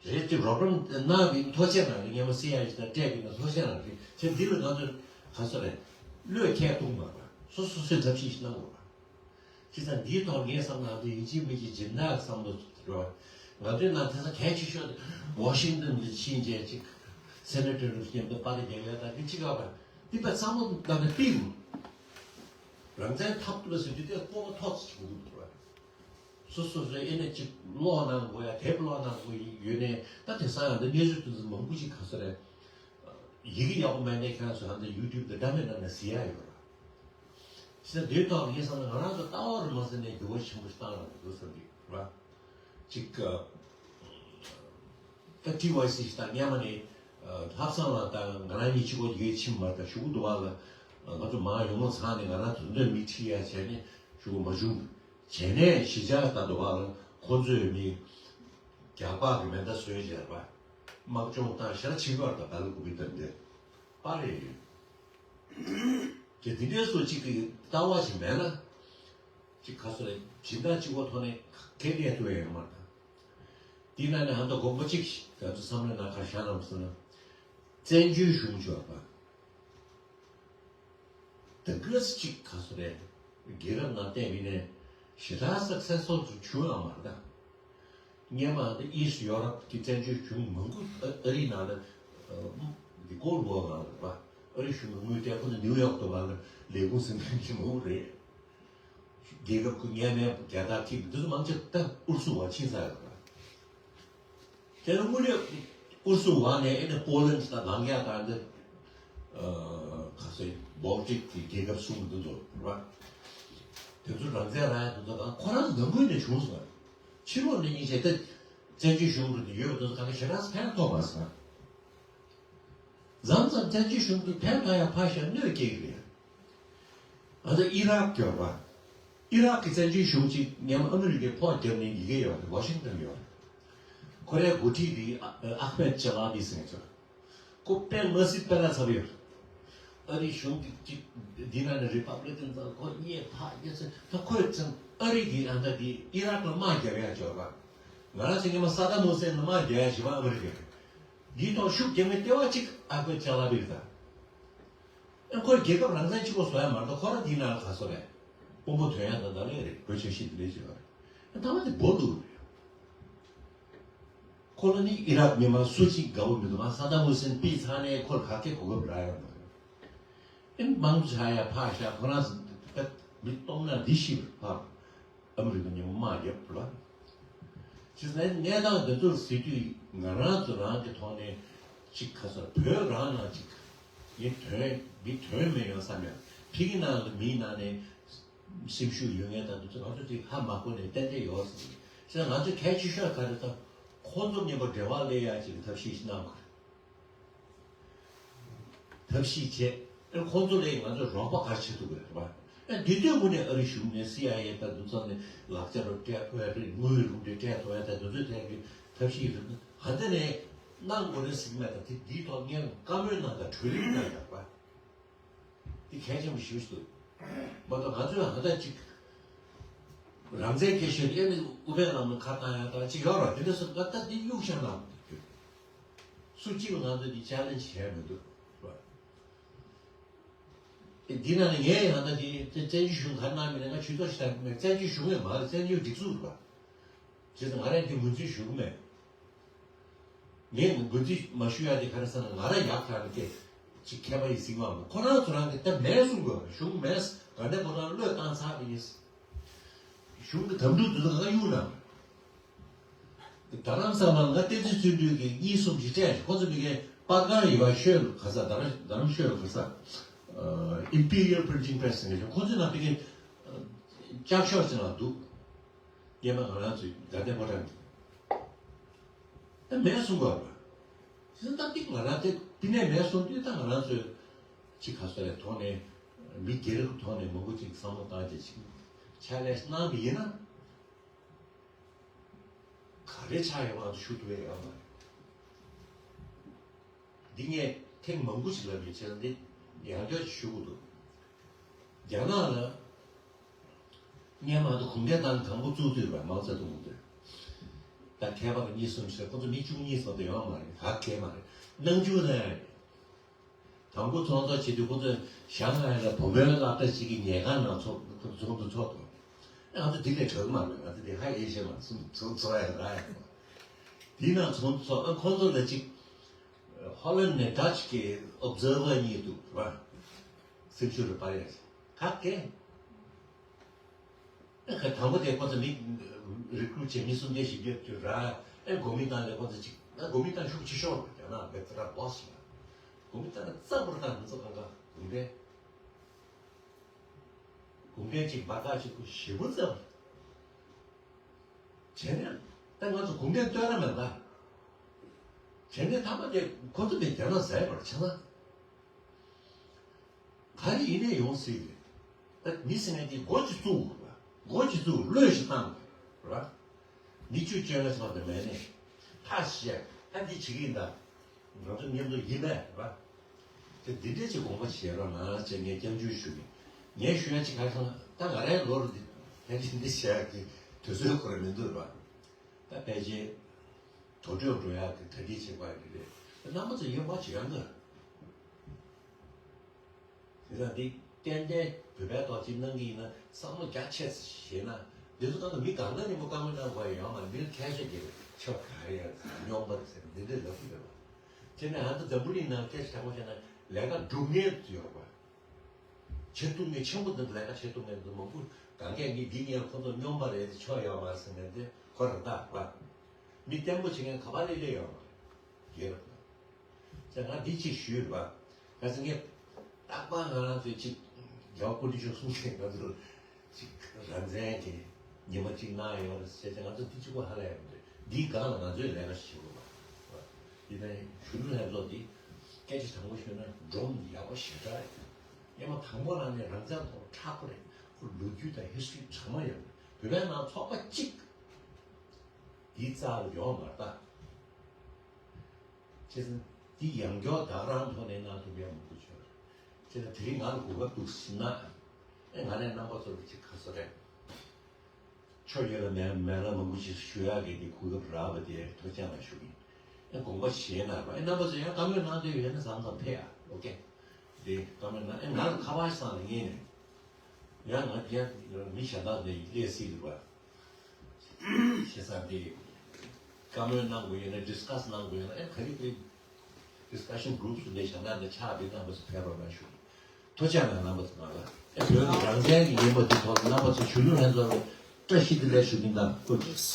རེད་ཅིག་རོགས་རམ་གནང་བའི་ཐོ་ཆེ་ནང་ལ་སྔན་མ་སི་ཨའི་ཨེ་ཞིག་དང་སྤྲད་པའི་ནང་ཐོ་ཆེ་ནང་རེད་ཅེ་འདི་ལ་ང་ཚོ་ག་ཚོད་རེད། བློས་འཁེལ་གཏོང་མ་རེད་པ། སོ་སོ་སོའི་ཐབས་ཤེས་ཤིག་གནང་དགོས་རེད་པ། བྱས་ཙང་འདིའི་ཐོག་ངས་བསམ་ན་དེ་ཡིན་གཅིག་མིན་གཅིག་སྦྱིན་བདག་བསམ་བློ་འགྲོ་བ། ང་ཚོའི་ནང་དེ་ཚོ་གལ་ཆེ་ཤོས་དེ་ཝ་ཤིང་ཏན་དུ་ཕྱིན་རྗེས་ཅིག་སེ་ནེ་ཊར་རུ་མཉམ་དུ་པར་རྒྱག་ཡ་དང་དེ་གཅིག་ཨ་བ། འདི་པ་བསམ་བློ་བཏང་ནས་ཕིག་རང་བཙན་ཐོབ་ཐུབ་པ་ཟེར་དུས་དེ་སྤོབས་པ་ཐོག་ཙམ་ཞིག་དགོས་ཀྱི་འདུག་ར། སོ་སོ་སོས་ཨེ་ནས་ཅིག་ཀློག་གནང་དགོས་ཡ་དེབ་ཀློག་གནང་དགོས་ཡོད་ནས་ད་དེང་སང་ཡང་འདི་གནས་ཚུལ་དེ་ཚོ་མང་པོ་ཅིག་ག་ཚོད་རེད། ཡི་གེ་ཡག་པོ་མེད་ནས་ཁྱེད་རང་ཚོ་ཧ་འདི་ཡུ་ཊུབ་དང་འདྲ་མི་འདྲ་ནས་གཟིགས་ཡ་ཡོད་ར། ཞེས་འདིའི་ཐོག་ངས་བསམ་ན་ང་རང་ཚོ་ལྟ་བ་རུ་མ་ཟིན་ནས་འགྱུར་བ་ཆེན་པོ་ཞིག་བཏང་ཡོང་གི་འདུག་བསམ་གྱི་ར། ཅིག་ད་ཊི་ཝའི་སི་ཞིག་དང་སྔན་མ་ནས་ལྷག་བསམ་ལགས་དང་ང་རང་གཉིས་གཅིག་པོ་ཡོད་ཕྱིན་མ་རེད་ད་ཞུ་གི་འདུག་བ་ལ། ང་ཚོ་མང་ཡོང་མ་ཚང་ནས་ང་རང་དོན་དུ་མི་ཁྲིད་ཡ་བྱས་ནས་ཞུ་གི་མ་བྱུང་། བྱས་ནས་གཞིས་ཆགས་ལྟ་འདུག་བ་ལ་ཁོང་ཚོས་མི་རྒྱག་པ་གི་མེ་མདའ་བཟོས་བྱས་པ། དམག་སྦྱོང་བཏང་ཤར་ཕྱིན་པར་དང་བལ་ཀུ་པི་ཏན་དེ་པར་རེད་ཡོད། དེ་འདི་འདྲའི་སོ་གཅིག་གི་ལྟ་བ་ཞིག་མེད་ན། གཅིག་ག་ཚོད་རེད་སྦྱིན་བདག་གཅིག་པོ་ཐོག་ནས་སྐད་ཆ་ཐོས་ཡོད་མ་རེད། དེའི་ནང་ནས་ཧ་ད་དགོངས་པ་གཅིག་ང་ཚོ་བསམ་བློའི་ནང་ག་རེ་བཞག་ན་མ་སོང་ན། བཙན་བྱོལ་གཞུང་ཆོག་པ། ད་ག་ཚོད་གཅིག་ག་ཚོད་རེད། རྒྱལ་རབས་ནང་བལྟས་པ་ཡིན་ནའི་ཞེ་དྲག་སག་སེ་སི་ཕུལ་བྱུང་ཡོད་མ་རེད་ད། སྔན་མ་ད་ཨི་སི་ཊི་ཡོ་རོབ་ཀྱི་བཙན་བྱོལ་གཞུང་མང་པོ་ཨ་ཨ་རིའི་ནང་ལ་ འདི་སྐོར་འགོ་ང་ལ་རེད་པ། ཨ་རི་གཞུང་གི་དངུལ་སྤྲད་ཁོ་ཚོ་ནིའུ་ཡོག་ཏུ་ང་ལ་ལས་ཁུངས་ཟིན་མཁན་གྱི་མང་པོ་རེད། རྒྱལ་ཁབ་ཀྱི་མངགས་མེད་རྒྱལ་དར་འཁྱེར་འདི་ཚོ་མང་ཆེ་ད་ཨུ་རུ་སུ་བ་ཕྱིན་ཚར་ཡོད་རེད། དེ་ནས་དངོས་གནས་ཨུ་རུ་སུ་བ་ནས་ཨེ་ནས་པོ་ལན་དང་ལང་ཀ་དང་འདི་ཁ་སོའི་བོལ་ཊིག་གི་རྒྱལ་ཁབ་གསུམ་འདི་ཚོ་རེད་པ། དེ་ཚོ་རང་བཙན་རག་ཡ་དེ་ཚོ་གང་ཁོ་རང་ཚོ་ནང་ཁུལ་ནས་བྱུང་སོང་བ། ཕྱི་ལོགས་ནས་ཡིན་ཞེས་ཏེ་བཙན་བྱོལ་གཞུང་དུ་ཡོད་པ་དེ་ཚོ་གང་ག་ཞེ་དྲག་ཕན་ཐོགས་མ་སོང་། མཚམས་མཚམས་བཙན་བྱོལ་གཞུང་དུ་ཕན་ཐོགས་ཡ་ཕར་བཞག་གནོད་སྐྱེལ་གི་རེད། ང་ཚོ་ཨི་རག་སྐྱོར་བ། ཨི་རག་གི་བཙན་བྱོལ་གཞུང་གཅིག་སྔོན་མ་ཨ་མི་རི་ཀའི་ཕོགས་བརྒྱབ་ནས་ཡི་གེ་ཡོད་རེད། ཝ་ཤིང་ཏོན་ཡོད་རེད། ཁོ་རའི་འགོ་ཁྲིད་དེ་ཨ་ཨ་ཧ་མེད་ཅ་ལ་བི་ཟེར་ཚོ། ཁོ་དཔེ་མ་སྲིད་དཔེ་ལ་འཚབ་ཡོད་རེད། ཨ་རིའི་གཞུང་གི་གཅིག་འདི་ན་ནི་རི་པབ་ལི་ཀན་ཚོ་ཁོ་གཉིས་ཕག་རྒྱ་ཚོ་ད་ཁོས་ཚང་ཨ་རི་གི་ཨ་ད་དེ་ཨི་རག་ལ་དམག་རྒྱབ་ཡ་ཅོག་ར། ང་རང་ཚོ་སྔོན་མ་ས་ད་མུ་སེན་ལ་དམག་རྒྱབ་ཡ་བྱེད་པ་ཨ་མི་རི་ཀ་རེད། འདིའི་ཐོག་ཤུགས་རྒྱབ་མཁན་ལྟེ་བ་གཅིག་ཨ་ཁུ་ཅ་ལག་པིར་ད། ཨ་ཁོས་རྒྱལ་ཁབ་རང་བཙན་གཅིག་པོ་བཟོ་ཡ་མ་གཏོགས་ཁོ་རང་འདིའི་ནང་ལ་ག་བཟོ་རེད། དཔོན་པོ་ཐོན་ཡ་ད་ད་ལས་རེད། བོད་ཆབ་སྲིད་འདི་ལས་བྱེད་པ་རེད། ཨ་ད་བ་དེ་སྦོ་ལུག་རེད། ཁོ་ལ་ནི་ཨི་རག་མི་མང་སུ་གཅིག་དགའ་པོ་མི་འདུག་ང་ས་ད་མུ་སེན་པི་ཚང་ནས་ཁོར་ག་གེ་གོ་སྐབས་རག་ཡོད་མ་རེད། ཨིན་མང་ཆ་ཡ་ཕག་ཤ་ཁོ་རང་ཚོ་མི་སྟོང་ན་འདི་ཤི་བར་ཕག་ཨ་མི་རི་ཀ་ཉིན་མོ་དམག་རྒྱབ་ལ། ཅི་ཟེར་ན་གནས་སྟངས་འདི་ཚོར་གཟིགས་དུས་ང་རང་ཚོ་རང་གི་ཐོག་ནས་ཅིག་ཁ་སོ་བོད་རང་ནང་ཅིག་ཡིན་དོན་མི་དོན་མེད་ཡོང་བསམ་ཡང་ཕི་གི་ནང་ལ་མིའི་ནང་ནས་སེམས་ཤུགས་ཡོད་ངེས་དང་འདུག་ཚོ་ང་ཚོ་དེ་ཧ་མ་གོ་ནས་ཏན་ཏན་ཡོད་ཟེར་ཟེར་ང་ཚོ་གལ་ཆེ་ཤོས་ག་རེ་ད་ཁོང་ཚོ་མཉམ་པོ་འབྲེལ་བ་སླེབས་ཡ་ཅིག་ཐབས་ཤེས་ཤིག་གནང་དགོས། ཐབས་ཤེས་བྱས། ཨེ་ཁོང་ཚོ་ལས་ང་ཚོས་རོགས་པ་ག་རེ་བྱེད་ཐུབ་ཀྱི་རེད་པ། ཨེ་འདི་དུས་དངོས་གནས་ཨ་རི་གཞུང་ནས་སི་ཨའི་ཨེ་དང་འདི་ཚོ་ནས་ལག་ཆ་རུ་སྤྲད་ཐུབ་ཡ་རེད། དངུལ་རུ་འདྲེ་སྤྲད་ཐུབ་ཡ་དང་འདི་ཚོའི་ཐད་ཀྱི་ཐབས་ཤེས་རེད། ཧ་འདི་ནས་གནང་དགོས་རེད་ཟེར་གྱི་མེད་ད་དེ་འདིའི་ཐོག་ངས་བཀའ་མོལ་གནང་དང་གྲོས་རིམ་གནང་ཡག་པ། འདི་གལ་ཆེན་པོ་ཞིག་འདུག་མ་གཏོགས་ང་ཚོས་ཧ་ད་ཅིག་རང་བཙན་སྐད་ཤོད་ཨེ་ནི་ཨུ་བན་ལམ་ནས་ཁ་བཏང་ཡ་ད་ཅིག་ཡོད་ར་དེ་འདྲ་སོང་ད་ད་འདི་གཡུག་བཞག་གནང་དགོས། སུ་གཅིག་ལ་ང་ཚོས་འདི་ཆེ་ལེན་ཇི་བྱས་མི་འདུག་ར། འདི་ནང་ནས་ངས་ཡང་ན་དེ་དེ་བཙན་བྱོལ་གཞུང་ག་ནང་མི་ནས་ང་ཇུས་གཏོགས་ཞིག་བཏང་གི་མེད། བཙན་བྱོལ་གཞུང་ཡང་མ་རེད། བཙན་བྱོལ་སྒྲིག་འཛུགས་རེད་པ། བྱས་ཙང་ང་རང་འདི་ངོས་འཛིན་ཞུ་གི་མེད། ངས་ངོས་འཛིན་མ་ཞུ་ཡ་དེ་ག་རེ་ཟེར་ན་ང་རང་ཡག་ཐག་རེད་དེ་ཅིག་མཁས་པ་ཡིན་ཟིན་མ་མོ་ཁོ་རང་ཚོ་རང་གི་ད་མེད་གསུང་དགོས་གཞུང་མེད་ག་འདྲ་ཁོ་རང་བློས་བཏང་ཚར་བ་ཡིན། གཞུང་གི་དམ་ཕྲུག་དེ་ཚོ་ག་ག་གཡུག་ན། རྡ་རམ་ས་ལ་ང་བསྟན་འཛིན་བརྩོན་འགྲུས་ཀྱིས་གཉིས་གསུམ་ཞིག་སྤྲད་ཤག་ཁོ་ཚོ་མི་གའི་པར་ཁང་ཡོད་པ་ཤོད་ལ་ག་ས་རྡ་རམ་རྡ་རམ་ཤོད་ལ་ག་ས། Imperial Printing Press ཟེར་མཁན་ཞིག་ཁོ་ཚོའི་ནང་དེ་གའི་ལྕགས་ཤོག་ཅིག་ལ་འདུག་སྔོན་མ་ང་རང་ཚོའི་དགའ་ལྡན་ཕོ་བྲང་གི་ད་མེད་གསུང་དགོས་པ། དེ་ཚོ་ད་ཏིག་ང་རང་དེ་དེ་ནས་མེད་གསུང་དུས་ད་ང་རང་ཚོའི་ཅིག་ག་ས་རེ་ཐོག་ནས་མི་སྒེར་གྱི་ཐོག་ནས་མང་པོ་ཅིག་བསམ་བློ་བཏང་རྗེས་ཅིག་ཕྱག་ལས་གནང་གི་ཡིན་ན། ག་རེ་ཆགས་ཡོད་པ་ཞུ་ཐུབ་ཡ་ཡོད་མ་རེད། འདི་ངས་ཐེངས་མང་པོ་ཞིག་ལབ་ཡོད་ཚེ་འདི་ཡང་བསྐྱར་ཞུ་དགོས་འདུག་རྒྱ་ནག་ལ་སྔོན་མ་དུ་གུང་ཁྲན་ཏང་དང་པོ་བཙུགས་དུས་ར་མའོ་ཙེ་ཏུང་དུས་ད་མཁས་པ་གཉིས་གསུམ་ཞིག་ཁོ་ཚོ་མི་བཅུ་གཉིས་ཙམ་དུ་ཡོད་མ་རེད། ཧ་གེ་མ་རེད། ནང་བཅུག་ན་ཡང་རེད། དང་པོ་ཚོགས་གཙོ་བྱེད་དུས་ཁོ་ཚོས་ཞང་ཧའེ་ལ་བུ་མོའི་སློབ་གྲྭ་གཅིག་གི་ཉལ་ཁང་ནང་ཚོགས་ཁོ་ཚོ་ཚོགས་འདུ་ཚོགས་དང་། ང་ཚོ་དེ་ལས་གྲོལ་མ་རེད། ང་ཚོ་དེ་ཧ་ཨེ་ཤེས་མ་ཚོགས་ཚོགས་ཚོགས་ཡ་ར་ཡ། དེའི་ནང་ཚོགས་འདུ་ཚོགས་ཨ་ཁོ་ཚོ་ལ་གཅིག་ཧོ་ལན་ནས་ཌ་ཅི་གི་ཨོབ་ཛར་བར་གཉིས་འདུག་ར། སེམས་ཤུགས་རེ་སྤར་ཡ་ག་གེ། ཨེ་ཁ་དང་པོ་དེ་ཁོ་ཚོ་མི་རི་ཀུ་རུ་ཊི་བྱས་མི་སུམ་བརྒྱ་བཞི་བརྒྱ་བཅུ་ར། ཨེ་གོ་མིན་ཏང་ལས་ཁོ་ཚོ་གཅིག་ཨེ་གོ་མིན་ཏང་ཤུགས་ཆེ་ཤོས་རེད། རྒྱ་ནག་བེ་ཏ་ར་བོ་སི་ལ། གོ་མིན་ཏང་ལ་རྩ་བོར་ཏང་མི་ཚོ་གང་ག་གུང་ཁྲན། གུང་ཁྲན་གཅིག་འབར་ཐག་གཅིག་ཏུ་ཞེ་པོ་རྩ་བོར། བྱས་ནས་ད་ང་ཚོ་གུང་ཁྲན་སྟོན་ར་མེད་ད། བྱས་ནས་ཐ་མ་དེ་ཁོ་ཚོ་དེ་རྒྱ་ནག་ཟས་པར་ཆགས་ན། ག་རེ་ཡིན་ནའི་ཡོང་སྲིད་རེད། ད་མི་ཟེར་མཁན་དེ་མགོ་ཅིག་བཙུགས་དགོས་པ། མགོ་ཅིག་བཙུགས་བློས་ཞིག་བཏང་དགོས་པ། མི་བཅུ་བཅོ་ལྔ་ཚོགས་དེ་མེད་ནས། ཐག་བཅད། ད་འདི་བྱེད་ཀྱི་ཡིན་ད། ང་ཚོ་མཉམ་དུ་ཡིན་པས་རེད་པ། དེ་འདི་འདྲས་ཅིག་དགོངས་པ་བཞེས་རོགས་གནང་ཅེས་ངས་སྐྱབས་འཇུག་ཞུ་གི། ངས་ཞུ་ཡ་ཅིག་ག་རེ་སོང་ད་ང་རའི་ལོ་རུ་འདི་ཕན་ཆད་འདི་བྱེད་ཡག་གི་དུས་ཚོད་ཁོ་ར་མི་འདུག་རེད་པ། ད་ཕལ་ཆེར་དོ་སྤྲོད་འགྲོ་ཡག་གི་གྲ་སྒྲིག་བྱེད་དགོས་ཡ་འདི་རེད། རྣམ་པ་ཚོ་ཡོད་མ་བྱེད་ཡང་གི། དེ་ལ་འདི་ཏན་ཏན་བོད་པའི་ཐོག་ཅིག་གནང་གི་ཡིན་ན་བསམ་བློ་རྒྱ་ཆེ་ཙམ་བཞེས་ན། འདི་ཚོ་ད་ལྟ་མི་གང་ག་ནས་མོ་བཀའ་མོལ་གནང་དགོས་ཡ་ཡོད་མ་རེད། མི་ལ་ཁྱད་ཆོས་ཀྱི་ཆོ་ག་རེ་ཡ་རྙོག་པ་རེད་ཟེར་འདི་འདྲས་ལབ་ཀྱི་ཡོད་པ། དེ་ནས་ང་ཚོ་འཛམ་བུ་གླིང་ནང་སྐད་ཆ་དྲང་པོ་བཤད་ན་ལས་ཀ་སྒྲུབ་མཁན་ཡོད་པ། བྱེད་ཐུབ་མཁན་ཆེན་པོ་འདི་ལས་ཀ་བྱེད་ཐུབ་མཁན་འདི་མང་པོ་གང་གས་ངས་འདི་ངས་ཁོ་ཚོ་སྨྱོན་པ་རེད་དེ་ཆོག་ཡོད་མ་རེད་ཟེར་མཁན་འདི་ཁོ་རང་ད་བ། མི་བརྟན་པོ་བྱེད་མཁན་ག་པ་ལས་སླེབས་ཡོད་མ་རེད། ཡོད་རེད། ད་ང་འདི་གཅིག་ཞུས་རེད་བ། ག་ཚོད་ངས་རྟག་པར་ང་རང་ཚོའི་གཅིག་རྒྱལ་བ་སྐུ་ཕྲེང་བཅུ་གསུམ་གྱིས་ང་ཚོར་གཅིག་རང་བཙན་གྱི་ཉི་མ་གཅིག་གནང་ཡོད་རེད་ཟེར་ཏེ་ང་ཚོ་འདི་གཅིག་པོ་ཧ་ལས་ཡོད་མ་རེད། འདིའི་སྒང་ལ་ང་ཚོས་ལས་ཀ་ཞིག་བྱེད་དགོས་པ། ཡིན་ནའི་གཞོན་ནུ་ལྷན་ཚོགས་འདི་སྐད་ཆ་དྲང་པོ་ཤོད་ན་སྒྲོམ་ཡག་པོ་ཞེ་དྲག་རེད། སྔོན་མ་དང་པོ་རང་ནས་རང་བཙན་ཐོག་མཁྲེགས་པོ་རེད། ཁོ་ལོ་རྒྱུས་དང་ཧི་སི་ཊོ་རི་ཚང་མ་ཡོད་རེད། བོད་པའི་ནང་ཚོགས་པ་གཅིག་འདིའི་རྩ་ལ་ཡོད་མ་རེད་ད། བྱས་ཙང་འདི་ཡང་བསྐྱར་བདག་རང་ཐོག་ནས་གནང་ཐུབ་ཡག་མང་པོ་བྱུང་རེད། བྱས་ཙང་དེ་རིང་ང་ལ་གོ་སྐབས་འདུག་ཟེར་ན། ཨེ་ང་ནས་རྣམ་པ་ཚོ་ལ་ཅིག་ག་ཚོད་རེད། ཆོས་ཡོད་ལ་མེད་མེད་ལ་མང་པོ་ཅིག་ཞུ་ཡག་གི་འདི་གོ་སྐབས་རག་པ་དེ་ཐུགས་རྗེ་ཆེ་ཞུ་གི་ཡིན། ཨེ་དགོངས་པ་བཞེས་གནང་རོགས། ཨེ་རྣམ་པ་ཚོ་ཡང་བཀའ་མོལ་གནང་འདོད་ཡོད་ན་བཟང་ཙམ་ཕེབས་ཨ། ཨོ་ཁེ། འདི་བཀའ་མོལ་གནང་ཨེ་ང་ལ་ཁ་པར་སང་ལ་ངེས་ནས། ཡང་ང་རྒན་མི་གཞན་དག་ནས་སླེབས་སྲིད་འདུག་བ། བྱས་ཙང་འདི་བཀའ་མོལ་གནང་དགོས་ཡོད་ན་ཌི་སི་ཀ་སི་གནང་དགོས་ཡོད་ན་ཨེ་ག་རེ་ག་རེ་ཌི་སི་ཀ་ཤན་གུ་རུབ་སུ་ནས་གཞན་དག་ནས་ཕྱག་འདི་གནང་བ་སུ་ཕེབས་རོགས་གནང་ཞུ། ཐུགས་རྗེ་ཆེ་གནང་བ་ཚོ་ནང་ལ་ཨེ་བོད་ཀྱི་རང་བཙན་གྱི་ཉིན་མོ་འདི་ཐོག་ལ་རྣམ་པ་ཚོ་གཞོན་ནུ་ལྷན་ཚོགས་ལ་བཀྲ་ཤིས་བདེ་ལེགས་ཞུ་གི་ཡིན། ད་སྐུ་མཁྱེན།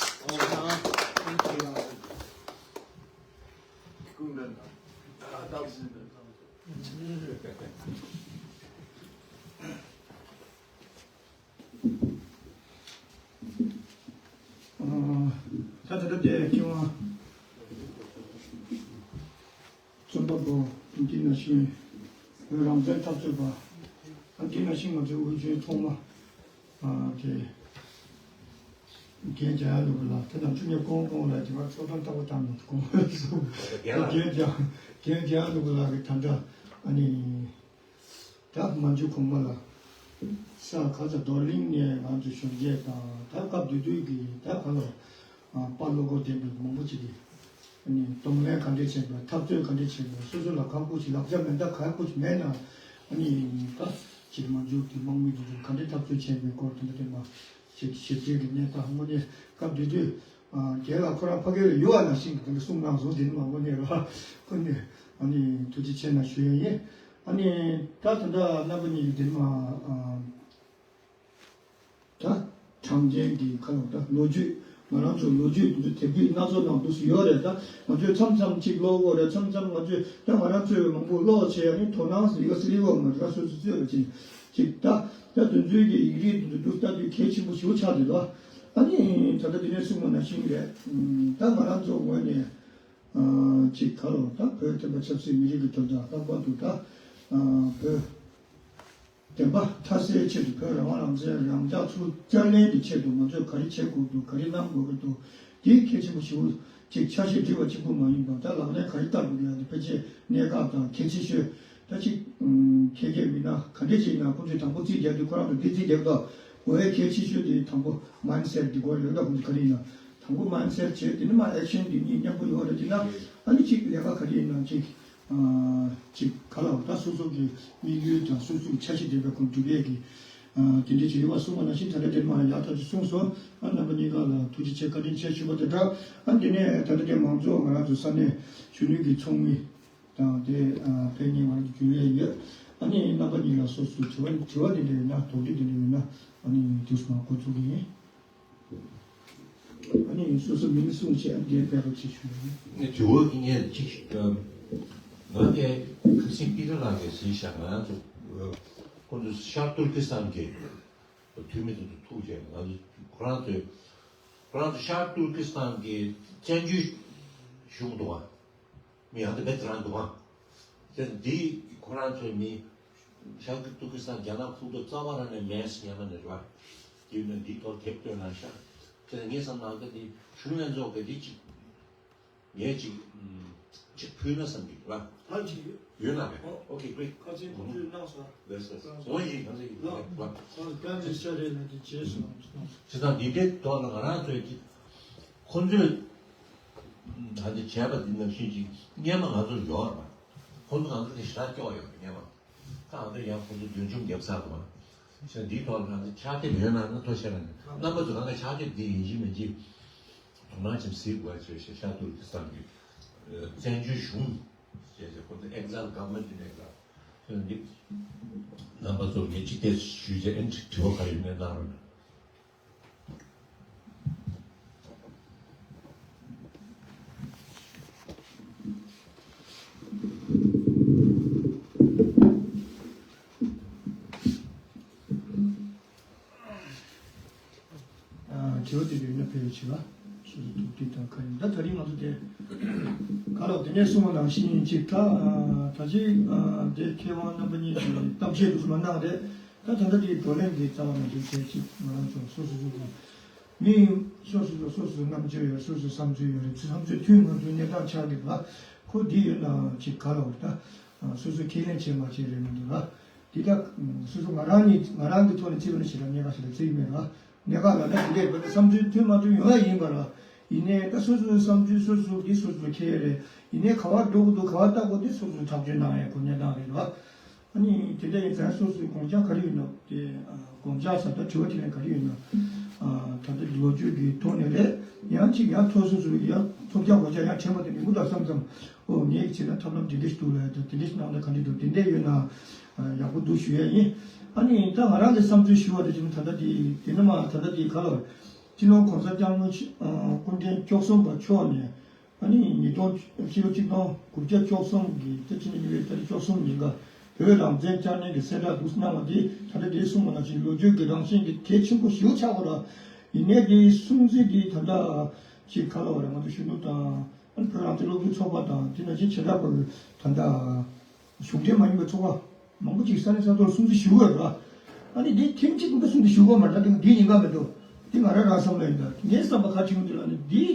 ད་ད་ལྟ་དེ་མཁས་དབང་རྩོམ་པ་པོ་འདི་ནང་བཞིན་བོད་རང་བཙན་འཐབ་རྩོད་པ་ཨ་འདི་ནང་བཞིན་ང་ཚོའི་དབུ་འཛིན་ཐོག་མ་དེ་རྒན་འཇམ་དབྱངས་ལུགས་ལ་དེ་ནང་བཅུ་གཉིས་གོང་གོང་ལ་དེ་བར་ཚོགས་ཐེངས་ལྟ་བུ་བཏང་ནས་གོང་སོང་རྒན་ལགས་རྒན་འཇམ་རྒན་འཇམ་དབྱངས་ལུགས་ལ་གི་ད་ལྟ་ཨ་ནི། ད་མ་འཇུ་གོང་མ་ལ། ས་ག་ས་རྡོར་གླིང་ནས་ང་ཚོ་གཞོན་སྐྱེས་དང་ད་སྐབས་དེ་དུས་ཀྱི་ད་ག་ལ། དཔའ་བློ་ཁོག་ལྡན་པའི་མང་པོ་ཅིག་གིས། ཨ་ནི་གདོང་ལེན་ག་འདྲས་བྱས་པ་འཐབ་རྩོད་ག་འདྲས་བྱས་པ་སོ་སོ་ལ་ག་དགོས་ཅིག་ལག་ཆ་མེ་མདའ་ག་དགོས་ཅིག་མེད་ན། ཨ་ནི་ད་ཅིག་མ་འཇུ་གི་དམག་མི་དེ་ཚོ་ག་འདྲས་འཐབ་རྩོད་བྱས་པའི་སྐོར་དེ་འདྲ་དེ་མ་ཞིག་ཞིབ་འཇུག་གི་གནས་སྟངས་དངོས་གནས་སྐབས་དེ་དུས། རྒན་ལགས་ཁོ་རང་ཕ་གི་ལ་ཡོད་པ་ནང་བཞིན་གྱི་དེ་འདྲ་གསུང་གནང་སོང་། དེ་ནི་མ་དངོས་གནས་ར་ཁོ་ནི་ཨ་ནི་ཐུགས་རྗེ་ཆེ་གནང་ཞུ་ཡས་ཡིན། ཨ་ནི་ད་ད་ལྟ་རྣམ་པ་གཉིས་ཀྱི་དེ་ནི་མ་ད་དྲང་བདེན་གྱི་ཁ་ལོ་ད་ལོ་རྒྱུས་ང་རང་ཚོ་ལོ་རྒྱུས་དེ་ཚོ་དེབ་རྒྱུས་སྣ་ཚོགས་ནང་འདུག་སེ་ཡོད་རེད། ད་ང་ཚོས་མཚམས་མཚམས་གཅིག་ཀློག་དགོས་རེད། མཚམས་མཚམས་ང་ཚོས་ད་ང་རང་ཚོས་མང་པོ་ཀློག་བྱས་ཡ་ནི་དོ་སྣང་ཟེར་ཡོད་སྲིད་ཡོད་མ་རེད། སོ་སོ་ཚོས་ཅིག་ཅིག་ད། ད་དོན་ཚུལ་གྱི་ཡིག་རིགས་དེ་ཚོ་འདུག་ལྟ་དུས་གལ་ཆེན་པོ་ཞེ་པོ་ཆགས་འདུག་ལ། ཨ་ནི་ད་ལྟ་འདི་ནས་གསུངས་པ་ནང་བཞིན་རེད། ད་ང་རང་ཚོ་ངོས་ནས་ཅིག་ག་ལོ་ད་བོད་བསྟན་པ་ཆབ་སྲིད་མི་རིགས་ཀྱི་དོན་དག་ལྷག་པར་དུ་ད་བོད་བདེན་པ་མཐའ་གསལ་ཆེད་དུ་བོད་རང་དབང་རང་བཙན་རང་འཇགས་ཚུར་བསྐྱར་ལེན་གྱི་ཆེད་དུ་ང་ཚོས་ག་རེ་བྱེད་དགོས་འདུག་ག་རེ་གནང་དགོས་ཀྱི་འདུག་དེ་གལ་ཆེན་པོ་ཞེ་པོ་ཅིག་ཆ་ཤས་བསྒྲིགས་པ་གཅིག་པུ་མ་ཡིན་པར་ད་ལག་ལེན་ག་རེ་བསྟར་དགོས་ཀྱི་ཡོད་དེ་ཕལ་ཆེར་གནད་འགག་དང་གལ་ཆེ་ཤོས། ད་ཅིག་ཁྱེད་ཀྱིས་མི་སྣ་ག་འདྲས་ཅིག་ན་ཁོང་ཚོས་དང་པོ་རྩིས་རྒྱག་དུས་ཁོ་རང་ཚོ་འདི་རྩིས་རྒྱག་སྐབས་འོ་ཡ་གལ་ཆེ་ཤོས་དེ་དང་པོ་མཱན་སེཊ་འདི་དགོས་རེད། ད་ཁོང་ཚོ་ག་རེ་ཡིན་ན་དང་པོ་མཱན་སེཊ་བྱས་དེ་ནི་མ་ཨེག་ཤན་འདི་གཉིས་མཉམ་པོ་ཡོད་རེད། དེ་ན་ཨ་ནི་ཅིག་ལས་ཀ་ག་རེ་ཡིན་ན་ཅིག་ཅིག་ག་ལ་བ་ད་སོ་སོ་གི་དམིགས་ཡུལ་དང་སོ་སོ་གི་འཆར་གཞི་ལྡན་པའི་ཁོང་སྒྲུབ་ཡས་ཀྱི་དེ་འདྲས་ཅིག་ཡོད་པ་གསུངས་པ་ནང་བཞིན་ད་ལྟ་དེ་མ་ཡག་ཐག་ཆོད་གསུངས་སོང་། ཨ་རྣམ་པ་གཉིས་ཀ་ལ་ཐུགས་རྗེ་ཆེ་བཀའ་དྲིན་ཆེ་ཞུ་བ་དེ་འདྲ། ཨ་འདི་ནས་ད་ལྟ་དེ་མང་ཚོགས་ང་རང་ཚོ་ས་གནས་གཞོན་ནུ་གི་ཚོགས་མི། དང་དེ་ཕན་ཉེ་བར་གྱུར་ཡས་ཡོད། ཨ་ནི་རྣམ་པ་གཉིས་ལ་སོ་སོའི་དྲི་བ་དྲི་བ་དེ་འདྲ་ཡོད་ན་དོགས་འདྲི་དེ་འདྲ་ཡོད་ན་ཨ་ནི་དུས་སུ་མ་འགོ་ཚུགས་ཀྱི་ཡིན། ཨ་ནི་སོ་སོ་མིང་གསུངས་བྱས་ཨ་འདིར་ཕེབས་རོགས་ཞེས་ཞུ་ཡིན། ངས་དྲི་བ་ངས་གཅིག་ང་ངས་ཁ་སང་པི་ཏྲ་ལགས་ཀྱིས་གཟིགས་ཤག་ང་ཚོ་ཁོང་ཚོ་ཤར་ཏུར་ཀི་སི་ཐན་གྱི་འཐུས་མི་ཚོ་ཐུག་བྱས་ང་ཚོ་ཁོ་རང་ཚོས་ཁོ་རང་ཚོ་ཤར་ཏུར་ཀི་སི་ཐན་གྱི་བཙན་བྱོལ་གཞུང་འདུག་བ། མི་ཡང་དེ་བེད་རང་འདུག་ཨ། དེ་འདི་ཁོ་རང་ཚོའི་མི་ཤར་ཏུར་ཀི་སི་ཐན་རྒྱ་ནག་ཁུལ་དུ་རྩ་བ་རང་ནས་མེད་ཟེར་ཉན་ན་ནི་རེད་བ། དེ་ནས་འདིའི་ཐོག་དེབ་བཏོན་གནང་ཤག་དེ་ནས་ངས་བསམ་ན་ད་འདི་གཞུང་ལྷན་ཚོགས་ཀྱི་འདི་གཅིག་ངས་གཅིག་གཅིག་ཕུལ་ན་བསམ་གྱི་རེད་བ། ཧ་ཅིག་ཡོད་ན་རེད། ཨོ་ཁེ་གྷི་རེཊ། ཁ་ཆེན་ཁོང་ཚོས་གནང་སོང་། ལགས་སོ། ལགས་སོ། འོ་ཡིན་ང་ཚོ་ཡིན། ལགས། ལགས། ཁོང་ཚོ་བཀའ་འདྲི་ཤ་རེད་ལ་དེ་རྗེས་སུ་གནང་སོང་། བྱས་ཙང་འདི་འདྲའི་ཐོག་ལ་ང་རང་ཚོའི་གཅིག་ཁོང་ཚོས་ད་ལྟ་བྱས་པ་འདི་ནང་བཞིན་ཅིག་སྔོན་མ་ང་ཚོར་ཡོད་རེད་པ། ཁོང་ཚོ་ང་ཚོ་ལ་ཞེ་དྲག་སྐྱོ་བ་ཡོད་རེད་སྔོན་མ། ད་ང་ཚོ་ཡང་ཁོང་ཚོ་མདུན་མཇུག་རྒྱབ་ཚར་རེད་པ། བྱས་འདིའི་ཐོག་ལ་ང་ཚོ་ཕྱག་དེབ་ཡོད་ན་ན་ཐོ་ཤེར་ར་ནས་རྣམ་པ་ཚོ་གང་ག་ཕྱག་དེབ་འདི་ཡིན་གཅིག་མིན་གཅིག་དོ་སྣང་ཅིག་གཟིགས་དགོས་ཅེས་ཤེས་ཤར་ཏུར་ཀི་སི་ཐན་གྱི་བཙན་བྱོལ་གཞུང་ བྱས་ཏེ་ཁོ་ཚོ་exile, government in exile། འདི་རྣམ་པ་ཚོ་ངས་ཅིག་དེ་ཞུས་རྗེས་ཨེ་འདྲ་དྲི་བ་ག་རེ་ཡོད་མེད་གནང་རོགས་གནང་། དྲི་བ་དེ་ཡོད་ན་ཕེབས་བྱས་ལ། སོ་སོ་ཐུགས་ཁྲིད་དང་ག་ཡིན་ད་ད་རིང་ང་ཚོ་དེ། ག་ལ་དེ་ནས་གསུངས་པ་ནང་བཞིན་ཅིག་ད་ད་ཅིག་དེ་མཁས་དབང་རྣམ་པ་གཉིས་ཀྱིས་གཏམ་བཤད་དུ་མ་གནང་རེད། ད་ད་ལྟ་དེའི་བགྲོ་གླེང་གི་རྩ་བ་ནས་དེ་བྱས་ཅིག་ང་རང་ཚོ་སོ་སོ་སོ་སོ་མི་སོ་སོ་སོ་སོ་རྣམ་དཔྱོད་ཡོད། སོ་སོའི་བསམ་ཚུལ་ཡོད་རེད། བསམ་ཚུལ་མཐུན་མ་མཐུན་གནས་སྟངས་ཆགས་ཀྱི་འདུག་ཁོ་འདི་ཡོད་ན་ཅིག་ག་ལ་བར་ད་སོ་སོ་ཁས་ལེན་བྱེད་མ་བྱེད་རེད་མི་འདུག་ལ། འདི་ད་སོ་སོ་ང་རང་ཉིད་ང་རང་གི་ཐོག་ནས་བརྩི་བ་ནི་ཞེ་དྲག་གནད་འགག་ཞེ་དྲག་བརྩི་གི་མེད་ལ། གནད་འགག་ལ་ད་དེ་འདྲས་བར་དུ་བསམ་ཚུལ་མཐུན་མ་མཐུན་ཡོང་ཡ་ཡིན་པ་ལ། ཡིན་ནའི་ད་སོ་སོའི་བསམ་ཚུལ་སོ་སོ་འདི་སོ་སོ་ཁྱེར་རེད། ཡིན་ནའི་ག་བར་འགྲོ་གི་འདུག་ག་བར་ལྟ་དགོས་འདི་སོ་སོ་ཐག་གཅོད་གནང་ཡ་གོ་གནས་སྟངས་རེད་ལ། ཨ་ནི་དེ་འདྲ་ཡིན་ཙང་སོ་སོའི་དགོངས་འཆར་ག་རེ་ཡོད་ན་དེ་དགོངས་འཆར་ཟེར་ད་དྲི་བ་དེ་ལན་ག་རེ་ཡོད་ན། ད་ལྟ་གི་ལོ་རྒྱུས་ཀྱི་ཐོག་ནས་རེད། ཡང་ཅིག་ཡང་ཐོག་སོ་སོ་ཡང་ཐོབ་རྒྱག་གོ་རྒྱག་ཡང་དྲན་པ་དེ་མི་འདུག་ད་བསམ་བསམ། ཨོ་ངས་བྱས་ན་ཐབས་ལམ་དེ་འདྲ་ཞིག་འདུག་ལ་ད་དེ་འདྲ་ཞིག་གནང་ན་ག་འདྲ་འདུག་དེ་འདྲ་ཡོད་ན་ཡག་པོ་འདུག་ཞུ་ཡ་ཡིན། ཨ་ནི་ད་ང་རང་གི་བསམ་ཚུལ་ཞུ་བ་དེ་བྱས་ན་ད་ལྟ་དེ་དེ་ནི་མ་ད་ལྟ་དེ་ག་ལ་སྤྱི་ནོར་གོང་ས་སྐྱབས་མགོན་ཆེ་སྐུ་ཕྲེང་བཅུ་གསུམ་པ་མཆོག་ནས། ཨ་ནི་ཉིས་སྟོང་ཕྱི་ལོ་གཅིག་སྟོང་དགུ་བརྒྱ་བཅུ་གསུམ་གྱི་ཏེ་ཕྱི་ལོ་ཉིས་སྟོང་བཅུ་གསུམ་ཉིན་ཀ་བོད་རང་བཙན་བཅའ་ལས་ཀྱི་གསལ་བསྒྲགས་འདུག་གནང་བ་དེ་ད་ལྟ་དེ་གསུངས་པ་ནང་བཞིན་ལོ་རྒྱུས་ཀྱི་རང་བཞིན་གྱི་གལ་ཆེན་པོ་ཞེ་པོ་ཆགས་པ་རེད། ཡིན་ནའི་དེའི་སྲུང་བརྩི་དེ་ད་ལྟ་ཅིག་ག་ལ་བ་རེད། ང་ཚོ་གཞོན་ནུ་དང་ཨ་ནི་བོད་རང་བཙན་སློབ་ཕྲུག་ཚོགས་པ་དང་དེ་ནང་བཞིན་བྱེ་བྲག་པ་གི་ད་ལྟ་གཞུང་འབྲེལ་མ་ཡིན་པའི་ཚོགས་པ་མང་པོ་ཅིག་ས་གནས་ས་ཐོག་སྲུང་བརྩི་ཞུ་དགོས་རེད། ཨ་ནི་འདི་ཐེངས་གཅིག་ཀུན་ཏུ་སྲུང་བརྩི་ཞུ་དགོས་མ་རེད། ད་དེ་འདི་ཡིན་ག་མི་འདུག་འདི་ང་རང་རང་བསམ་བློ་ཡིན་ད་ངའི་བསམ་པ་ག་བྱུང་འདི་ལ་ནི་འདི།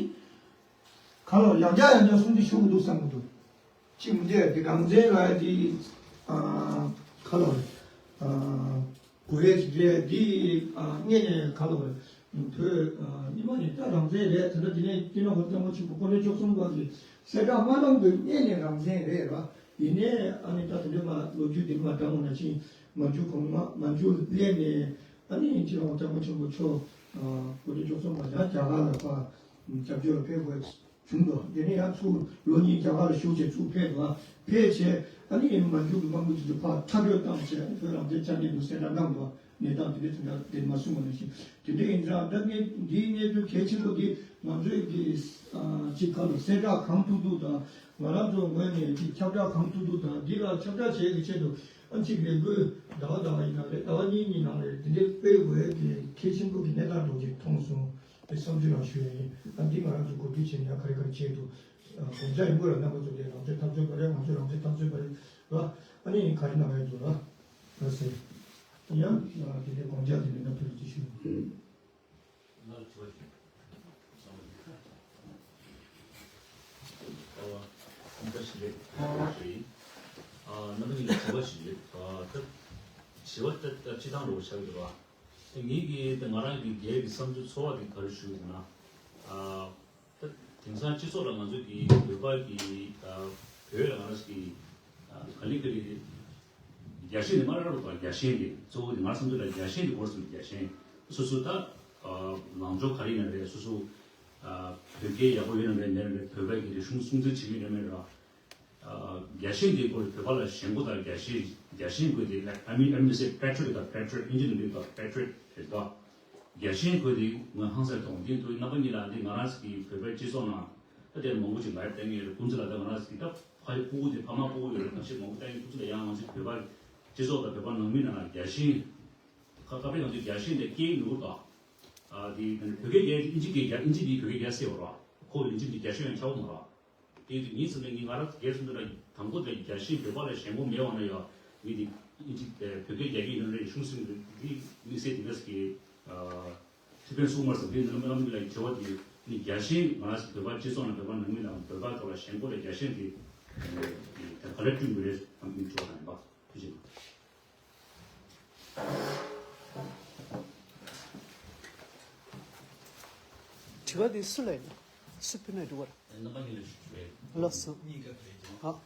ག་ལོ་ཡང་བསྐྱར་ཡང་བསྐྱར་སྲུང་བརྩི་ཞུ་དགོས་འདུག་བསམ་གྱི་འདུག་གཅིག་མི་འདུག་དེ་རང་བཙན་ལ་དེ་ཨ་ག་ལོ་ཨ་དགོས་ཡས་ཅིག་རེད། དེ་ཨ་སྔོན་ནས་ག་ལོ་བོད་ཨ་སྔོན་མ་ནས་ད་རང་བཙན་རེད། དེ་འདྲ་དེ་ནས་སྤྱི་ནོར་གོང་ས་སྐྱབས་མགོན་ཆེན་པོ་སྐུ་ཕྲེང་བཅུ་གསུམ་པ་གི་གསལ་བསྒྲགས་མ་གནང་གི་སྔོན་ནས་རང་བཙན་རེད་ར། ཡིན་ནའི་ཨ་ནི་ད་དེ་འདྲ་མ་ལོ་རྒྱུས་དེ་མ་འདྲ་བོ་ནང་བཞིན་མ་འཇུ་གོང་མ་མ་འཇུ་སླེབས་ནས་ཨ་ནི་སྤྱི་ནོར་གོང་ས་སྐྱབས་མགོན་ཆེན་པོ་མཆོག་ཨ་སྐུ་ཕྲེང་བཅུ་གསུམ་པ་ཡང་རྒྱ་གར་ལ་ཕར་སྐྱབས་བཅོལ་ལ་ཕེབས་དགོས། བྱུང་འདུག་དེ་ནས་ཡང་ཚུར་ལོ་གཉིས་རྒྱ་གར་ལ་བཞུགས་བྱས་ཚུར་ཕེབས་འདུག་ཕེབས་བྱས་ཨ་ནི་མ་འཇུག་གི་དམག་མི་དེ་ཚོ་ཕར་མཐའ་སྐྱོལ་བཏང་བྱས་ཨ་ནི་བོད་རང་བཙན་བཅའ་ལས་འདུག་གསལ་བསྒྲགས་གནང་འདུག་གནས་སྟངས་དེ་འདྲ་དེ་འདྲ་དེ་མ་གསུངས་པ་ནང་བཞིན་དེ་འདྲ་ཡིན་ཙང་ད་ངས་འདིའི་གནས་ཚུལ་གལ་ཆེན་པོ་འདི་ང་ཚོའི་གི་ཅིག་ག་ལ་གསལ་བསྒྲགས་གང་ཐུབ་ཐུབ་དང་ང་རང་ཚོ་ངོས་ནས་ཅིག་ཁྱབ་བསྒྲགས་གང་ཐུབ་ཐུབ་དང་འདི་ལ་ཁྱབ་བསྒྲགས་བྱེད་ཀྱི་ཆེད་དུ་ཨ་ཅིག་ལས་འགུལ་ཟླ་བ་ཟླ་བ་ཡིན་ན་རེད། ཟླ་བ་གཉིས་གཉིས་ནང་རེད། འདི་འདྲའི་སྤེལ་དགོས་ཀྱི་གལ་ཆེན་པོ་གི་གནས་སྟངས་འདྲ་ཅིག་མཐོང་སོང་། དེ་བསམ་ཚུལ་རང་ཞུ་ཡ་ཡིན། ཨ་འདི་ང་རང་ཚོ་གོ་སྒྲིག་བྱས་ནས་ག་རེ་ག་རེ་བྱས་འདུག་དགོངས་འཆར་ཡིན་དགོས་ལ་རྣམ་པ་ཚོ་དེ་རང་ཚོའི་འཐབ་རྩོད་པ་རེད། ང་ཚོའི་རང་ཚོའི་འཐབ་རྩོད་པ་རེད་ལ། ཨ་ནི་ག་རེ་གནང་ཡ་འདུག་ལ། ལ་ཟེར། ཡང་དེ་ནས་དགོངས་འཆར་དེ་ནས་རྣམ་པ་ཚོ་ཅིག་ཞུ། ང་ལ་དྲི་བ་ཞིག་ཨ་ཁོང་ཁ་ཞིག་རེད། ཨ་རྣམ་པ་གཉིས་ལ་དྲི་བ་ཞིག་རེད། ཨ་ད་དྲི་བ་ད་ད་སྤྱི་བཏང་འགྲོ་བ་ཆགས་ཀྱི་འདུག་ཨ་ད་ངེད་ཀྱི་ད་ང་རང་གི་སྒེར་གྱི་བསམ་ཚུལ་ཚོར་བ་དེ་ག་རེ་ཞུ་ཡོད་ན། ཨ་ད་དེང་སང་སྤྱི་ཚོགས་ལ་ང་ཚོ་གི་བོད་པ་གི་ཨ་བོད་ལ་ང་རང་ཚོ་གི་ཨ་ག་ལེ་ག་ལེ་རྒྱལ་ཞེན་དེ་མ་ར་ར་རྒྱལ་ཞེན་དེ་གཙོ་བོ་དེ་ང་བསམ་ཚུལ་ལ་རྒྱལ་ཞེན་དེ་སྐོར་སོང་། རྒྱལ་ཞེན་སོ་སོ་ད་ཨ་ལངས་ཕྱོགས་ག་རེ་ཡིན་ན་རེད། སོ་སོ་ཨ་བོད་སྐད་ཡག་པོ་ཡོད་ན་རེད། མེད་ན་རེད། བོད་པ་གི་རིག་གཞུང་སྲུང་བརྩི་བྱེད་ཀྱི་ཡོད་ན་མེད་ར། ཨ་རྒྱལ་ཞེན་དེ་སྐོར་བོད་པ་ལ་ཞེན་ཁོག་དང་རྒྱལ་ཞེན་རྒྱལ་ཞེན་དགོས་དེ། like I mean, I mean to say patriotic དང་patriot ཨིན་ཇི་ནང་འདི་དང་patriot རེད་ད། རྒྱལ་ཞེན་དགོས་དེ་ངོས་ཧང་སངས་གཏོང་དེ་འདུག་རྣམ་པ་གཉིས་ལ་འདི་ང་རང་ཚོ་གི་བོད་པའི་སྤྱི་ཚོགས་ནང་ད་དེར་མང་པོ་ཅིག་ལབ་བསྡད་ངེས་རེད། ཁོང་ཚོ་ལ་ད་ང་རང་ཚོ་གི་ད་ཕ་ཡུལ་སྤུ་གུ་དེ་ཕ་མ་སྤུ་གུ་ཡོད་རེད། ཐམས་ཅད་མང་པོ་ལྟ་ཡིན། ཁོང་ཚོ་ལ་ཡང་ང་ཚོའི་བོད་པ་སྤྱི་ཚོགས་དང་བོད་པ་ནང་མི་ནང་ལ་རྒྱལ་ཞེན་ཁ་ཁ་པའི་ང་ཚོའི་རྒྱལ་ཞེན་དེ་སྐྱེ་ཡི་འདུག་ད། ཨ་དེ་བོད་སྐད་རྒྱག་ཨིན་ཇི་སྐད་རྒྱག་ཨིན་ཇི་འདི་བོད་སྐད་རྒྱག་སྲིད་པ་རེད། ཁོ་ཨིན་ཇི་འདི་རྒྱ་ཤོད་ཡང་ཁྱབ་མ་རེད། དེ་ཡིན་དུས་ངའི་སེམས་ནང་ངས་ང་རང་སྒེར་སུ་འདི་ལ་དང་པོ་དེ་རྒྱལ་ཞེན་བོད་པ་ལ་ཞེན་ཁོག་མེད་པ་ན་ཡང་ངས་འདི་ཨིན་ཇི་བོད་སྐད་རྒྱག་གི་ཡིན་ན་རེད། གཞུང་སྲིད་འདི་དམིགས་བསལ་དེ་འདྲ་ཞིག་གི་ཨ་ཐུབ་བསྟན་སྲུང་མར་ཟེར་འདི་ནང་ལམ་འདི་ལ་བྱ་བ་དེ་ནི་རྒྱལ་ཞེན་ང་རང་ཚོ་བོད་པ་སྤྱི་ཚོགས་ནང་བོད་པ་ནང་མི་ལ་བོད་པ་ཚོ་ལ་ཞེན་ཁོག་ལ་རྒྱལ་ཞེན་དེ་དེ་ག་ལ་བསྐྲུན་དགོས་རེད་བསམ་གྱི་འདུག་དྲི་བ་དང་ཡིན་པ། ཐུགས་རྗེ་ཆེ། དྲི་བ་འདི་སུ་ལ་ཡིན་ན། སུ་ཕུལ་ན་འགྲིག་པ་རེད། རྣམ་པ་གཉིས་ལ་ཞུ་བས། ལགས་སོ། གཉིས་ཀ་བས་ཀྱང་། ཧ།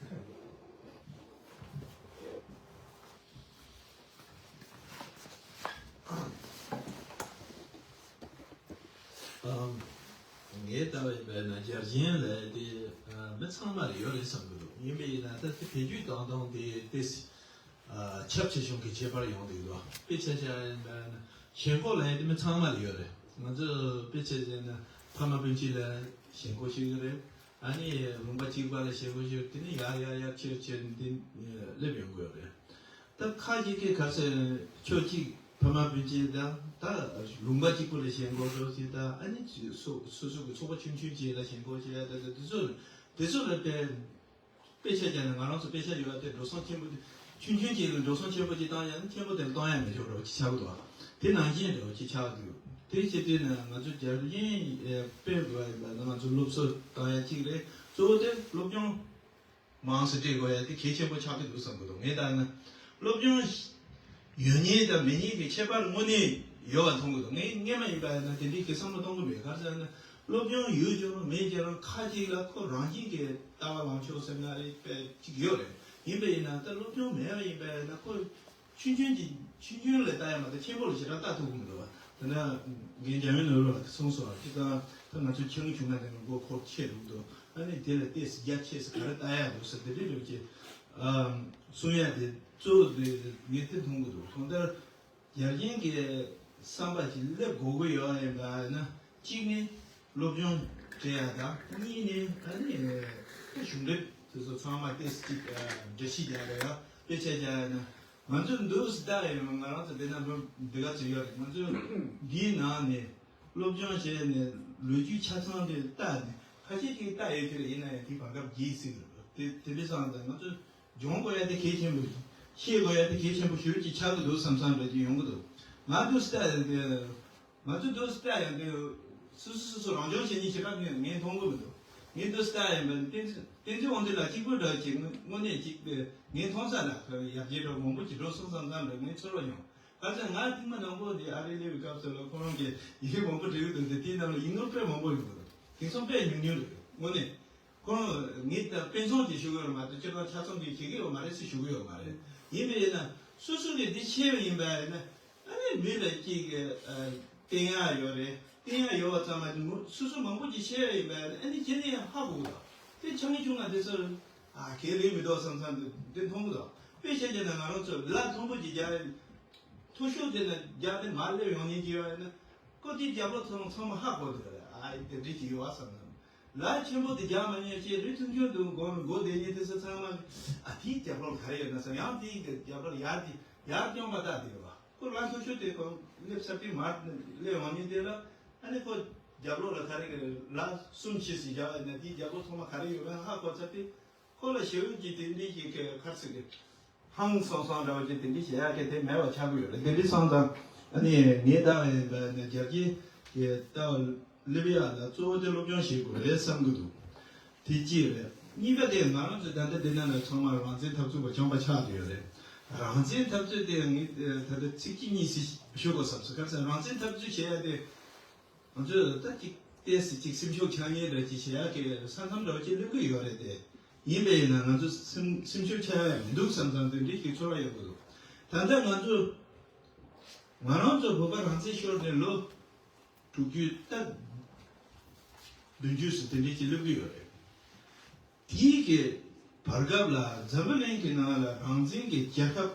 ཨམ། ངས་ལྟ་བ་ཡིན་པས་ན་རྒྱལ་ཞེན་ལབ་དེ་ཨ་མི་ཚང་མ་ལ་ཡོད་རེད་བསམ་གི་འདུག་ཡིན་པས་ན་ད་དེ་བེད་སྤྱོད་གཏོང་སྟངས་དེ་ཏོག་ཙམ་ཨ་ཁྱབ་ཆེ་ཆུང་གི་ཁྱད་པར་ཡོང་གི་འདུག་དཔེ་ཆ་བཞག་ཡིན་པས་ན་ཞེན་ཁོག་ལབ་དེ་མི་ཚང་མ་ལ་ཡོད་རེད། ང་ཚོ་དཔེ་ཆ་བཞག་ན་ཕ་མ་སྤུན་མཆེད་ལ་ཞེན་ཁོག་ཤིག་རེད། ཨ་ནི་ལུང་པ་གཅིག་པ་ལ་ཞེན་ཁོག་ཤིག་དེ་ནི་ཡར་ཡར་ཡར་ཆེར་ཆེར་འདི་སླེབས་ཡོང་གི་ཡོད་རེད། ད་ཁ་ཅིག་གིས་ག་ཚོད་ཕྱོགས་གཅིག་ཕ་མ་སྤུན་མཆེད་དང་ད་ལུང་པ་གཅིག་པུ་ལ་ཞེན་ཁོག་འགྲོ་ཞིག་དང་ཨ་ནི་སོ་སོ་སོ་གི་ཚོགས་པ་ཆུང་ཆུང་ཅིག་ལ་ཞེན་ཁོག་བྱེད་ཡ་ད་ད་དེ་ཚོ་དེ་ཚོ་ལ་དཔེ་དཔེ་ཆ་བྱས་ན་ང་རང་ཚོ་དཔེ་ཆ་ཡོད་པ་དེ་འགྲོ་སོང་ཆེན་པོ་དེ་ཆུང་ཆུང་ཅིག་ལ་འགྲོ་སོང་ཆེན་པོ་ཅིག་བཏང་ཡ་ནི་ཆེན་པོ་དེ་ལ་གཏོང་ཡ་མི་ཆོག་འགྲོ་ཅིག་ཆགས་འདུག་དེ་ནང་བཞིན་འགྲོ་ཅིག་ཆགས་འདུག་དེ་བྱེད་དུས་ན་ང་ཚོ་རྒྱལ་ཡོངས་དཔེ་དགོས་ཡ་ཡིན་པ་ན་ང་ཚོ་སློབ་གསོ་བཏང་ཡ་གཅིག་རེད། གཙོ་བོ་དེ་སློབ་སྦྱོང་མང་སུ་སྤྲད་དགོས་ཡ་དེ་གལ་ཆེན་པོ་ཆགས་ཀྱི་འདུག་བསམ་གྱི་འདུག་ངས་ལྟར་ན། སློབ་སྦྱོང་ཡོད་མཁན་དང་མེད་མཁན་གྱི་ཁྱད་པར་དངོས་གནས་ཡོད་པ་མཐོང་གི་འདུག་ངས་སྔས་མ་ཡིན་པ་ཡིན་ན་དེ་འདྲའི་གི་བསམ་བློ་གཏོང་གི་མེད། ག་རེ་ཟེར་ན་སློབ་སྦྱོང་ཡོད་ཀྱང་མེད་ཀྱང་ཁ་ཅིག་ལ་ཁོ་རང་བཞིན་གྱི་ལྟ་བ་ལངས་ཕྱོགས་ཟེར་ན་རེད་པས་ཅིག་ཡོད་རེད། ཡིན་པ་ཡིན་ན་ད་སློབ་སྦྱོང་མེད་པ་ཡིན་པ་ཡིན་ན་ཁོ་ཆུང་ཆུང་གི་ཆུང་ཆུང་ལ་ལྟ་ཡ་མ་གཏོགས་ཆེན་པོ་ལ་ཞེ་དྲག་ལྟ་ཐུབ་ཀྱི་མི་འདུག་བ། དེ་ན་ངས་འཇམ་དབྱངས་ནོར་བུ་ལགས་གསུངས་སོང་བ། ཅི་ལྟར་ད་ང་ཚོ་ཆུང་ཆུང་ན་དེ་ནས་མགོ་འཁོར་ཆེ་འགྲོ་གི་འདུག་ཨ་ནི་དེ་ལ་ཏོག་ཙམ་རྒྱ་ཆེ་ས་ག་རེ་ལྟ་ཡ་འདུག་ཟེར་དེ་འདྲའི་འདྲ་ཅིག་ཨ་གསུང་ཡ་དེ་གཙོ་བོ་དེ་ངས་དེ་མཐོང་གི་འདུག་གང་ལྟར་རྒྱལ་ཞེན་གྱི་བསམ་པ་ཅིག་སླེབས་དགོས་ཀྱི་ཡོད་ཡིན་པ་ན་གཅིག་ནི་སློབ་སྦྱོང་སྤྲད་ཡ་དང་གཉིས་ནི་ཨ་ནི་གཞུང་འབྲེལ་དེ་ཚོ་ཚང་མ་ཏོག་ཙམ་ཅིག་འགྲེལ་བཤད་རྒྱག་དགོས་ཡ། དཔེ་ཆ་རྒྱག་ཡ་ན་ང་ཚོ་འདུག་སེ་ལྟ་ཡོད། ང་རང་ཚོ་དེ་ན་འདི་ག་ཚོད་ཡོད་རེད། ང་ཚོ་འདིའི་ནང་ནས་སློབ་སྦྱོང་བྱས་ནས་ལོ་རྒྱུས་ཆ་ཚང་དེ་ལྟ་ནས་ཁ་ཤས་ཅིག་ལྟ་ཡོད་ཀྱི་རེད། ཡིན་ན་ཡང་དེའི་བར་སྐབས་བརྗེད་སྲིད་ཀྱི་རེད། དེ་དེ་འདྲ་སོང་ཙང་ང་ཚོ་སྦྱོང་དགོས་ཡ་དེ་གལ་ཆེན་པོ། ཤེས་དགོས་ཡ་དེ་གལ་ཆེན་པོ་ཞེ་པོ་ཅིག་ཆགས་ཀྱི་འདུག་བསམ་བསམ་འདྲ་ཅིག་ཡོང་གི་འདུག་ང་འདུག་སེ་ལྟ་ཡོད་དེ། ང་ཚོ་འདུག་སེ་ལྟ་ཡོང་དུས་སོ་སོ་སོ་སོ་རང་སྦྱོང་བྱེད་མཁན་ཞེ་དྲག་ངས་ངས་མཐོང་གི་མི་འདུག་ངས་འདུག་སེ་ལྟ་ཡོང་པ་ནི་བསྟན་འཛིན་བསྟན་འཛིན་དབང་འདུས་ལགས་གཅིག་པུ་འདྲ་ཅིག་དངོས་དངོས་གནས་ཅིག་ངས་མཐོང་ས་ལ་ཁ་ཡར་རྒྱས་འགྲོ་མང་པོ་ཅིག་འགྲོ་སོང་བསམ་བསམ་འདྲ་ངས་ཚོར་བ་ཡོང་། ག་ཚོད་ང་ཐེངས་མ་དང་པོ་འདི་ཨ་རི་སླེབས་པའི་སྐབས་སུ་ལ་ཁོ་རང་གིས་ཡི་གེ་མང་པོ་བྲིས་ཡོད་འདུག་དེ་དེའི་ནང་ལ་ཡིག་ནོར་དཔེ་མང་པོ་ཡོང་གི་འདུག་དེང་སང་དཔེ་ཉུང་ཉུང་རེད་དངོས་གནས། ཁོང་ངས་ད་དཔེ་མཚོན་ཅིག་ཞུ་གི་ཡོད་མ་གཏོགས་སྤྱིར་བཏང་ཆ་ཚང་གིས་བྱེད་ཀྱི་ཡོད་མ་རེད་ཟེར་ཞུ་གི་ཡོད་མ་རེད། ཡིན་པས་ན་སོ་སོ་གིས་འདི་ཤེས་པ་ཡིན་པ་ཡིན་ན་ཨ་ནི་མི་ལ་གཅིག་གིས་བསྟན་ཡག་ཡོད་རེད། བསྟན་ཡག་ཡོད་པ་ཙམ་མ་ཡིན་མོ་སོ་སོ་མང་པོ་ཅིག་ཤེས་པ་ཡིན་པ་ཡིན་ན་ཨ་ནི་ཁྱེད་ནས་ཡང་ཧ་གོ་གི་དང་། དེ་ཆ་ངེས་བྱུང་ན་དེ་ཚོར་ཨ་གལ་ལས་མི་འདུག་བསམ་བསམ་དེ་མཐོང་གི་དང་། དཔེ་བཤད་ཀྱི་ན་ང་རང་ཚོ་ལ་མཐོན་པོ་ཅིག་རྒྱག་མཐོ་ཤོས་དེ་ན་རྒྱག་དེ་མར་སླེབས་ཡོང་ནས་ཀྱི་ཡོད་ཡིན་ན་ཀོ་དེ་རྒྱབ་ལོགས་ཚང་མ་ཚང་མ་ཧ་གོ་དེ་རེད། ཨ་ཡི་དེ་འདྲི་ཅིག་ཡོད་བ་བསམ་བསམ། ལ་ཆེན་པོ་དེ་རྒྱག་མ་ཉན་ཅེས་རི་ཐུང་ཆུང་དུ་མགོ་མགོ་བསྡད་ཉིན་དེ་ཚོ་ཚང་མ་ཨ་དེའི་རྒྱབ་ལོགས་ག་རེ་ཡོད་ན་བསམ། ཡང་དེའི་རྒྱབ་ལོགས་ཡར་དེ་ཡར་སྐྱོང་པ་ལྟ་དེ་ཡོད་བ། ཁོ་ལ་མཐོ་ཤོས་དེ་ཁོ་སླེབས་ས་དེ་མར་སླེབས་འོང་ཉིན་དེ་ལ་ཨ་ནི་ཁོ་རྒྱབ་ལོགས་ལ་ག་རེ་ག་རེ་ལ་གསུམ་ཕྱེས་སུ་བཞག་ཡོད་ན་དེའི་རྒྱབ་ལོགས་ཚང་མ་ག་རེ་ཡོད་ན་ཧ་གོ་ཚར་ཏེ་ཁོ་ལ་ཞེ་པོ་ཅིག་དེ་འདྲའི་ཞིག་གི་ཁར་ཚིག་གི་ཧང་སང་སང་འདྲ་བོ་ཅིག་དེ་འདྲའི་བྱེད་ཡག་གི་དེ་མེད་པ་ཆགས་ཀྱི་ཡོད་རེད། དེ་འདྲའི་སོང་ཙང་ཨ་ནི་ངས་ལྟ་བ་ཡིན་པ་ནི་རྒྱལ་སྤྱིའི་གི་ལྟ་བ་སླེབས་ཡག་ལ་གཙོ་བོ་དེ་སློབ་སྦྱོང་བྱེད་དགོས་རེད་བསམ་གི་འདུག་དེ་གཅིག་རེད། གཉིས་པ་དེ་ང་རང་ཚོ་ད་ལྟ་འདི་ན་ལ་ཚང་མ་རང་བཙན་འཐབ་རྩོད་པ་བྱུང་བ་ཆགས་བསྡད་ཡོད་རེད། རང་བཙན་འཐབ་རྩོད་དེ་ངས་ད་ལྟ་ཚིག་གཅིག་གཉིས་ཤིག་ཞུ་དགོས་བསམ་སོང་། ག་རེ་ཟེར་ན་རང་བཙན་འཐབ་རྩོད་བྱེད་ཡག་དེ་ང་ཚོས་ད་ཅིག་ཏོག་ཙམ་ཅིག་སེམས་ཤུགས་ཆག་ཉེན་འདྲ་ཅིག་བྱེད་ཡག་གི་ས་མཚམས་འདྲ་བོ་ཅིག་སླེབས་ཀྱི་ཡོད་རེད་དེ། ཡིན་པས་ཡིན་ན་ང་ཚོ་སེམས་སེམས་ཤུགས་ཆག་ཡག་མི་འདུག་བསམ་བསམ་དེ་འདྲའི་ཞིག་ཚོར་བ་ཡོང་གི་འདུག་ད་ལྟ་ང་ཚོ་ང་རང་ཚོ་བོད་པ་རང་བཙན་ཤོར་ནས་ལོ་དྲུག་ཅུ་ད་བདུན་ཅུ་ཙམ་དེ་འདྲའི་ཅིག་སླེབས་ཀྱི་ཡོད་རེད། དེའི་གི་བར་སྐབས་ལ་འཛམ་བུ་གླིང་གི་ནང་ལ་རང་བཙན་གྱི་རྒྱལ་ཁབ་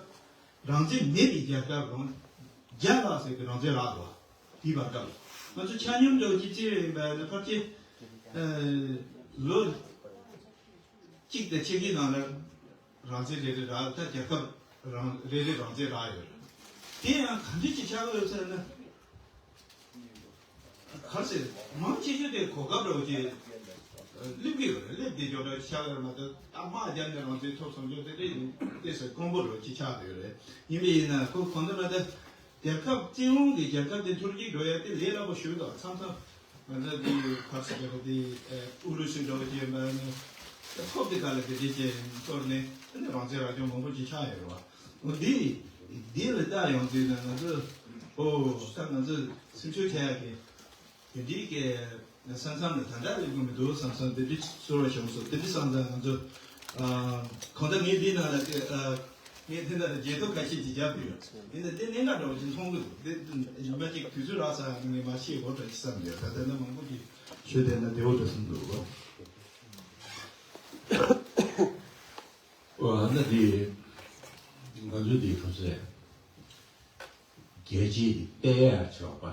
རང་བཙན་མེད་པའི་རྒྱལ་ཁབ་རང་བརྒྱ་ལྷག་ཙམ་གྱི་རང་བཙན་རག་འདུག་དེའི་བར་སྐབས་ལ་ང་ཚོ་ཆ་སྙོམས་འདྲ་བོ་ཅིག་བརྩིས་པ་ཡིན་པ་ཡིན་ན་ཕལ་ཆེར་ལོ་གཅིག་དང་ཕྱེད་ཀའི་ནང་ལ་རང་བཙན་རེ་རེ་རག་ད་རྒྱལ་ཁབ་རང་རེ་རེ་རང་བཙན་རག་ཡོད་རེད། དེ་ཡང་ག་འདྲ་ཅིག་ཆགས་ཡོད་ཟེར་ན། ག་རེ་ཟེར། མང་ཆེ་ཤོས་དེ་གོ་སྐབས་འདྲ་བོ་ཅིག་སླེབས་ཀྱི་ཡོད་རེད། སླེབས་བསྡད་ཀྱོག་འདྲ་ཆགས་ཡོད་མ་གཏོགས་རྟག་དམག་བརྒྱབ་ནས་རང་བཙན་ཐོབ་སོང་ཆོག་དེ་འདྲ་ཡིན་ཏེ་ཟེར་དཀོན་པོ་འདྲ་བོ་ཅིག་ཆགས་བསྡད་ཡོད་རེད། ཡིན་པས་ཡིན་ན་ཁོ་གང་ལྟར་ན་ད་རྒྱལ་ཁབ་བཙན་དབང་གི་རྒྱལ་ཁབ་དེ་འཕྲུལ་གྱིས་འགྲོ་ཡ་དེ་ལས་སླ་པོ་ཞུ་དང་མཚམས་མཚམས་ང་ཚོ་འདི་ག་རེ་ཟེར་དགོས་རེད། དེ་ཨུ་རུ་སུ་འདྲ་བོ་ཅིག་ཡིན་པ་ནི་ཁོབ་དེ་ག་ལ་དེ་འདྲ་ཅིག་གཏོར་ནས་ཨ་ནི་རང་བཙན་རག་ཀྱོག་མང་པོ་ཅིག་ཆགས་ཡོད་རེད་བ། འོ་འདི་འདི་ལ་ལྟ་ཡོང་དུས་ན་ང་ཚོ་ཨོ་ད་ང་ཚོ་སེམས་ཤུགས་ཆག་ཡག་གི་དེ་འདྲའི་གི་ས་མཚམས་ལ་ད་ལྟ་སླེབས་ཀྱི་མི་འདུག་བསམ་བསམ་དེ་འདྲའི་ཚོར་བ་བྱུང་སོང་། དེ་འདྲའི་བསམ་ཙང་ང་ཚོ་ཨ་གང་ལྟར་ངས་འདིའི་ནང་ལ་དེ་ཨ་ངས་དེ་འདྲ་ལ་བརྗེད་ཐོ་ཁ་ཤས་ཅིག་བརྒྱབ་ཡོད། དེ་འདྲ་དེ་གནད་འགག་འདྲ་བོ་ཅིག་མཐོང་གི་འདུག་དེ་ཉི་མ་གཅིག་དུས་ཚོད་རག་ས་ངས་མ་ཤེས་འོ་འདྲ་ཅིག་བསམ་ཡོད། ད་ལྟ་ན་མང་པོ་ཅིག་ ཆོས་དད་ན་བདེ་བོ་འདྲ་སེམས་འདུག་གོ། ཨོ་ཨ་ན་དེ་ང་ཚོ་དེ་ག་ཚོད་རྒྱལ་སྤྱིའི་དཔེ་ཡག་ཆོག་པ།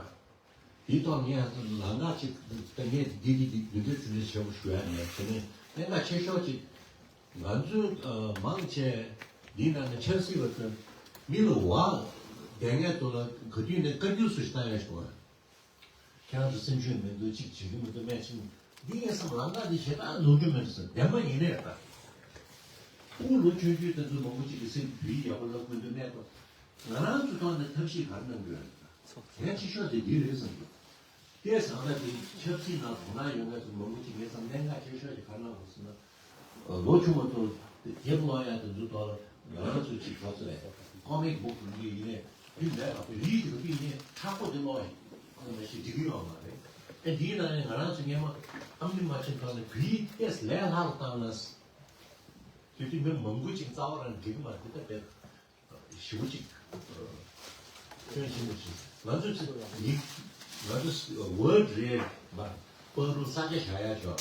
དེ་ཐོག་ངས་ལམ་ཁ་ཅིག་ད་ངས་འདི་འདི་འདི་འདི་འདྲ་འདི་འདྲ་ཞེ་པོ་ཞུ་ཡ་མེད་དེ་ནས་གནད་འགག་ཆེ་ཤོས་ཅིག་ང་ཚོས་མང་ཆེ་འདི་ནང་ནས་ཆབ་སྲིད་པ་ཚོས་མི་ལ་བ་དེ་ངས་དོ་ལ་ག་དུས་ནས་བཀའ་བཀྱོན་སུ་ཞིག་བཏང་ཡ་ཞུ་བ། ཁྱེད་རང་ཚོ་སེམས་ཤུགས་མི་འདུག་ཅིག་བྱེད་ཀྱི་མི་འདུག་སྨྲས་ཕྱིན། འདི་ངས་བསམ་ལམ་ཁ་འདི་ཞེ་དྲག་ནོར་རྒྱུ་མེད་ཟེར་བདེན་པ་ཡིན་ནས་ད། ཕྲུ་གུ་ལོ་ཆུང་ཆུང་དེ་ཚོ་མང་པོ་ཅིག་གི་སེམས་བུ་ཡིས་ཡག་པོ་ལབ་དགོས་འདུག་སྨྲས་པ། ང་རང་ཚོ་ཐོག་ནས་ཐབས་ཤེས་ག་རེ་གནང་དགོས་ཡོད་ན་ད། གལ་ཆེ་ཤོས་དེ་འདི་རེད་བསམ་འདུག་དེ་བཟང་ན་དེ་ཆབ་སྲིད་ནང་དོ་སྣང་ཡོད་མཁན་ཚོ་མང་པོ་ཅིག་ངས་བསམ་གནད་འགག་ཆེ་ཤོས་དེ་ག་རེ་གནང་དགོས་ཟེར་ན། ལོ་ཆུང་བ་ཚོ་དེབ་ཀློག་ཡག་དེ་ཚོ་ཐོག་ང་རང་ཚོ་ཅིག་ག་ཚོད་རེད། ཀོ་མིག་བུག་འདི་ཡིན་ནས་འདི་མེད་པ་བོད་ཡིག་དེ་འདི་ནས་མཁྲེགས་པོ་དེ་ཀློག་ཡག་ཞིག་འགྲིག་གི་ཡོད་མ་རེད། ཨེ་འདིའི་ནང་ནས་ང་རང་ཚོ་སྔས་མ་ཨ་མི་མ་ཕྱིན་ཐོག་ནས་བོད་ཡིག་ཏོག་ཙམ་ལས་སླ་རུ་བཏང་ན། དེ་དུས་མི་མང་པོ་ཅིག་རྩ་བ་རང་འགྲིག་གི་མ་རེད་དེ་ད་བས། ཞེ་པོ་ཅིག་སྐྱོན་ཆེན་པོ་ཞིག་ང་ཚོ་ཚེ་ཡིག་ང་ཚོ་ཝར་ཌི་རེད་མ་པར་རུ་ས་ཆ་བཞག་ཡ་ཆོག་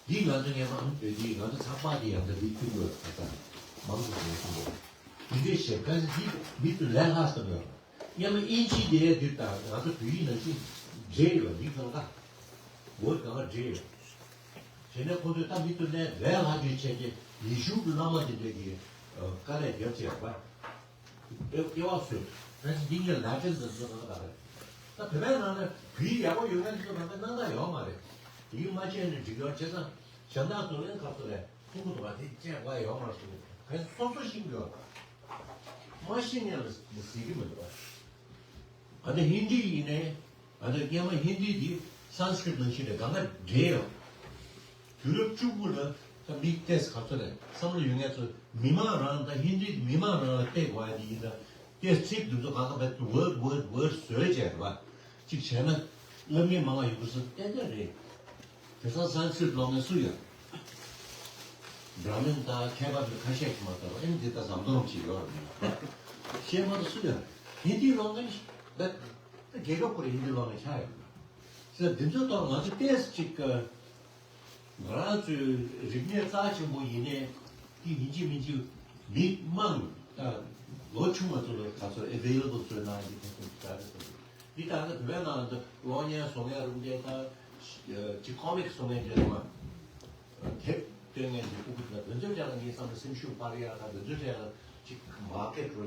འདི་ང་ཚོ་སྔས་མ་ཨམ་བོད་འདི་ང་ཚོ་ཚགས་པར་འདི་ཡང་ད་འདི་ཁྱོན་འདུག་ད་ལྟ་མང་དུ་ཞེས་གསུངས་འདུག་འདི་འདྲའི་ཞེ་དཀའ་འདི་མི་ཚོ་ལས་སླ་བསམ་ཡོད། སྔས་མ་ཨིན་ཇི་དེ་འདི་དང་ང་ཚོ་བོད་ཡིག་ནང་བཞིན་འབྲེལ་ཡོད་འདི་གང་ག་ཝར་ཌི་གང་ག་འབྲེལ་ཡོད། དེ་ནས་ཁོ་ཚོས་ད་མི་ཚོ་ལས་ལས་སླ་བཅོས་བྱས་ཏེ་ཡེ་ཤུ་གི་བླ་མ་དེ་འདྲས་ཀྱི་དཀའ་ལས་རྒྱབ་བྱས་པ། དེ་སྐྱེ་བ་སུ་ད་ཅི་འདི་ངས་ལ་ཏྲེན་དུ་འཛུལ་གང་ག་རེད། ད་བོད་པའི་ནང་ནས་བོད་ཡིག་ཡག་པོ་ཡོད་མཁན་ཚོ་གང་ག་སྣང་དག་ཡོད་མ་རེད། ཡིག་མ་ཤེས་ནས་འགྲིག་ཡོད་བྱས་ཙང་གཞན་དག་ཚོ་ལེན་ཁ་ཚོ་ལས་ཐུག་གི་འདུག་བ་དེ་བཅས་པ་ཡོད་མ་རེད་ཟེར་གང་སོ་སོ་ཤེས་ཀྱི་ཡོད། མ་ཤེས་མཁན་ལ་ཟེར་གི་མི་འདུག་བ། ཨ་ནི་ཧིན་དི་ཡིན་ནའི། ཨ་ནི་སྔས་མ་ཧིན་དི་འདི་སན་སི་ཀྲིཏ་ནང་བཞིན་རེད་གང་ག་འདྲེས་ཡོད། དུས་རབས་བཅུ་དགུ་ལ་ད་མི་ཏོག་ཙམ་ག་ཚོད་རེད་བསམ་བློ་ཡོད་མཁན་ཚོ་མི་མང་རང་ད་ཧིན་དི་མི་མང་རང་ལ་སྤེལ་དགོས་ཡ་དེ་ཡིན་ད་ཏོག་ཙམ་ཚིག་འདི་ཚོ་གང་ག་བས་ཝར་ཌི་ཝར་ཌི་ཝར་ཌི་བཟོས་བྱས་རེད་བ། གཅིག་བྱས་ན་སློབ་གཉེར་མང་བ་ཡོད་དགོས་སོ་ཏན་ཏན་རེད། དེང་སང་སན་སི་ཀྲིཏ་ཀློག་མཁན་སུ་ཡོད། བྲ་མིན་དང་མཁས་པ་འདི་ཁ་ཤས་ཤིག་མ་གཏོགས་ཨེ་འདི་ལྟ་ཟམ་གདོང་ཅིག་ཡོད་རེད། ཤེས་མ་གཏོགས་སུ་ཡོད། ཧིན་དི་ཀློག་མཁན་ཞིག་ད་ད་རྒྱལ་ཁབ་ཁོ་རེ་ཧིན་དི་ཀློག་མཁན་ཆགས་ཡོད་རེད། ཟེར་འདི་ཚོའི་ཐོག་ང་ཚོ་ཏོག་ཙམ་ཅིག་ང་རང་ཚོའི་རིག་གནས་རྩ་ཆེན་པོ་ཡིན་ནའི་འདི་ཡིན་གཅིག་མིན་གཅིག་མི་མང་ད་ལོ་ཆུང་བ་ཚོ་ལ་ག་ཚོད་ཨེ་ཝེ་ལེ་བལ་བཟོས་གནང་ཡིན་གྱི་དེ་ཚོ་ག་རེ་ཟེར། འདི་ལྟར་ན་བོད་པའི་ནང་དུ་གློག་བརྙན་བཟོ་མཁན་རུ་འདྲེ་དང་ཅི་ཀོ་མིག་བཟོ་མཁན་འདྲེ་མ། དེབ་སྟོན་མཁན་འདི་ཕྲུ་གུ་དེ་ལ་དོན་ཚོད་ཅན་ལ་ངའི་བསམ་ན་སེམས་ཤུགས་སྤར་ཡག་དང་དོན་ཚོད་ཅན་ལ་ཅིག་མར་ཀེ་ཊི་རུ་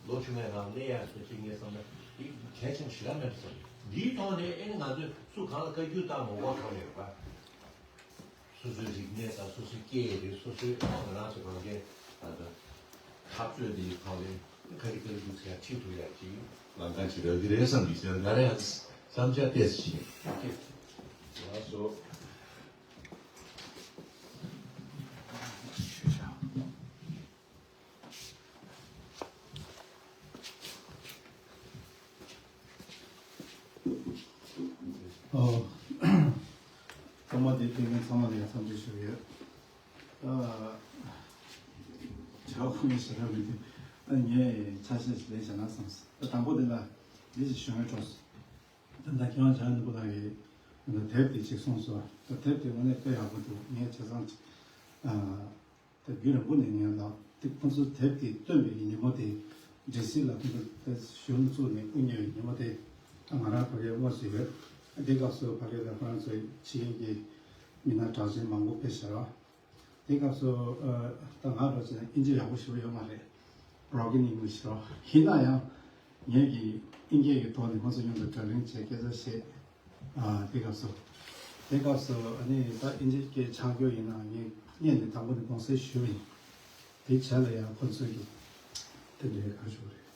ལོ་ཆུང་བའི་ནང་སླེབས་ཡག་སོགས་ཅིག་ངའི་བསམ་ན་འདི་གལ་ཆེན་ཞེ་དྲག་མེད་བསམ། འདིའི་ཐོག་ནས་ཨེ་ནི་ང་ཚོས་སུ་གང་ལ་བཀའ་བཀྱོན་བཏང་མ་དགོས་གང་ཡོད་པ། སོ་སོའི་རིག་གནས་དང་སོ་སོའི་སྐད་ཡིག་རེད། སོ་སོའི་ང་རང་ཚོ་གང་གའི་ད་ལྟ་འཐབ་རྩོད་འདིའི་ཐོག་ནས་ག་རེ་ག་རེ་འདུག་ཟེར་ཁྲིད་ཐུབ་ཡག་ཅིག་ལམ་ཁ་ཅིག་རག་གི་རེད་བསམ་གྱི་ཟེར་ང་རང་ཡང་བསམ་འཆར་ཏོག་ཙམ་ཞིག་ཡིན། ལགས་སོ། ཨོ། ཐོག་མ་དེ་ཕེབས་མཁན་ཚང་མ་ལ་ཡང་འཚམས་འདྲི་ཞུ་གི་ཡོད། ཨ། ཇ་ཁུ་ངས་ཞེ་དྲག་མི་འདུག་ཨ་ངས་ཆ་ཤས་ཤིག་ལན་བཞག་ན་བསམས། ད་དང་པོ་དེ་ལ་འདི་ཞིག་ཞུ་ངེས་འཕྲོས། ད་ལྟ་མཁས་དབང་འཇམ་དབྱངས་ནོར་བུ་ལགས་ཀྱིས་ད་དེབ་དེ་ཅིག་གསུངས་སོང་། ད་དེབ་དེ་དངོས་གནས་དཔེ་ཡག་པོ་འདུག་ངས་བྱས་ཙང་ཨ། ད་རྒྱུན་རིང་པོ་ནས་ངས་ལབ་དེ་ཁོང་ཚོ་དེབ་དེ་བཏོན་པའི་ཉིན་མོ་དེ་སྒྲིག་གཞི་ལ་ཁོང་ཚོ་དེ་གཞུང་བཙུགས་ནས་དབུ་བརྙེས་པའི་ཉིན་མོ་དེ་ད་ང་རང་ཕ་གིར་དངོས་སུ་ཡོད། དེ་སྐབས་སུ་ཕ་གི་ལ་ཁོ་རང་ཚོའི་ཕྱི་རྒྱལ་གྱི་མི་སྣ་གྲགས་ཅན་མང་པོ་ཕེབས་ཤག་ར། དེ་སྐབས་སུ་ད་ང་རང་ཚོ་ཨིན་ཇི་ཡག་པོ་ཞེ་པོ་ཡོད་མ་རེད། Broken English་ར། ཡིན་ན་ཡང་ངས་ཀྱི་ཨིན་སྐད་ཀྱི་ཐོག་ནས་ཁོང་ཚོ་མཉམ་དུ་བགྲོ་གླེང་བྱས་སྐད་ཆ་བཤད། ཨ། དེ་སྐབས་སུ། དེ་སྐབས་སུ་ཨ་ནི་ད་ཨིན་ཇི་སྐད་ཆགས་རྒྱུ་ཡིན་ན་ངས་སྔོན་ནས་དང་པོ་ནས་དགོངས་སེལ་ཞུས་པ་ཡིན། དེ་བྱས་ལ་ཡང་ཁོ་ཚོས་ཀྱིས་དེ་འདྲའི་ག་རེ་ཞུ་དགོས་རེད།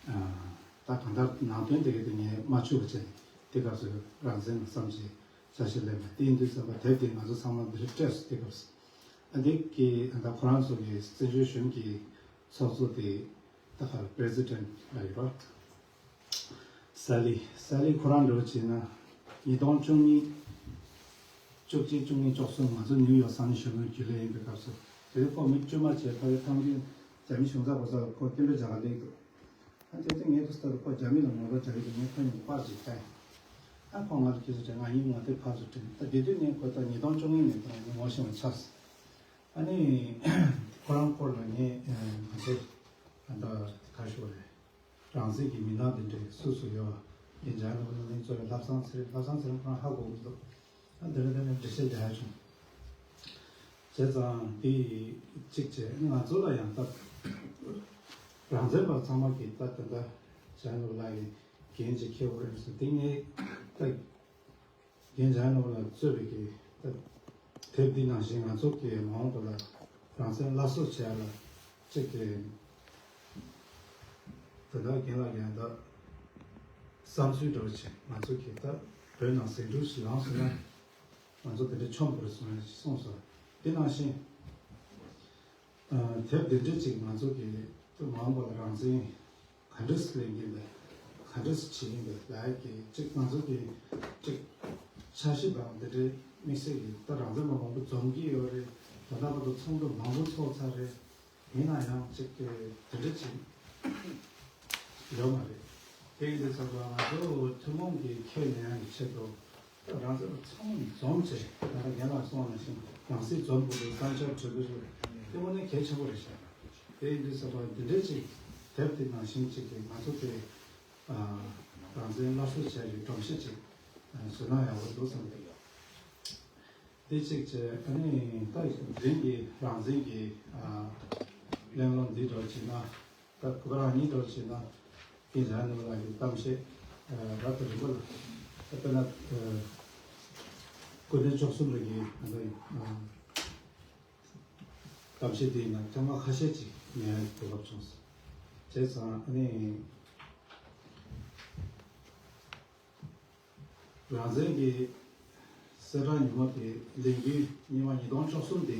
ཨ། ད་གང་ལྟར་ནང་དོན་དེ་ག་དེ་ངས་མ་འཆུག་པ་བྱས་ནས་དེ་སྐབས་སུ་རང་བཙན་ལ་བསམ་བྱས་བྱ་ཞིག་ལས་མ་བསྟན་དུས་ཙམ་པ་དེབ་དེ་ང་ཚོ་ཚང་མ་འདིར་སྤྲད་སོང་། དེ་སྐབས་སུ་ཨ་འདི་གི་ད་ཁོ་རང་ཚོ་གི་བཙན་བྱོལ་གཞུང་གི་ཚོགས་གཙོ་དེ་ད་ག་President་ལ་ཡོད་རོགས། ས་ལི། ས་ལི་ཁོ་རང་འདྲ་བོ་བྱས་ན། ཉིས་སྟོང་བཅུ་གཉིས། བཅུ་གཅིག་བཅུ་གཉིས་བཅུ་གསུམ་ང་ཚོ་ནིའུ་ཡོག་ས་གནས་གཞོན་ནུ་རྒྱུན་ལས་ཡིན་པའི་སྐབས་སུ། དེ་ཁོ་མི་དཀྱུས་མ་བྱས་ཕ་གི་ཐང་ཆེན་རྒྱ་མི་གཞུང་ཚབ་པ་ས་ལ་ཁོ་བསྟན་པའི་རྒྱ་གར་སླེབས་འདུག་ཨ་དེ་ཚེ་ངས་དུ་ས་ལ་ཁོ་རྒྱ་མི་ལ་ངོ་རྒོལ་རྒྱག་གི་འདུག་ངས་ཁོ་གཉིས་པར་ཅིག་བལྟས། ཁོང་ང་ལ་ཁྱེད་ཚོ་དྲན། ང་ཡིན། ང་དེ་ཕར་ཚུར་དྲན། ད་དེ་དུས་ནས་ཁོ་ད་ཉིས་སྟོང་བཅུ་གཉིས་ནས་ད་ངོ་ཤེས་པ་ཆགས་སོང་། ཨ་ནི་ཁོ་རང་སྐོར་ལ་ངས་ང་ཚོ་ད་ག་ཞུ་རེད། རང་བཙན་གྱི་མི་སྣ་འདི་འདྲའི་སུ་སུ་ཡོད། ངས་རྒྱ་ནག་ནང་གཙོ་བའི་ལྷག་བསམ་ཚེ་རིང་། ལྷག་བསམ་ཚེ་རིང་ཁོ་རང་ཧ་གོ་གི་འདུག་ཨ་འདི་འདྲ་འདི་འདྲ་འགྲེལ་བཤད་རྒྱག་ཡ་བྱུང་། བྱས་ཙང་དེ་གཅིག་བྱས། ང་ཚོ་ལ་ཡང་ད་རང་བཙན་པ་ཚང་མ་གིས་ད་ད་ལྟ་རྒྱ་ནག་ལ་ཡི་འགན་ཅིག་འཁྱེར་དགོས་རེད་ཟེར། དེ་ངས་ད་རྒན་འཇམ་དབྱངས་ལགས་ལ་གཙོས་པའི་གི་ད་དེབ་འདི་ནང་བཞིན་ང་ཚོ་གི་མ་འོངས་པ་ལ་རང་བཙན་སླར་གསོ་བྱེད་ཡ་ལ་གཅིག་གི་ད་ལྟ་རྒན་ལགས་ཀྱིས་ད་བསམ་ཚུལ་འདྲ་བོ་བྱས། ང་ཚོ་གི་ད་བོད་ནང་ཟིང་འཁྲུག་ཞིག་ལངས་སོང་ན་ང་ཚོ་དེ་འདྲ་མཆོང་དགོས་རེད་གསུངས་ཡ་ཞིག་གསུངས་སོང་། དེ་ནང་བཞིན་དེབ་འདི་འདྲ་ཅིག་ང་ཚོ་གི་ད་མ་འོངས་པ་ལ་རང་བཙན་ག་འདྲ་སེ་ལེན་གྱི་འདུག་ག་འདྲ་སེ་བྱེད་ཀྱི་འདུག་ལབ་ཀྱི་གཅིག་ང་ཚོ་གི་གཅིག་འཆར་གཞི་དང་དེ་འདྲའི་དམིགས་བསལ་གྱི་ད་རང་བཙན་པ་མང་པོ་འཛོམས་ཀྱི་ཡོད་རེད། ད་ལྟ་བར་དུ་ཚོགས་འདུ་མང་པོ་ཚོགས་ཚར་རེད། ཡིན་ན་ཡང་གཅིག་གི་དེ་འདྲ་ཅིག་ཡོད་མ་རེད། དེ་ཡིན་དུས་ཙམ་པ་ང་ཚོ་ཐུན་མོང་གི་ཁས་ལེན་ཡག་གི་ཆེད་དུ་རང་བཙན་པ་ཚང་མ་འཛོམས་བྱས། ད་ལྟ་རྒན་ལགས་གསུངས་པ་ནང་བཞིན་རང་སྲིད་འཛོམས་དགོས་འདུག་བསམ་འཆར་གྲོས་འགོ་ཞུ་བ་དེ་དངོས་གནས་གལ་ཆེན་པོ་རེད་ཤག་དེ་ཡིན་དུས་ཙམ་པ་འདི་འདྲའི་ཅིག་དེབ་དེ་ནང་བཞིན་ཅིག་གིས་ང་ཚོ་དེ་རང་བཙན་སླར་གསོ་བྱས་ཀྱི་སྒྲོམ་གཞི་ཅིག་བཟོས་ན་ཡག་པོ་འདུག་བསམ་གྱི་འདུག་དེ་གཅིག་བྱས། ཨ་ནི་ད་འཛིན་གྱི་རང་བཙན་གྱི་གླེང་སློང་འདི་འདྲ་བྱས་ན། ད་ཁོ་རང་ཉིད་འདྲ་བྱས་ན་ཀུན་བཟང་ནོར་བུ་ལགས་ཀྱི་གཏམ་བཤད་རབ་ཏུ་རིང་པོ་ལ། ད་དཔེར་ན་སྐུ་ཕྲེང་བཅུ་གསུམ་ལ་གི་ང་ཚོ་གཏམ་བཤད་དེའི་ནང་ཐེངས་མ་ཁ་ཤས་ཅིག་ཉན་གོ་སྐབས་བྱུང་སོང་། བྱས་ཙང་ཨ་ནི། རང་བཙན་གྱི་གསལ་བསྒྲགས་ཉིན་མོ་དེ་ལས་འགུལ་ཉི་མ་ཉིས་སྟོང་བཅུ་གསུམ་དེ་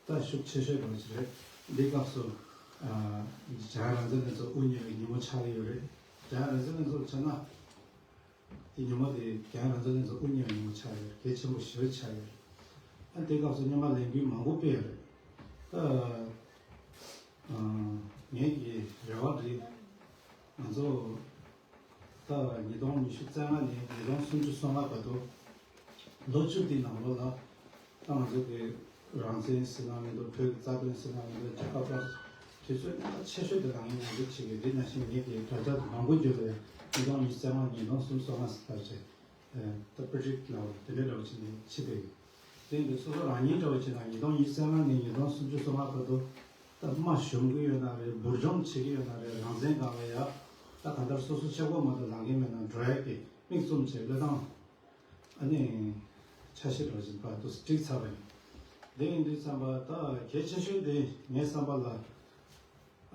ད་ཤུགས་ཆེ་ཤོས་འདྲ་བོ་ཞིག་རེད། འདི་སྐབས་སུ་ཨ་རྒྱ་རང་བཙན་ལྷན་ཚོགས་དབུ་བརྙེས་པའི་ཉིན་མོ་ཆགས་ཀྱི་ཡོད་རེད། རྒྱ་རང་བཙན་ལྷན་ཚོགས་བྱས་ན་དེ་ཉིན་མོ་དེ་རྒྱ་རང་བཙན་ལྷན་ཚོགས་དབུ་བརྙེས་པའི་ཉིན་མོ་ཆགས་ཡོད་རེད། གལ་ཆེན་པོ་ཞེ་པོ་ཆགས་ཡོད་རེད། ཨ་དེ་སྐབས་སུ་སྔོན་མ་ལས་འགུལ་མང་པོ་སྤེལ་ཡོད་རེད། ད་ཨ་ངེད་ཀྱི་རེ་བ་རེད། ང་ཚོ་ད་ཉིས་སྟོང་ཉི་ཤུ་རྩ་ལྔ་ནས་ཉིས་སྟོང་སུམ་ཅུ་སོ་ལྔ་བར་དུ་ལོ་བཅུ་འདིའི་ནང་ལོགས་ལ་ད་ང་ཚོ་གི་རང་བཙན་ཟེར་ན་མི་འདུག་བོད་ཀྱི་རྩ་དོན་ཟེར་ན་མི་འདུག་རྒྱལ་ཁབ་དར་དུས་ཚོད་ཆེ་ཤོས་དེ་རང་ཉིད་ང་ཚོ་བྱེད་ཀྱི་འདི་ནང་བཞིན་ངེད་ཀྱི་དྲ་རྒྱ་མང་པོ་བརྒྱུད་ལ་ཉིས་སྟོང་ཉི་ཤུ་རྩ་ལྔ་ཉིས་སྟོང་སུམ་ཅུ་སོ་ལྔ་ཟེར་ལབ་བྱས། ད་པི་རི་ཌིག་ལབ་དེ་འདྲའི་འདྲ་བོ་བྱས་ནས་ཕྱི་པའི་དེ་འདི་སོ་སོ་རང་ཉིད་འདྲ་བོ་བྱས་ན་ཉིས་སྟོང་ཉི་ཤུ་རྩ་ལྔ་ནས་ཉིས་སྟོང་སུམ་ཅུ་སོ་ལྔ་བར་དུ་ད་དམའ་ཞུམ་གྱི་ཡོད་ན་རེད། འབུར་འཇོམས་བྱེད་ཀྱི་ཡོད་ན་རེད། རང་བཙན་སྒང་ལ་ཡ་ད་གང་ལྟར་སོ་སོ་ཆག་སྒོ་མ་གཏོགས་ལངས་ཀྱི་མེད་ན་འགྲོ་ཡ་གི་མིག་བཙུམ་བྱས་བློས་བཏང་ཨ་ནི་འཆར་གཞི་འདྲ་བོ་ཅིག་ཕར་དུ་བསྒྲིགས་ཚར་བ་ཡིན། དེ་ཡིན་དུས་ཙམ་པ་ད་གལ་ཆེ་ཤོས་དེ་ངའི་བསམ་པ་ལ་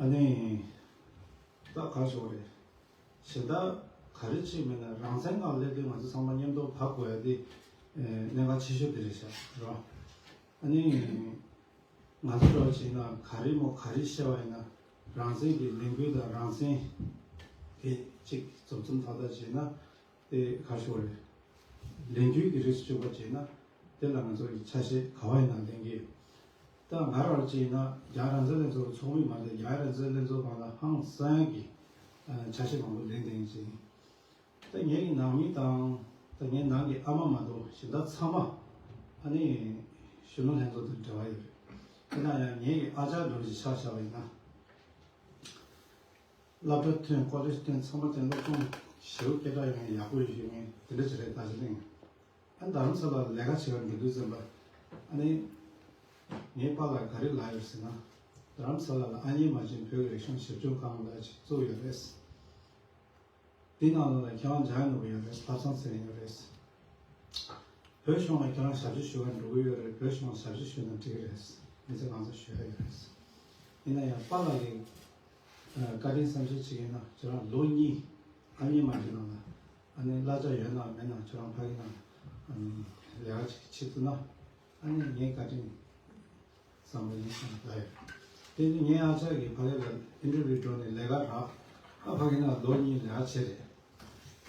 ཨ་ནི་ད་ག་ཞོག་རེད། གཞན་དག་ག་རེ་བྱས་མེད་ན་རང་བཙན་སྒང་སླེབས་དུས་ང་ཚོ་ཚང་མ་མཉམ་དུ་བབས་དགོས་ཡ་དེ་གནད་འགག་ཆེ་ཤོས་དེ་རེད་ཤག་རོ། ཨ་ནི་ང་ཚོ་འདྲ་བོ་བྱས་ན་ག་རེ་མོ་ག་རེ་བཤད་པ་ཡིན་ན་རང་བཙན་གྱི་ལས་འགུལ་དང་རང་བཙན་གྱི་གཅིག་འཛོམས་འཛོམས་ཐག་ཐག་བྱས་ན་དེ་ག་ཞོག་རེད། ལས་འགུལ་གྱི་རིགས་སུ་བཅུག་པ་བྱས་ན་དེ་ལ་ང་ཚོ་གི་ཆ་ཤས་ག་བ་ཡིན་ན་ལེན་གྱི་ཡོད། ད་ང་རང་བྱས་ན་རྒྱ་རང་བཙན་ལྷན་ཚོགས་ཚོགས་མི་མ་གཏོགས་རྒྱ་རང་བཙན་ལྷན་ཚོགས་སྒང་ལ་ཧང་སང་གི་ཆ་ཤས་མང་པོ་ལེན་བསྡད་ཀྱི་ཡིན། ད་ངེད་ཀྱི་ནང་མི་དང་ད་ངའི་ནང་གི་ཨ་མ་མ་གཏོགས་གཞན་དག་ཚང་མ་ཨ་ནི་གཞོན་ནུ་ལྷན་ཚོགས་དང་འབྲེལ་བ་ཡོད་རེད། ཡིན་ན་ཡང་ངེད་ཀྱི་ཨ་ཅག་འདྲ་བོ་ཞིག་ཆ་བཞག་པ་ཡིན་ན། སློབ་གྲྭ་ཐོན་ཀོ་ལེཇ་ཐོན་ཚང་མ་ཐོན་སློབ་སྦྱོང་ཞེ་པོ་སྐད་གྲགས་ཡོད་མཁན་ཡག་པོ་ཡོད་མཁན་དེ་འདྲ་ཅིག་རེད། ད་ཅི་ལིང་ཨ་རྡ་རམ་ས་ལ་ལས་ཀ་བྱེད་པར་འགྲོ་དུས་ཙམ་པ་ཨ་ནི་ངའི་པཱ་ལགས་ག་རེ་ལབ་ཡོད་ཟེར་ན། རྡ་རམ་ས་ལ་ལ་ཨ་མྱེས་རྨ་ཆེན་བོད་ཀྱི་རིག་གཞུང་ཞིབ་འཇུག་ཁང་ལ་ཅིག་བཙུགས་ཡོད་རེད། དེའི་ནང་ལ་ཁྱེད་རང་འཇམ་དབྱངས་ནོར་བུ་ཡོད་རེད། ལྷག་བསམ་ཚེ་རིང་ཡོད་རེད། བོད་གཞུང་ལ་ཁྱེད་རང་ཞབས་ཕྱི་ཞུ་གར་འགྲོ་གི་ཡོད་རེད། བོད་གཞུང་ལ་ཞབས་ཕྱི་ཞུས་ན་འགྲིག་གི་རེད། མི་ཚེ་གང་ཚང་ཞུ་ཡ་ཡོད་རེད། ཡིན་ན་ཡང་པཱ་ལགས་ཀྱི་བཀའ་དྲིན་བསམ་ཤེས་བྱེད་ཀྱི་ཡིན་ན་ཁྱེད་རང་ལོ་གཉིས་ཨ་མྱེས་རྨ་ཆེན་ནང་ལ་ཨ་ནི་གླ་ཆ་ཡོད་ན་མེད་ན་ཁྱེད་རང་ཕ་གི་ནང་ཨ་ནི་ལས་ཀ་ཅིག་བྱེད་ཐུབ་ན་ཨ་ནི་ངའི་བཀའ་དྲིན་བསམ་བློ་ཡིན་བསམ་ལ་ཡོད། དེ་ནི་ངའི་ཨ་ཅག་གིས་ཕ་གི་ལ་ཨིན་ཊར་བིའུ་འགྲོ་ནས་ལས་ཀ་རག་ཨ་ཕ་གི་ནང་ལོ་གཉིས་ལས་ཀ་བྱས་རེད།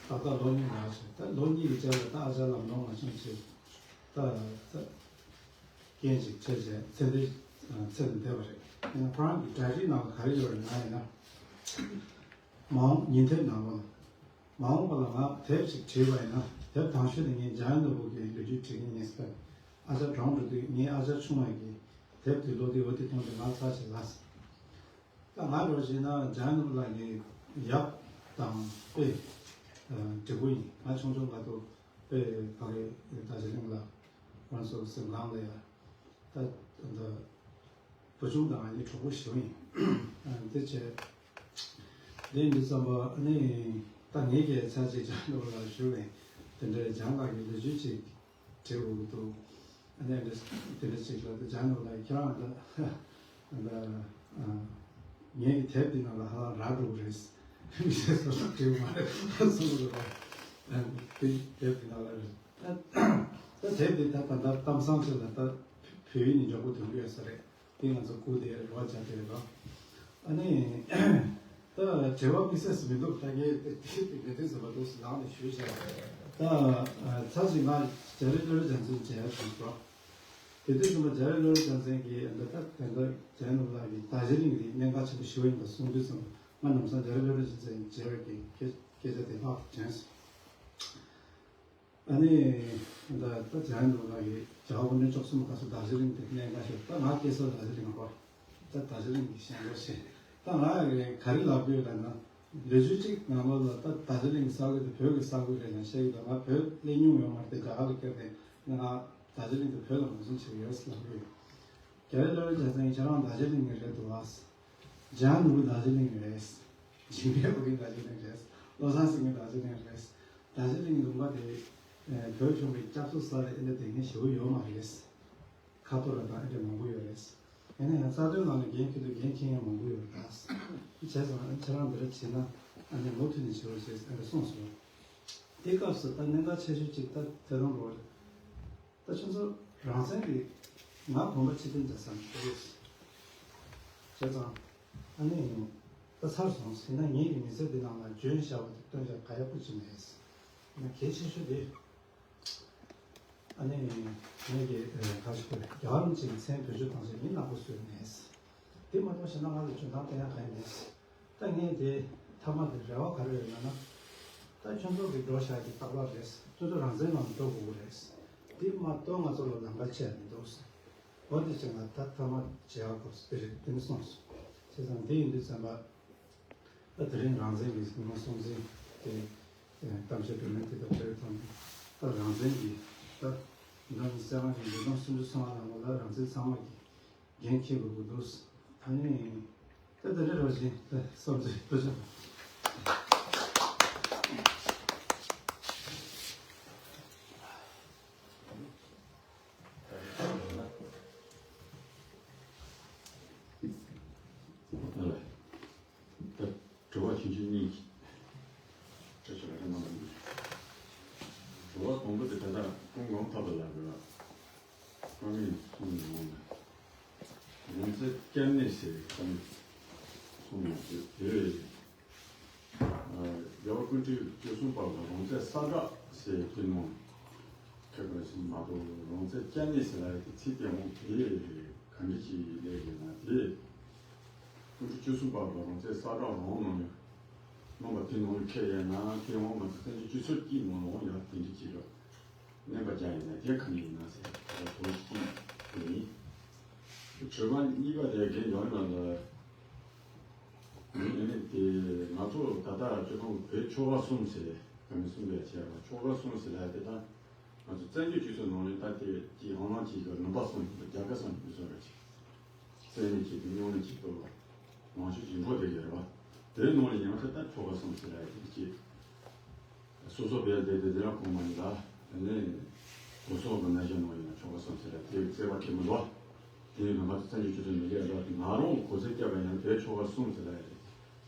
ད་ལྟ་ལོ་གཉིས་ལས་ཀ་བྱས། ད་ལོ་གཉིས་ཀྱི་རྗེས་ལ་ད་ཨ་ཅག་ལམ་ལྷོང་མ་བྱུང་ཚེ་ད་ད་རྐྱེན་ཅིག་ཆེ་བྱས་ཚེ་འདི་ཚེ་འདི་འདས་པ་རེད། ཡིན་ན་ཁོ་རང་གི་ཌའི་རི་ནང་ལ་ག་རེ་ཡོད་རེད་ན་ཡིན་ན། མ་འོངས་ཉིན་དེབ་ནང་ལོགས་ལ། མ་འོངས་པ་ལ་ང་དེབ་ཅིག་བྲིས་པ་ཡིན་ན། དེབ་དང་ཤོས་དེ་ངས་འཇམ་དབྱངས་ནོར་བུ་གི་ལོ་རྒྱུས་བྲིས་མཁན་ཡིན་ཟེར། ཨ་ཅག་གྲོངས་འགྲོ་དུས་ངའི་ཨ་ཅག་ཆུང་བ་གིས་དེབ་དེ་ཀློག་དུས་འོ་དེ་མཐོང་དུས་ང་ཚར་ཞིག་ལ། ད་ང་འདྲ་བོ་བྱས་ན་འཇམ་དབྱངས་ནོར་བུ་ལགས་ཀྱི་ཡབ་དང་དཔེ་འབྲས་བུ་ཡིན། ང་ཆུང་ཆུང་སྐབས་དུ་དཔེ་ག་རེ་རྡོ་རྗེ་གླིང་ལ་ཁོང་ཚོ་གཟིམ་ཁང་ལ་ཡ། ད་ད་བུ་ཆུང་དང་ཨ་ནི་གྲོགས་པོ་ཞིག་ཡིན། ཨ་དེ་བྱས། དེ་འདི་ཙམ་པ་ཨ་ནི་ད་ངེད་ཀྱི་ཚ་ཅིག་ཅང་ལོ་ལ་ཞུ་བས་དེ་འདྲའི་འཇམ་ལགས་ཀྱི་ལོ་རྒྱུས་ཅིག་བྲིས་འོང་གི་འདུག་ཨ་ནི་འདི་འདི་འདྲ་ཅིག་ལ་དེ་འཇམ་ལོ་ལ་ཁྱེད་རང་ད་ད་ངེད་ཀྱི་དེབ་འདི་ནང་ལ་ཧ་ལམ་རག་འགྲོ་གི་རེད། མི་ཤེས་སོ་སོ་བྲིས་མ་རེད་གསུངས་འདུག་ར། དེ་དེབ་འདི་ནང་ལ་རེད། ད་དེབ་དེ་ད་ད་ལྟ་གཏམ་བཟང་ཅིག་ལ་ད་བོད་ཡིག་ནས་མགྱོགས་པོ་འདོན་གྱི་ཡོད་ས་རེད། དེ་ང་ཚོ་སྐུ་དེ་རེ་བ་བྱ་དེ་རེད་པ། ཨ་ནི། ད་དྲི་བ་དམིགས་བསལ་མི་འདུག་ད་ངས་དེ་དེ་དེ་དེ་ཟེར་བ་འདུག་ལངས་ནས་ཞུས་བྱས། ད་ཚར་ཞིག་ང་རྒྱ་རི་བློ་རི་རྒྱལ་མཚན་མཇལ་ཡ་བྱུང་སོང་། དེ་དུས་ཙམ་པ་རྒྱ་རི་བློ་རི་རྒྱལ་མཚན་གྱིས་འདི་ད་དེ་འདྲ་རྒྱ་ནོར་བུ་ལགས་ཀྱིས་རྡོ་རྗེ་གླིང་རེད་གནད་འགག་ཆེན་པོ་ཞེ་པོ་ཡིན་པ་གསུངས་དུས་ཙམ་པ་ང་ནམ་སང་རྒྱ་རི་བློ་རི་རྒྱལ་མཚན་མཇལ་བའི་གི་སྐད་སྐད་ཆ་དེ་ལྷག་དྲན་སོང་། ཨ་ནི། ད་ད་འཇམ་དབྱངས་ནོར་བུ་ལགས་ཀྱིས་བྱ་བ་སྒོ་འབྱེད་བཅུ་གསུམ་སྐབས་སུ་རྡོ་རྗེ་གླིང་དེ་གནད་འགག་ཤོས་ད་ང་སྐྱེས་ས་རྡོ་རྗེ་གླིང་རེད། ད་རྡོ་རྗེ་གླིང་གི་ཞེན་ཁོག་ཤེས། ད་ང་ག་རེ་ལབ་དགོས་ལབ་ན། ལོ་རྒྱུས་གཅིག་ནང་ལོགས་ལ་ད་རྡོ་རྗེ་གླིང་ས་ཁུལ་དེ་བོད་ཀྱི་ས་ཁུལ་རེད་ལབ་བཤད་ཀྱི་འདུག་ང་བོད་སླེབས་མྱོང་ཡོད་མ་རེད་དེ་རྒྱ་གར་ལ་སླེབས་ནས་ང་རྡོ་རྗེ་གླིང་དེ་བོད་ལ་ངོས་འཛིན་བྱེད་ཀྱི་ཡོད་ལབ་དགོས། རྒྱ་རི་བློ་རི་རྒྱལ་མཚན་ཁྱེད་རང་རྡོ་རྗེ་གླིང་ནས་རེད་འདུག་ཨ། འཇམ་དབྱངས་ནོར་བུ་རྡོ་རྗེ་གླིང་རེད། འཇིགས་མེད་ཕ་གི་རྡོ་རྗེ་གླིང་རེད། བློ་བཟང་སེང་གེ་རྡོ་རྗེ་གླིང་རེད། རྡོ་རྗེ་གླིང་ལུང་པ་དེ། བོད་ལྗོངས་པའི་སྐྱབས་སུ་ས་རེད་ཨེ་འདྲ་དེ་ངས་ཞེ་པོ་ཡོད་མ་རེད། ཁ་ཐོར་ར་དང་ཨེ་འདྲ་མང་པོ་ཡོད་རེད། ཡིན་ན་ཡང་རྩ་དོན་ནང་ལ་འགན་འཁྱེར་དུས་འགན་འཁྱེར་མཁན་མང་པོ་ཡོད་རེད་ད། བྱས་ཙང་ཨ་ཁྱེད་རང་འདི་འདྲ་བྱས་ན་ཨ་ནི་མུ་མཐུད་ནས་བྱེད་རོགས་བྱས་ཨེ་འདྲ་གསུངས་སོང་། དེ་སྐབས་སུ་ད་གནད་འགག་ཆེ་ཤོས་གཅིག་ད་དེ་རང་རོགས་རེད། ད་ཁྱོད་ཚོ་རང་བཙན་གྱི་ང་དགོངས་པ་ཕྱིར་འཐེན་བྱ་ས་མི་འདུག་བྱས་ཙང་ཨ་ནི་ད་ཚར་སོང་ཟེར་ན་ངེད་ཀྱི་མི་ཚེ་འདི་ནང་ལ་འཇོན་བྱ་བ་དེ་སྟོན་བྱ་ག་ཡག་པོ་ཅིག་མེད། ང་གལ་ཆེ་ཤོས་དེ་ཨ་ནི་ངེད་ཀྱི་ཁ་ཤས་ཁོ་རྒྱལ་བ་རིན་པོ་ཆེ་གི་མཚན་བེད་སྤྱོད་བཏང་བྱས་མི་ནག་པོ་བཟོས་མེད། དེ་མ་གཏོགས་གཞན་དག་ང་ལ་འཇོན་ཐང་སྟོན་ཡག་གང་ཡང་མེད། ད་ངས་དེ་མཐའ་མ་དེ་རེ་བ་ག་རེ་ཡོད་ལབ་ན། ད་ཁྱོད་ཚོ་གི་འགྲོ་བཞག་གི་རྟག་པར་རེད། ཁྱོད་ཚོ་རང་བཙན་ནང་འགྲོ་དགོས་ཀྱི་རེད། དེ་མ་གཏོགས་ང་ཚོ་ལ་ལམ་ཁ་ཆད་མི་འདུག་འོ་དེ་བྱས་ན་ད་མཐའ་མ་བྱེད་ཡག་སྐབས་སུ་དེ་རེད་དེ་ནི་གསུངས་སོང་། བྱས་ཙང་དེ་ཡིན་དུས་ཙམ་པ། ད་དེ་རིང་རང་བཙན་གྱི་ཉིན་མོ་སྲུང་བརྩི་དེ་གཏམ་བཤད་གྲོས་མོལ་དེ་དག་སྤེལ་ཐོག་ནས་ད་རང་བཙན་གྱི་ད་འདི་ནི་གསལ་ཁང་གི་ཉིས་སྟོང་སུམ་ཅུ་སོ་ལྔ་ནང་ལོགས་ལ་རང་བཙན་གཙང་མ་གི་འགན་འཁྱེར་དགོས་ཀྱི་འདུག་ཨ་ནི། ད་ད་རེ་རོ་བཞིན་ད་བསམ་ཚུལ་ཕུལ་ཆོག་ད་དྲི་བ་ཆུང་ཆུང་གཉིས་ཅིག་དྲི་ཆོག་ལ་གནང་བ་ཡིན། དྲི་བ་དང་པོ་དེ་ད་ལྟ་ཀུན་སྒམ་ཐོབ་པ་ལ་རེད་བ། ཀུན་ངོ་གསུངས་ཡོང་ལ། རང་བཙན་སྐྱབས་གནས་ཟེར་བའི་བསམ་གསུངས་ཡོང་དུས་དེ་རེད། རྒྱལ་བ་སྐུ་ཕྲེང་བཅུ་གསུམ་པ་ལ་རང་བཙན་གསལ་བསྒྲགས་ཟེར་གྱི་ནང་ཁྱབ་པ་ཞིག་མ་གཏོགས་རང་བཙན་སྐྱབས་གནས་ཟེར་ལ་ཡི་ཚིག་དེ་འོང་དེ་ག་འདྲ་ཅིག་ལས་ཡོད་ན་དེ། སྐུ་ཕྲེང་བཅུ་གསུམ་པ་ལ་རང་བཙན་གསལ་བསྒྲགས་རང་གནང་ཡོད། གནང་བ་དེ་ནང་ལ་ཁྱེད་ཡང་ན་དེ་འོང་མ་ཚད་བཙན་བྱོལ་སྤྱི་ཚོགས་ཀྱི་ནང་ལ་འོང་ཡ་དེ་འདྲ་ཅིག་ལ། གནས་པ་རྒྱ་ཡིན་ན་དེ་གང་ཡིན་ན་ཟེར་བ་དོ་ཅིག་ཡིན། དྲི་བ་གཉིས་པ་དེ་རྒན་ཡོན་ལགས་ལ། ཡིན་ནི་དེ་ང་ཚོ་ད་ལྟ་སྤྱི་ཁང་བོད་ཆོལ་ཁ་གསུམ་ཟེར་ག་མི་གསུམ་པའི་བྱས་པ་ཆོལ་ཁ་གསུམ་ཟེར་ལ་དེ་ད་ང་ཚོ་བཙན་བྱོལ་སྤྱི་ཚོགས་ནང་ལ་ད་དེ་ཀྱི་ཧང་ལང་གཅིག་གི་ལུང་པ་གསུམ་གྱི་རྒྱལ་ཁབ་གསུམ་གྱི་མི་གསུམ་རེད་ཅིག་བཙན་གཉིས་ཀྱི་མི་ཉུང་གཉིས་ཀྱི་ཐོག་ལ་ནང་ཆོས་ཀྱི་འགྲོ་བསྡད་ཡོད་རེད་བ། དེའི་ནང་ལ་ཡང་ཁ་ད་ཆོལ་ཁ་གསུམ་ཟེར་ལ་དེ་ཀྱི། སོ་སོ་བས་དེ་དེ་དེ་རང་གོང་མ་ཡིན་ལ། ནས་གོ་སོག་གི་ན་གཞོན་ནང་ཡིན་ན་ཆོལ་ཁ་གསུམ་ཟེར་ལ་དེ་བརྩེ་བ་ཁེ་མི་ལོ། དེ་ཡིན་ན་ང་ཚོ་བཙན་བྱོལ་སྤྱི་ཚོགས་མི་སྒེར་ལ་ང་རང་གོ་ཚད་བརྒྱབ་པ་ཡང་དེ་ཆོལ་ཁ་གསུམ་ཟེར་ལ་ཡ་རེད།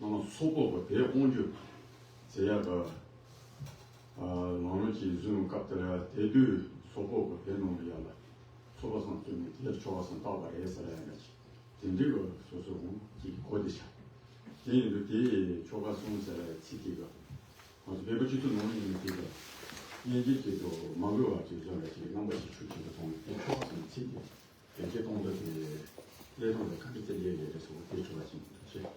ང་ལ་སོག་པོ་གི་དེ་དབང་སྒྱུར་ཟེར་ཡ་གི་ལམ་ལུགས་ཀྱི་བཟུང་སྐབས་དེ་ལ་དེ་དུས་སོག་པོ་གི་དེ་ནང་ལ་ཡ་ལ་ཚོགས་པ་གསུམ་བཙུགས་ནས་དེར་ཆོལ་ཁ་གསུམ་བཏགས་པ་རེད་ཟེར་ལ་ཡ་ང་ཅིག་དེ་འདྲའི་གི་སོ་སོ་ཧོང་གཅིག་གོ་བདེ་ཤག་དེ་ཡིན་དུས་དེ་ཆོལ་ཁ་གསུམ་ཟེར་བའི་ཚིག་དེ་གི་ང་ཚོ་བོད་པ་སྤྱི་ཚོགས་ནང་ཡིན་དུས་གི་སྙན་འཇེབས་ཀྱི་དུ་མ་འགུལ་བ་ཅིག་བཟོ་བའི་ཅིག་རྣམ་པ་ཞིག་ཤུགས་ཆེན་པོ་གཏོང་བའི་དེ་ཆོལ་ཁ་གསུམ་ཚིག་དེ་བེད་སྤྱོད་གཏོང་ཐབས་དེ་ལས་སྟངས་དེ་ག་འདྲ་ཅིག་ལས་ཡོད་རེད་ཟེར་བ་དེ་དྲི་བ་ཅིག་ཡིན་ཤེས།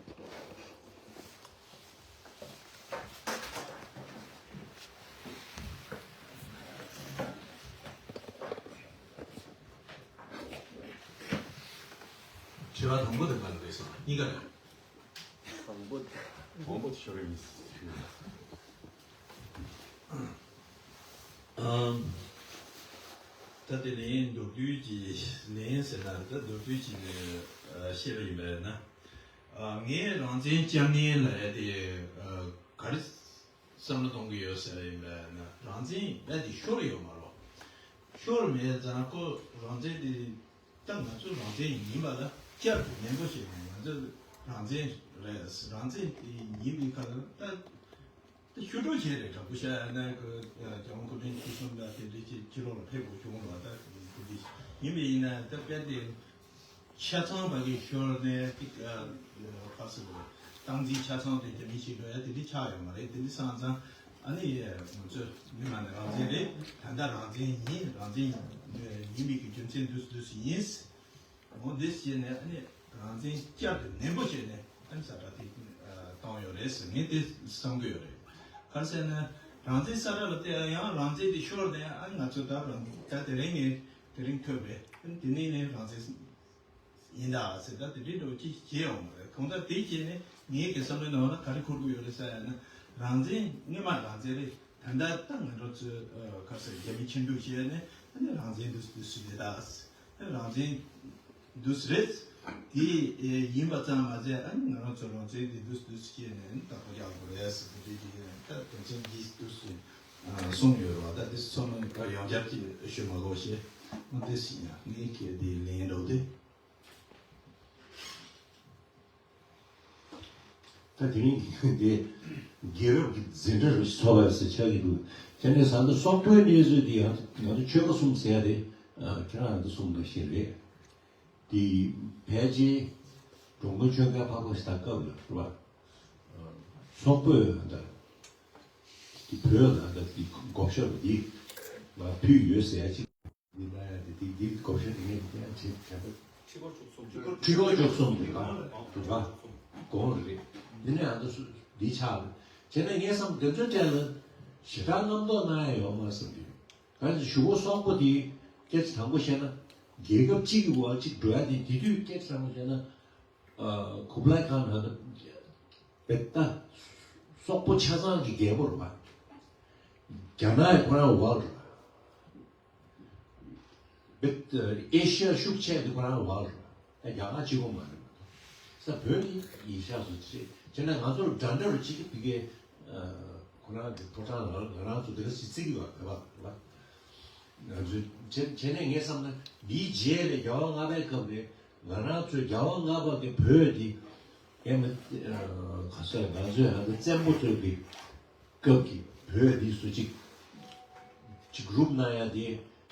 དང་པོ་དེ་ག་ལ་རེད་སོང་གཉིས་ཀ་རེད། དང་པོ་དང་པོ་ཤོར་ཡིན། ཨམ། ད་དེ་ལན་མདོར་བསྡུས་ཀྱི་ལན་ཟེར་ན་ད་མདོར་བསྡུས་ཀྱི་ནས་བཤད་པ་ཡིན་པས་ན། ངས་རང་བཙན་བསྐྱར་ནན་ལབ་ཡ་དེ་ག་རེ་བསམ་བློ་གཏོང་གི་ཡོད་ཟེར་ཡིན་པས་ན་རང་བཙན་རྦད་དེ་ཤོར་ཡོད་མ་རེད། ཤོར་མེད་ཙང་ཁོ་རང་བཙན་དེ་ད་ང་ཚོ་རང་བཙན་ཡིན་པ་ལ་བསྐྱར་དུ་ནན་པོ་བྱས་ནས་ང་ཚོ་རང་བཙན་རེད། རང་བཙན་དེ་ཡིན་པའི་ཁ་ལ་ད་ད་ཤུ་གྲུ་བྱས་རེད། དྲང་པོ་བཤད་ན་ཁོ་རྒྱལ་དབང་སྐུ་ཕྲེང་བཅུ་གསུམ་ལ་དེ་འདྲའི་ཅིག་ཕྱི་ལོགས་ལ་ཕེབས་དགོས་བྱུང་རེད། ད་དེ་འདྲ་ཡིན་པ་ཡིན་ན་ད་དཔེ་དེ། ཆ་ཚང་ཕ་གིར་ཤོར་ནས་ཏིག་ཨ་ཁ་སི་བོ་སྟངས་འཛིན་ཆ་ཚང་དེ་རྒྱ་མི་ཞིག་འགྲོ་ཡ་དེ་འདྲ་ཆགས་ཡོད་མ་རེད། དེ་འདྲ་སོང་ཙང་ཨ་ནི་ང་ཚོ་མི་མང་ནས་རང་བཙན་རེད། ད་ལྟ་རང་བཙན་ཡིན། རང་བཙན་ཡིན་མིན་གྱི་རྒྱུ་མཚན་འདུག་འདུག་ཡིན། འོ་འདི་བྱས་ནས་ཨ་ནི་རང་བཙན་བསྐྱར་དུ་ནན་པོ་བྱས་ནས་ཨ་ནི་གསལ་བསྒྲགས་དེ་བཏང་ཡོད་རེད་ཟེར་ངས་དེ་བསམ་གྱི་ཡོད་རེད། ག་རེ་ཟེར་ན་རང་བཙན་གསལ་བསྒྲགས་ལ་བལྟས་ཡང་རང་བཙན་དེ་ཤོར་ནས་ཨ་ནི་ང་ཚོ་ད་རང་ད་དེ་རིང་ནས། དེ་རིང་ཐོས་པས་དེ་ནས་ནས་རང་བཙན་ཡིན་ད་ཟེར། ད་དེ་འདྲའི་འགྲོ་ཅི་བྱེད་ཡོང་མ་རེད། གང་ལྟར་དེ་བྱས་ནས་ངའི་གི་བསམ་བློའི་ནང་ལ་ག་རེ་འཁོར་གི་ཡོད་རེད་ཟེར་ཡ་ན། རང་བཙན་སྔོན་མ་རང་བཙན་རེད། ད་ལྟ་ད་ང་ཚོ་ཚོས་ཁ་སང་རྒྱ་མི་ཆིངས་འགྲིག་བྱས་ནས་ཨ་ནི་རང་བཙན་འདུག་འདུག་སེ་རེད་ད། རང་བཙན་འདུག་སེ་རེད། དེ་ཡིན་པ་ཙམ་མ་ཟད་ཨ་ནི་ང་རང་ཚོ་རང་བཙན་འདི་འདུག་འདུག་སེ་བྱས་ནས་ཨ་ནི་བདག་པོ་རྒྱག་དགོས་རེད་ཟེར། དེ་འདྲའི་གི་ད་དོན་ཚན་འདི་འདུག་སེ་གསུངས་ཡོད་རེད་བ། ད་འདི་ཚང་མ་ཡང་བསྐྱར་གྱི་ཞུ་མ་དགོས་ཤེས། འོ་དེ་ཞིག་ཡང་ངས་ཁྱེད་དེ་ལན་འགྲོ་དེ། ད་དེ་རིང་དེ་རྒྱལ་རབས་ཀྱི་འཛིན་གྲྭ་རུ་ཚོགས་པ་ཟེར་ཆགས་ཀྱི་འདུག་དེ་ནས་ཟ་འདི་སོག་པོའི་གནས་ཚུལ་དེ་ཡང་ང་ཚོ་ཆོལ་ཁ་གསུམ་ཟེར་ཡ་དེ་ཁྱེད་རང་ཡང་འདི་གསུམ་འདི་ཤེས་རེད། དེ་ཕལ་ཆེར་འགྲོ་མགོན་ཆོས་རྒྱལ་འཕགས་པ་ཞེ་དྲག་སྐབས་ལ་རེད་བ། སོག་པོས་ད་དེ་བོད་ལ་ད་དེ་བགོ་བཤའ་འདི་ང་ཕུལ་ཡོད་ཟེར་ཡ་ཅིག་འདི་ན་ཡ་དེ་དེ་དེ་བགོ་བཤའ་དེ་ངས་དེ་ཡང་བྱེད་དྲན་པ། ཁྲི་སྐོར་བཅུ་གསུམ་ཁྲི་སྐོར་བཅུ་གསུམ་དེ་གང་རེད་བ། གོང་རེད། འདི་ནས་ཡང་ད་སུ་འདི་ཆགས་རེད། བྱས་ན་ངས་བསམ་དེ་ཚོའི་གྲས་ལ་ཞེ་དྲག་རྣམ་རྟོག་གནང་ཡ་ཡོད་མ་རེད་བསམ་གྱི་ཡོད། གང་ཡིན་ཞུ་གོ་སོག་པོ་དེ་སྐད་ཆ་དྲང་པོ་བཤད་ན་རྒྱལ་ཁབ་གཅིག་གི་འོག་གཅིག་འགྲོ་ཡ་དེ་དེ་དུས་སྐད་ཆ་དྲང་པོ་བཤད་ན། ཨ་ཁུབ་ལའི་ཁཱན་ཧ་ད་བེད་ད་སོག་པོ་ཆ་ཚང་གི་རྒྱལ་པོ་རེད་པ། རྒྱ་ནག་ཡི་ཁོ་རང་འོག་རེད་པ། བེད་ཨེ་ཤི་ཡ་ཤུགས་ཆེ་དེ་ཁོ་རང་འོག་རེད་པ། ད་རྒྱ་གར་གཅིག་པོ་མ་རེད་པ། ས་བོད་ནི་ཡིན་ཤག་སུ་ཆེ་བྱས་ན་ང་ཚོར་འདྲ་འདྲ་རུ་གཅིག་གི་ཕི་གེ་ཁོ་རང་གི་ཕོ་བྲང་ལ་ང་རང་ཚོ་དེ་ག་སི་བརྩི་གི་ཡོད་རེད་པ། ང་ཚོས་བྱས་བྱས་ནས་ངས་བསམ་ན་འདིའི་རྗེས་ལ་རྒྱལ་བ་ལྔ་པའི་སྐབས་ལ་ང་རང་ཚོས་རྒྱལ་བ་ལྔ་པ་གི་བོད་འདི་ཡང་མི་ག་ཚོད་ང་ཚོས་ཧ་ད་བཙན་པོ་ཚོས་གི་སྐབས་ཀྱི་བོད་འདི་སུ་གཅིག་གཅིག་རུབ་གནང་ཡ་དེ་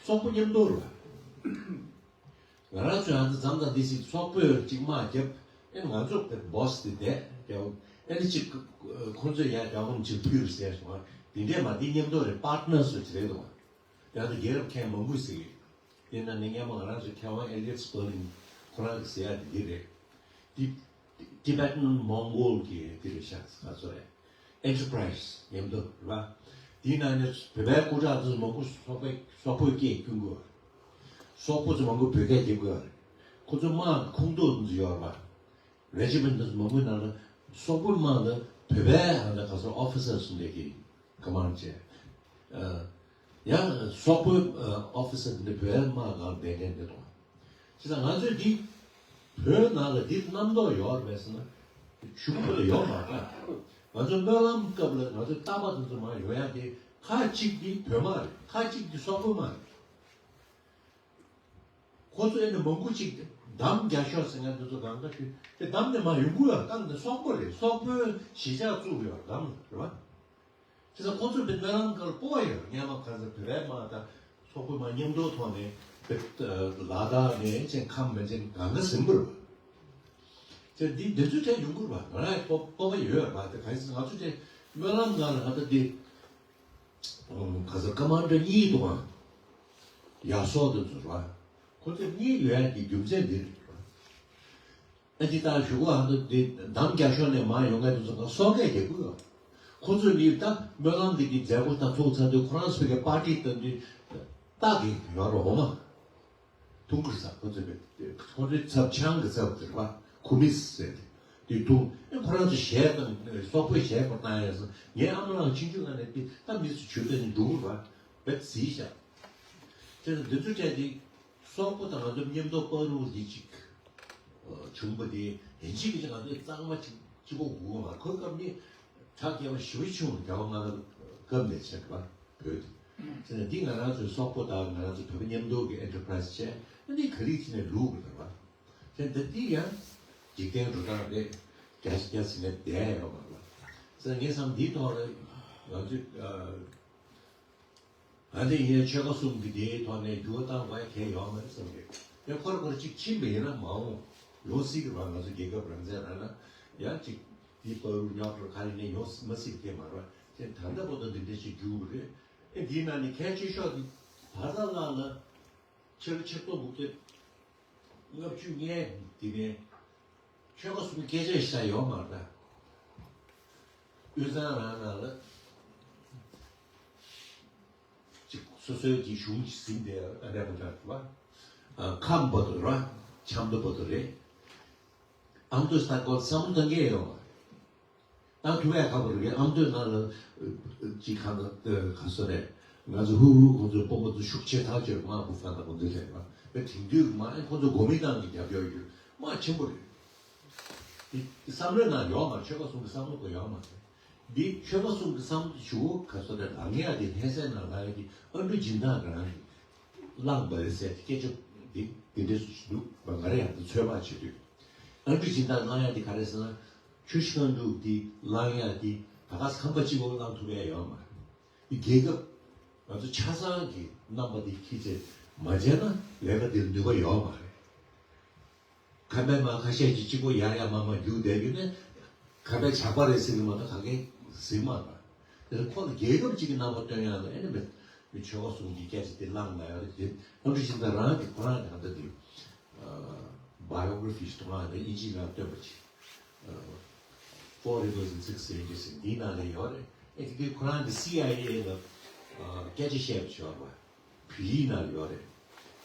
སོག་པོ་མཉམ་དུ་རེད་པ། ང་རང་ཚོའི་ཨ་ནི་འཛམ་ཐང་འདི་ཞིག་སོག་པོས་གཅིག་དམག་བརྒྱབ། ཨེ་ང་ཚོ་བོ་སི་དེ་བསྡད་རྒྱག་ཨེ་ནི་གཅིག་ཁོང་ཚོས་ཡར་རྒྱ་གོམ་གཅིག་ཕུལ་ཟེར་སོང་ང་། དེ་འདྲས་མ་འདི་མཉམ་དུ་རེད། པར་ཊི་ནར་སུ་ཅིག་རེད་འདུག་ག་ཡང་ན་རྒྱལ་རབས་མཁན་མང་པོས་ཟེར་གི་ཡོད། དེ་ན་ནི་སྔོན་མ་ང་རང་ཚོའི་མཁས་དབང་ཨེ་ལི་ཡོད་སི་པར་ལིང་ཁོ་རང་གིས་ཟེར་ཡ་དེ་འདི་རེད། འདི་Tibetan Mongol གི་དེ་རེད་ཤག་ག་ཚོད་རེད། Enterprise མཉམ་དུ་རེད་པ། དེའི་ནང་ནས་བོད་པའི་སྐུ་དྲག་དེ་ཚོ་མང་པོ་སོག་པོའི་སོག་པོའི་སྐད་སྐྱོན་གྱི་ཡོད་རེད། སོག་པོ་ཚོ་མང་པོ་བོད་སྐད་རྒྱབ་ཀྱི་ཡོད་རེད། ཁོ་ཚོ་དམག་ཁོངས་གཏོགས་དེ་ཚོ་ཡོད་རེད་པ། རེ་ཇི་མེན་ཊི་དེ་ཚོ་མང་པོའི་ནང་ལ་སོག་པོའི་དམག་ལ་བོད་པའི་ཧ་ད་ག་ཚོད་ཨོ་ཕི་སར་སུ་འདྲ་གི་ཀ་མན་ཌ་བྱས། ཡང་སོག་པོའི་ཨོ་ཕི་སར་འདི་བོད་དམག་སྒང་བསྡད་མཁན་འདི་དང་། བྱས་ཙང་ང་ཚོས་འདི་བོད་ནང་ལ་འདི་རྣམ་རྟོག་ཡོད་རེད་ཟེར་ན་ཞུ་གི་ཡོད་མ་རེད། ང་ཚོ་སྨོན་ལམ་སྐབས་ལ་ང་ཚོའི་རྟ་པ་དེ་ཚོ་མར་ཡོང་ཡ་དེ་ཁ་གཅིག་འདི་བོད་དམག་རེད། ཁ་གཅིག་འདི་སོག་པོའི་དམག་རེད། ཁོ་ཚོ་ཨེ་ནི་མང་པོ་ཅིག་འདམ་རྒྱག་ཤོག་ཟེར་མཁན་དེ་ཚོ་གང་ག་ཞུས་ཏེ་འདམ་ནས་མར་ཡོང་གི་ཡོད་རེད། ད་འདི་སོག་པོ་རེད། སོག་པོའི་གཞིས་ཆགས་བཙུགས་ཡོད་རེད་འདམ་རེད་པ། བྱས་ཙང་ཁོ་ཚོས་བོད་སྨོན་ལམ་སྐབས་ལ་སྤོབས་པ་ཡོད་རེད། སྔོན་མ་ག་ཚོད་བོད་པའི་དམག་དང་སོག་པོའི་དམག་མཉམ་དུ་ཐོག་ནས་བོད་ལ་དྭགས་ནས་ཅན་ཁམས་མན་ཆད་གང་ག་ཟིན་པ་རེད་པ། བྱས་ཙང་འདི་འདི་ཚོའི་གྲས་ཡོང་གི་རེད་པ། ང་རང་ཡང་སྤོབས་པ་ཡོད་རེད་པ། དེ་ག་ཡིན་ཟེར་ན་ང་ཚོའི་གྲས་སྨོན་ལམ་སྒང་ལ་ད་ལྟ་འདི་ག་ཚོད་ཀ་མན་ཌར་གཉིས་འདུག་ག་ཡ་སོག་དེ་ཚོ་རེད་པ། ཁོ་ཚོ་གཉིས་ཡོད་ཡ་གི་རྒྱུ་མཚན་འདི་རེད་པ། ཨ་ཅེ་ད་ཞུ་གོ་ཧ་འདི་འདམ་རྒྱག་ཤོག་ནས་མར་ཡོང་མཁན་དེ་ཚོ་ག་སོག་སྐད་རྒྱག་གི་ཡོད། ཁོ་ཚོས་ནི་ད་སྨོན་ལམ་འདི་གི་མཛད་སྒོ་ད་ཚོགས་ཚར་དུས་ཁོ་རང་ཚོའི་གི་པར་ཊི་ད་འདི་ལྟ་གི་ཡོད་རེད་འོ་མ། ཐུང་གུར་ས་ཁོ་ཚོས་ཁོ་ཚོའི་ཚབ་ཆང་གི་ཚབ་དེ་རེད་པ། ཁུ་མིས་ཟེར་ཏེ། དེ་འཐུང་། ཨེ་ཁོ་རང་ཚོ་གཞས་དང་སོག་པོའི་གཞས་སྐོར་བཏང་ཡ་སོང་། ངའི་ཨ་མ་ལགས་ཆུང་ཆུང་ང་ནས་དེ་ད་མི་ཚོ་ཇུས་ཏེ་ནི་འགྲོ་གི་རེད་པ། བེད་ཟིག་ཤག་དེ་ནི་འདི་ཚོ་སྤྲད་དེ། སོག་པོ་དང་ང་ཚོ་མཉམ་དུ་བར་དུ་འདི་གཅིག་བྱུང་བ་དེ་ཡིན་གཅིག་གིས་ང་ཚོའི་གཙང་མ་གཅིག་གཅིག་པོ་དགོས་མ། ཁོའི་སྐབས་ནི་གྲགས་ཀྱང་ཞུ་ཆུང་རྒྱལ་བ་ང་ལ་སྐབས་ནས་བྱས་པ་བོད་དེ། ཟེར་ན་འདི་ང་རང་ཚོའི་སོག་པོ་དང་ང་རང་ཚོ་བོད་པ་མཉམ་དུ་གི་ཨེན་ཊར་པ་རའི་སི་བྱས་ཨ་ནི་ག་རེ་བྱས་ནས་ལུག་གི་རེད་པ། ཟེར་ན་འདི་ཡང་འཇིག་རྟེན་འགྲོ་སྟངས་རེད། རྒྱ་ཆེ་རྒྱ་ཟིན་ནས་བསྡད་ཡོད་མ་རེད། ཟེར་ན་ངས་བསམ་འདིའི་ཐོག་ལ་ང་ཚོས་ཨ། ང་དེ་ཡིན་ཆོལ་ཁ་གསུམ་གྱི་དེའི་ཐོག་ནས་འགྱུར་བ་བཏང་དགོས་གལ་ཡོད་མ་རེད་བསམ་གི། ཡང་ཁོ་ར་ཁོ་ར་གཅིག་ཕྱིན་པ་ཡིན་ན་མ་འོངས་ཡོང་སྲིད་ཀྱི་རེད་པ། ང་ཚོ་རྒྱལ་ཁབ་རང་བཙན་རག་ན་ཡང་གཅིག་འདི་བར་དུ་རྙོག་དྲ་ག་རེ་ནས་ཡོང་མ་སྲིད་པ་དེ་མ་རེད་པ། དེ་ད་ལྟ་བར་དུ་འདི་འདྲ་ཞིག་འགྱུར་གི་རེད། ཨེ་འདིའི་ནང་ནས་གལ་ཆེ་ཤོས་དེ་བར་ཐག་ལ་ལ་ཕྱི་ལོ་ཆིག་སྟོང་དགུ་བརྒྱ་ལྔ་བཅུ་ང་གཅིག་དེ་ནས་ཆོལ་ཁ་གསུམ་སྐད་ཆ་བཤད་ཡོད་མ་རེད། དབུས་གཙང་རང་ནང་ལ་ཅིག་སོ་སོའི་གི་གཞུང་ཟིན་པའི་ཨ་འདྲ་མི་འདྲ་རེད་པ། ཨ། ཁམས་བར་དུ་རེད། ཆབ་མདོ་བར་དུ་རེད། ཨ་མདོ་ས་ཁོ་བསམ་བློ་གཏོང་གི་ཡོད་མ་རེད། ད་ཐུ་བས་ཁ་པར་རེད། ཨ་མདོའི་ནང་ལ་ཅིག་ག་ན་ག་སོ་རེད། ང་ཚོ་ཧུ་ཧུ་ཁོང་ཚོའི་དཔོན་པོ་ཚོ་ཤུགས་ཆེ་ཐག་ཆོད་དམག་འབུ་ཧྥ་དང་ཁོང་ཚོའི་ལས་པ་བས་དེང་དུས་དམག་ཁོང་ཚོ་གོ་མིན་ཏང་གི་རྒྱབ་སྐྱོར་ཡོད། དམག་ཆེན་པོ་རེད། འདི་བསམ་བློའི་ནང་ཡོད་མ་རེད། ཆོལ་ཁ་གསུམ་གྱི་བསམ་བློ་ཁོ་ཡོད་མ་རེད། འདི་ཆོལ་ཁ་གསུམ་གྱི་བསམ་བློ་དེ་ཞུ་ག་སོ་རེད། ལངས་ཡ་དེ་ལྷ་སའི་ནང་ལངས་ཡ་དེ་ཨ་འབྲུག་སྦྱིན་བདག་རང་གི་བླངས་པ་རེད་ཟེར་སྐད་ཆ་འདི་འདི་འདྲས་སུ་ཞིག་འདུག་ང་རང་ཡང་འདི་ཚོད་དཔག་བྱེད་དུས། ཨ་འབྲུག་སྦྱིན་བདག་གནང་ཡ་འདི་ག་རེ་ཟེར་ན། ཆུ་ཤིང་འབྲུག་འདི་བླངས་ཡ་འདི་ད་ག་ཁང་པ་གཅིག་པོ་བླངས་ཐུབ་ཡ་ཡོད་མ་རེད། འདི་རྒྱལ་ཁབ་ང་ཚོ་ཆ་ཚང་གི་རྣམ་པ་འདི་འཁྱེར་བྱས་མ་བྱས་ན་ལས་ཀ་འདིར་ནུས་པ་ཡོད་མ་རེད། ཁ་པའི་མ་ཁ་ཤས་ཀྱིས་གཅིག་པོ་ཡར་ཡར་མར་མར་རྒྱུག་བསྡད་རྒྱུ་ནི། ཁ་པའི་ཇག་པ་རེད་ཟེར་གི་མ་གཏོགས་ག་གེ་ཟེར་མ་རེད། དེ་ཁོ་ལ་རྒྱལ་ཁབ་ཅིག་གི་རྣམ་པ་སྟོན་ཡག་ལ་ཨེ་ནི་མི་མི་ཆོལ་ཁ་གསུམ་གྱི་སྐད་ཆ་དེ་བླངས་ན་ཡག་རེད། དེ་ཨ་འབྲུག་སྦྱིན་བདག་རང་གི་ཁོ་རང་གི་ད་ལྟ་དེ་བྷའི་ཡོ་གྷི་ར་ཕི་ཞིག་གཏོང་ཡག་དེ་དབྱིན་ཇིའི་ནང་བཏོན་པ་ཅིག Four Rivers in Six Ages ཟེར་འདིའི་ནང་ལ་ཡོད་རེད། ཨེ་དེ་དུས་ཁོ་རང་གི་སི་ཨའི་ཨེ་ལ་སྐད་ཆ་བཤད་པ་ཞིག་ཡོད་རེད་པ། བོད་ཡིག་ནང་ལ་ཡོད་རེད།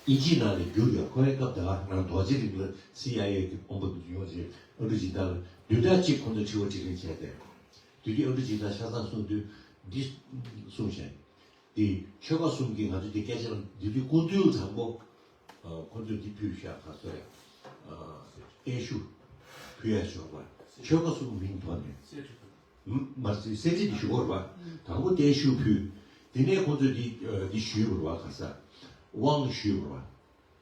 དབྱིན་ཇིའི་ནང་ལ་བསྒྱུར་ཡོད། ཁོ་རའི་སྐབས་དེ་ལ་ང་རྡོ་རྗེ་གླིང་ལ་སི་ཨའི་ཨེ་གི་དཔོན་པོ་ཡོང་རྗེས་ཨ་འབྲུག་སྦྱིན་བདག་ལ་དུས་ད་གཅིག་ཁོང་ཚོ་དྲི་བ་དྲིས་ལན་བྱས་ཏེ། དེ་དུས་ཨ་འབྲུག་སྦྱིན་བདག་ཆ་ཚང་གསུངས་དུས་འདི་གསུངས་ཤག་འདི་ཆོལ་ཁ་གསུམ་གྱིས་ང་ཚོ་འདི་སྐད་ཆ་ལ་འདི་དུས་སྐུ་མདུན་དང་པོ་ཁོ་ཚོས་འདི་ཕུལ་ཤག་ག་ཚོད་ཡ་བརྟན་བཞུགས་ཕུལ་ཡ་ཞོག་པ། ཆོལ་ཁ་གསུམ་མིང་ཐོག་ནས། མ་ཟད་གསེར་ཁྲི་འདི་ཞུ་དགོས་རེད་པ། དང་པོ་བརྟན་བཞུགས་ཕུལ། དེ་ནས་ཁོང་ཚོས་འདི་འདི་ཞུས་པ་རེད་པ། ག་ས་དབང་ཞུས་པ་རེད་པ།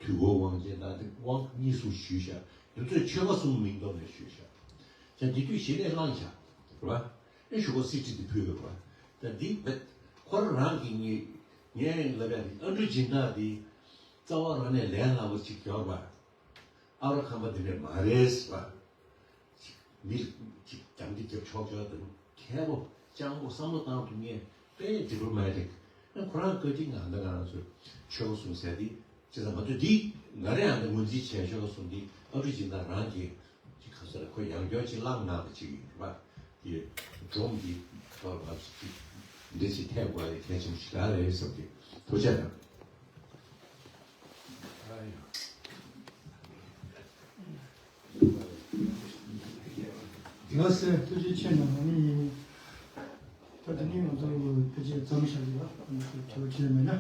དུས་འཁོར་དབང་ཅན་དང་དབང་གཉིས་གསུམ་ཞུས་ཤག་འདི་ཚོས་ཆོལ་ཁ་གསུམ་མིང་ཐོག་ནས་ཞུས་ཤག་ཅག་འདི་དུས་གཞི་ནས་བླངས་ཤག་རེད་པ། ཨེ་ཞུ་གོ་གསེར་ཁྲི་འདི་ཕུལ་ཡོད་རེད་པ། ད་འདི་བེད་ཁོ་རང་གིས་ངས་ངས་ལབ་ཡ་འདི་ཨ་འབྲུག་སྦྱིན་བདག་འདི་རྩ་བ་རང་ནས་ལས་སླ་པོ་ཅིག་ཡོད་རེད་པ། ཨ་རོ་ཁམས་པ་འདི་འདྲ་མ་རེད་ཟེར་བ། མི་ཅིག་རྒྱང་ཅིག་རྒྱབ་ཆོག་ཆོག་དང་མཁས་པོ་སྤྱང་པོ་བསམ་བློ་བཏང་ཐུབ་མཁན་དཔེ་ཌི་པོ་མེ་ཊིག་ཨ་ཁོ་རང་བཀའ་དྲིན་ང་འདི་ང་རང་ཚོ་ཆོལ་ཁ་གསུམ་ཟེར་འདི་བྱས་ཙང་ང་ཚོ་འདི་ང་རང་ཡང་འདི་ངོས་འཛིན་བྱས་ཆོལ་ཁ་གསུམ་འདི་ཨ་འབྲུག་སྦྱིན་བདག་རང་གིས་ཅིག་ག་ཚོད་ལ་ཁོ་ཡང་སྐྱོར་ཅིག་བླངས་གནང་བ་ཅིག་ཡིན་པ། དེ་སྒྲོམ་གྱི་ཐོག་ལ་ཅིག་འདི་ཅིག་ཐེབས་དགོས་ཡ་གལ་ཆེན་པོ་ཞིག་རེད་བསམ་གི། ཐུགས་རྗེ་གནང་། དེ་ག་སེ་ཐུགས་རྗེ་ཆེ་གནང་། ཨ་ནི་ད་དེ་ནས་ང་ཚོ་ཕལ་ཆེར་མཚམས་བཞག་གི་ཡོད། ཨ་ནི་དྲི་བ་དྲིས་ལན་མེད་ན།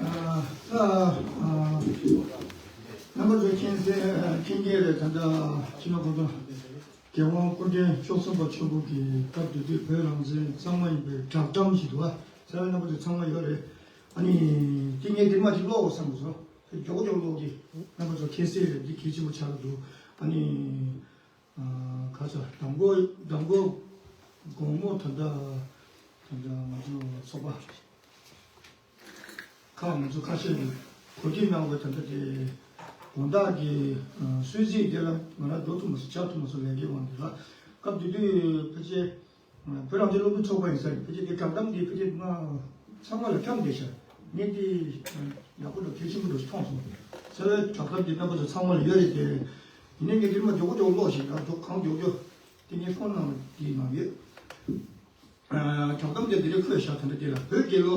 ཨ་ཨ་རྣམ་པ་ཚོ་མཁྱེན་གསལ་མཁྱེན་གྱི་རེད། ད་ལྟ་ཕྱི་ལོ་ཁོ་ཚོ་རྒྱལ་དབང་སྐུ་ཕྲེང་བཅུ་གསུམ་པ་མཆོག་གི་སྐབས་དེ་དུས་བོད་རང་བཙན་གཙང་མ་ཡིན་པའི་བསྒྲགས་གཏམ་ཞིག་འདུག་བ། གསལ་བའི་རྣམ་པ་ཚོ་ཚང་མ་ཡོད་རེད། ཨ་ནི་དེ་ངས་འདི་མ་ཅིག་ཀློག་བསམ་གྱི་སོང་། མགྱོགས་མགྱོགས་ཀློག་གི། རྣམ་པ་ཚོ་མཁྱེན་གསལ་རེད། འདི་གལ་ཆེན་པོ་ཆགས་ཀྱི་འདུག་ཨ་ནི། ཨ་ག་ས་དང་པོ་དང་པོ་དགོང་མོ་ད་ལྟ་ད་ལྟ་ང་ཚོ་ཚོགས་པ་ཁག་ང་ཚོ་ཁ་ཤས་ཀྱིས་གོ་སྒྲིག་གནང་བའི་ད་ལྟ་དེ་དགོང་དག་གི་ཨ་གསོལ་ཚིགས་དེ་ལ་ང་རང་འགྲོ་ཐུབ་མ་སོང་། བཅར་ཐུབ་མ་སོང་། ལས་ཀའི་དབང་གིས་ལ། སྐབས་དེ་དུས་ཕལ་ཆེར་བོད་རང་བཙན་སློབ་ཕྲུག་ཚོགས་པ་ཡིན་ས་རེད། ཕལ་ཆེར་དེ་བསྒྲགས་གཏམ་དེ་ཕལ་ཆེར་ང་ཚང་མ་ལ་བཀྲམ་བསྡད་ཤག་ངས་འདི་ཡག་པོ་འདུག་གལ་ཆེན་པོ་འདུག་མཐོང་སོང་། གསལ་བའི་བསྒྲགས་གཏམ་དེ་རྣམ་པ་ཚོ་ཚང་མ་ལ་ཡོད་རེད་དེ། ཡིན་ནའི་ངས་འདིར་མ་མགྱོགས་པོ་མགྱོགས་པོ་ཀློག་ཞིག་ཡང་མགྱོགས་གང་མགྱོགས་མགྱོགས་དེ་ངས་ཕོན་ནང་ལ་འདི་ནང་ཡོད། དྲང་གཏམ་དེ་འདི་རེད། ཁོས་བཞག་དེ་འདྲ་དེ་ལ། བོད་རྒྱལ་ལོ་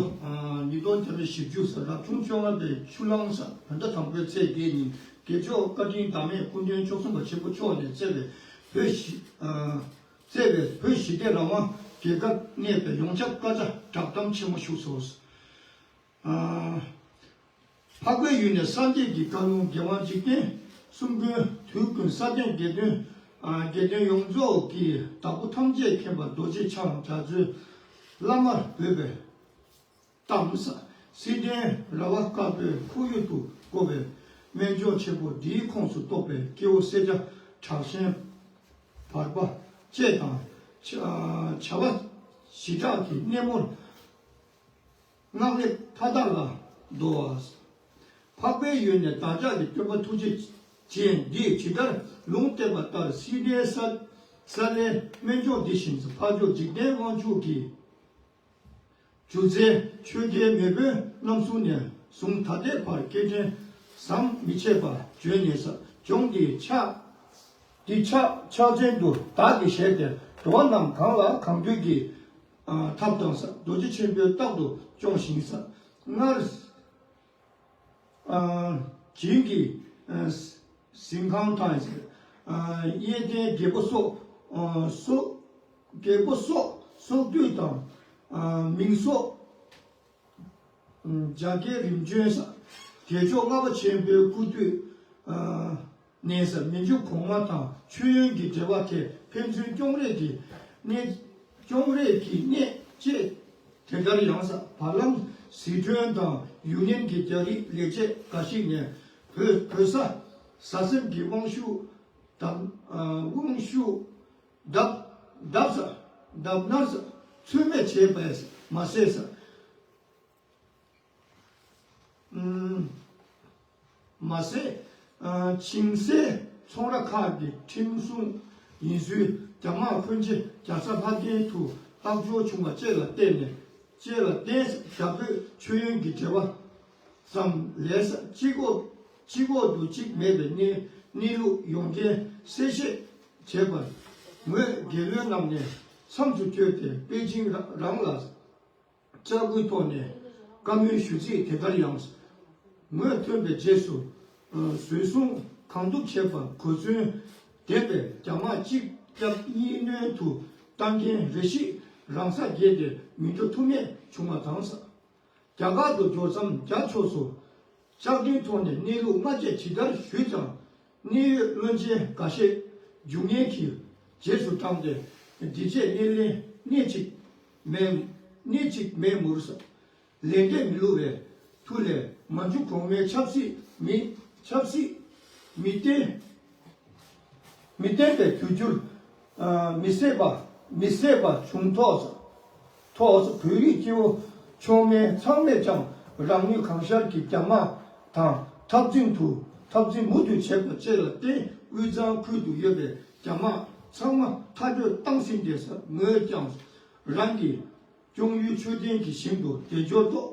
ཉིས་སྟོང་བརྒྱ་མེད་བཞི་བཅུ་ཟེར། རབ་བྱུང་བཅོ་ལྔ་པའི་ཆུ་གླང་ཟེར། བོད་ཟླ་དང་པོའི་ཚེས་བརྒྱད་ཉིན་རྒྱལ་མཆོག་བཀའ་དྲིན་བདག་མེད་སྐུ་མདུན་མཆོག་གསུམ་པ་ཆེན་པོ་མཆོག་ནས་བསྩལ་བའི་བོད་ཞི་བསྩལ་བའི་བོད་ཞི་བདེ་རང་དབང་རྒྱལ་ཁབ་གནས་པའི་ཡོངས་ཁྱབ་བཀའ་རྒྱ་བསྒྲགས་གཏམ་ཆེན་མོ་བཞུགས་སོ། འཕགས་པའི་ཡུལ་ནས་སངས་རྒྱས་ཀྱི་བཀའ་ལུང་རྒྱལ་དབང་འཇིག་རྟེན་གསུམ་མགོན། དུས་ཀུན་སྲ་བརྟན་དགེ་འདུན། དགེ་འདུན་ཡོངས་རྫོགས་ཀྱི་བདག་པོ་ཐམས་ཅད་མཁྱེན་པ་རྡོ་རྗེ་འཆང་རྒྱ་མཚོའི་བླ་མར་འབོད་པའི་གཏམ་ས། སྲིད་དོན་ར་བ་དཀར་པོའི་ཁོར་ཡུག་ཏུ་བསྐོར་བའི་སྨན་ལྗོངས་ཆེན་པོ་འདིའི་ཁོངས་སུ་གཏོགས་པའི་སྐྱེ་བོ་སེར་སྐྱ་དྲག་ཞན་བར་པ་བཅས་དང་། བྱ་བ་ཞི་དྲག་གི་སྣེ་མོར་སྔགས་ལས་ཕ་དག་ལ་བསྡོ་བ། འཕགས་པའི་ཡུལ་ནས་བདག་ཅག་གི་སྟོན་པ་ཐུགས་རྗེ་ཅན་འདིས་ཇི་ལྟར་ལུང་བསྟན་པ་ལྟར་སྲིད་དོན་ས་ས་ལའི་སྨན་ལྗོངས་འདི་བཞིན་འཕགས་མཆོག་འཇིག་རྟེན་དབང་ཕྱུག་གི་སྒྱུ་རྩལ་ཆོས་རྒྱལ་མེས་དབོན་རྣམ་གསུམ་ནས་བཟུང་ད་ལྟའི་བར་སྐྱེ་ཕྲེང་ཟམ་མི་ཆད་པར་བྱོན་ནས་ས་ལྗོངས་འདིའི་ཕྱག་འདི་ཕྱག་ཕྱག་ཆེན་དུ་བདག་གིས་བཞེས་ཏེ། འགྲོ་བ་རྣམས་གང་ལ་གང་འདུལ་གྱི་ཐབས་དང་ས་རྡོ་རྗེ་ཆེན་པོའི་རྟག་ཏུ་སྐྱོང་ཞིང་ས་སྔར་བྱིན་གྱིས་གཟིམ་ཁང་དང་། གཡས་བསྟན་རྒྱལ་པོ་སོགས་སོགས་རྒྱལ་པོ་སོགས་སོགས་དུས་དང་མིང་སོགས་རྒྱ་སྐད་རིམ་བྱོན་ས་རྒྱལ་མཆོག་ལྔ་པ་ཆེན་པོའི་སྐུ་དུས་ནས་ས་མི་འཇུག་གོང་མ་དང་མཆོད་ཡོན་གྱི་འབྲེལ་བ་དེ་ཕན་ཚུན་སྐྱོང་རེས་ཀྱི་གནས་སྐྱོང་རེས་ཀྱི་གནས་བཅས། དེ་ལྟར་ཡང་ས་བར་ལམ་ཟི་ཁྲོན་དང་ཡུན་ནན་གྱི་རྒྱ་རིགས་ལས་བྱེད་འགའ་ཞིག་ནས་བོད་བོད་ས་ཟ་སེམས་ཀྱི་དབང་ཤུགས་དང་དབང་ཤུགས་བརྡབ་བརྡབ་ས་བརྡབ་གནང་ས་ཚོད་མེད་བྱས་པས་མ་ཟད་ས། མ་ཟད། ཆིང་སའི་ཚོང་ར་ཁག་གི་ཁྲིམས་སྲུང་ཡིན་ཚུལ་རྒྱ་དམག་ཕོན་ཆེ་རྒྱལ་ས་ལྷ་ལྡན་དུ་ལྷག་འབྱོར་བྱུང་བ་བཅས་ལ་བརྟེན་ནས་བཅས་ལ་བརྟེན་བརྒྱ་བོད་མཆོད་ཡོན་གྱི་འབྲེལ་བ་ཙམ་ལས་གཅིག་གོ་གཅིག་གོ་དུ་གཅིག་མེད་པའི་གནས་གནས་ལུགས་ཡོངས་རྒྱན་གསལ་བཤད་བྱས་པར་ངོས་རྒྱལ་བློན་རྣམས་ནས་མཚམས་སུ་བསྐྱོད་དེ་པེ་ཅིང་རང་ལ། ལྕགས་སྐུལ་ཐོག་ནས་བཀའ་མོལ་ཞུ་ཚིག་དེ་ལྟར་ཡང་། ངོས་ཐོན་པའི་རྗེས་སུ་བཟོད་གསུམ་གང་ཐུབ་བྱེད་པར་གོ་མཚོན་ལྡན་པའི་རྒྱ་དམག་གཅིག་བརྒྱབ་གཉིས་གནོན་དུ་བཏང་མཁན་རེ་ཞིག་རང་ས་བརྒལ་ཏེ་མི་འགྲོ་ཐུབ་མེད་བྱུང་བ་དང་། རྒྱ་གར་དུ་འབྱོར་མཚམས་རྒྱ་ཕྱོགས་སུ་ལྕགས་ཀྲིན་ཐོག་ནས་གནས་ལུགས་སྔ་རྗེས་ཇི་ལྟར་ཞུས་ཀྱང་། གནད་ཡོད་བློན་ཆེན་འགའ་ཤས་རྒྱུག་ངན་གྱིས་རྗེས་སུ་འབྲངས་ཏེ་འདི་བྱས་སྣེ་ལེན་སྣེ་གཅིག་མེད་སྣེ་གཅིག་མེད་མུར་ལས་འབྲས་མི་བསླུ་བའི་མཐུ་ལས་མ་འཇུ་གོང་མའི་ཆབ་སྲིད་མི་ཆབ་སྲིད་མི་བརྟན་མི་བརྟན་པའི་དུས་འགྱུར་མི་སྲིད་པ་མི་སྲིད་པ་བྱུང་ཐོག་ཐོག་བོད་རིགས་སྐྱེ་བོ་མཆོག་དམན་ཚང་མས་ཀྱང་རང་ནུས་གང་ཤར་གྱིས་རྒྱ་དམག་དང་འཐབ་འཛིང་དུ་འཐབ་འཛིང་མུ་མཐུད་བྱས་པ་བཅས་ལ་བརྟེན་དབུས་གཙང་ཁུལ་དུ་ཡོད་པའི་རྒྱ་དམག་ཚང་མ་མཐའ་སྐྱོད་བཏང་ཟིན་ཏེ་ངོས་ཀྱང་རང་གི་སྐྱོང་ཡུལ་མཆོད་རྟེན་གྱི་ཞིང་དུ་བདེ་འབྱོར་ཐོག་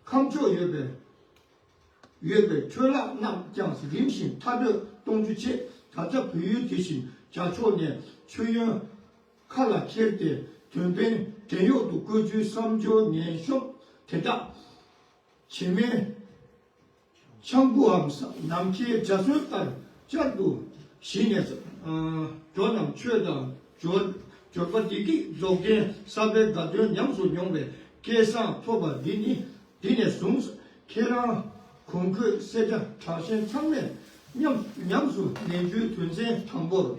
ཁམས་ཕྱོགས་ཡོད་པའི་ཡོད་པའི་འཕྲོ་བརླག་རྣམས་ཀྱང་རིམ་བཞིན་མཐའ་སྐྱོད་གཏོང་རྒྱུ་བཅས་ད་ལྟ་བོད་ཡུལ་དེ་བཞིན་རྒྱ་ཕྱོགས་ནས་མཆོད་ཡོན་ཁ་ལ་འཁྱེར་ཏེ་དོན་ཕན་བྲན་གཡོག་ཏུ་བཀོལ་རྒྱུའི་བསམ་སྦྱོར་ངན་ཤོམ་དེ་དག་བྱེ་མའི་ཆང་བུའམ་ནམ་མཁའི་འཇའ་ཚོན་ལྟར་བསྐྱར་དུ་ཞི་ནས་འགྲོ་རྣམས་ཆོས་དང་འབྱོར་འབྱོར་པ་བདེ་སྐྱིད་རྫོགས་ལྡན་གསར་པའི་དགའ་སྟོན་ཉམས་སུ་མྱོང་བའི་སྐལ་བཟང་ཐོབ་པ་འདི་ནི། འདི་ནས་བཟུང་ཁྱེད་རང་གོང་འཁོད་སེར་སྐྱ་དྲག་ཞན་ཚང་མས་མཉམ་ཉམས་སུ་ལེན་རྒྱུའི་དོན་ཚན་དང་པོར།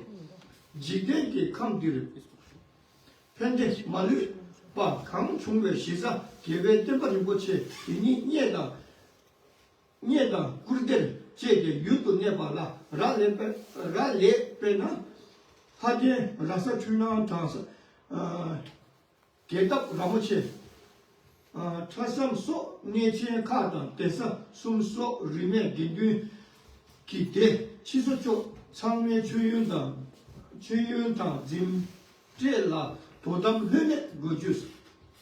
འཇིག་རྟེན་གྱི་ཁམས་འདིར་ཕན་བདེ་མ་ལུས་པ་གང་བྱུང་བའི་གཞི་རྩ་རྒྱལ་བའི་བསྟན་པ་རིན་པོ་ཆེ་འདི་ཉིད་རྙེད་དང་རྙེད་དང་བཀུར་སྟིར་བཅས་ཏེ་ཡུན་དུ་གནས་པ་ལ་རག་ལས་པས་རག་ལས་པས་ན། ལྷ་ལྡན་ར་ས་འཕྲུལ་སྣང་དང་། རྒྱས་བཏབ་ར་མོ་ཆེ། ཁྲ་ཟམ་སོགས་གནས་ཆེན་ཁག་དང་གདན་ས་གསུམ་སོགས་རིས་མེད་དགེ་འདུན་གྱི་སྡེ་ཕྱི་སོ་ཅོག་ཚང་མའི་མཆོད་ཡོན་དང་མཆོད་ཡོན་དང་འཛིན་གྲྭ་ལ་དོ་དམ་ལྷོད་མེད་དགོས་རྒྱུ།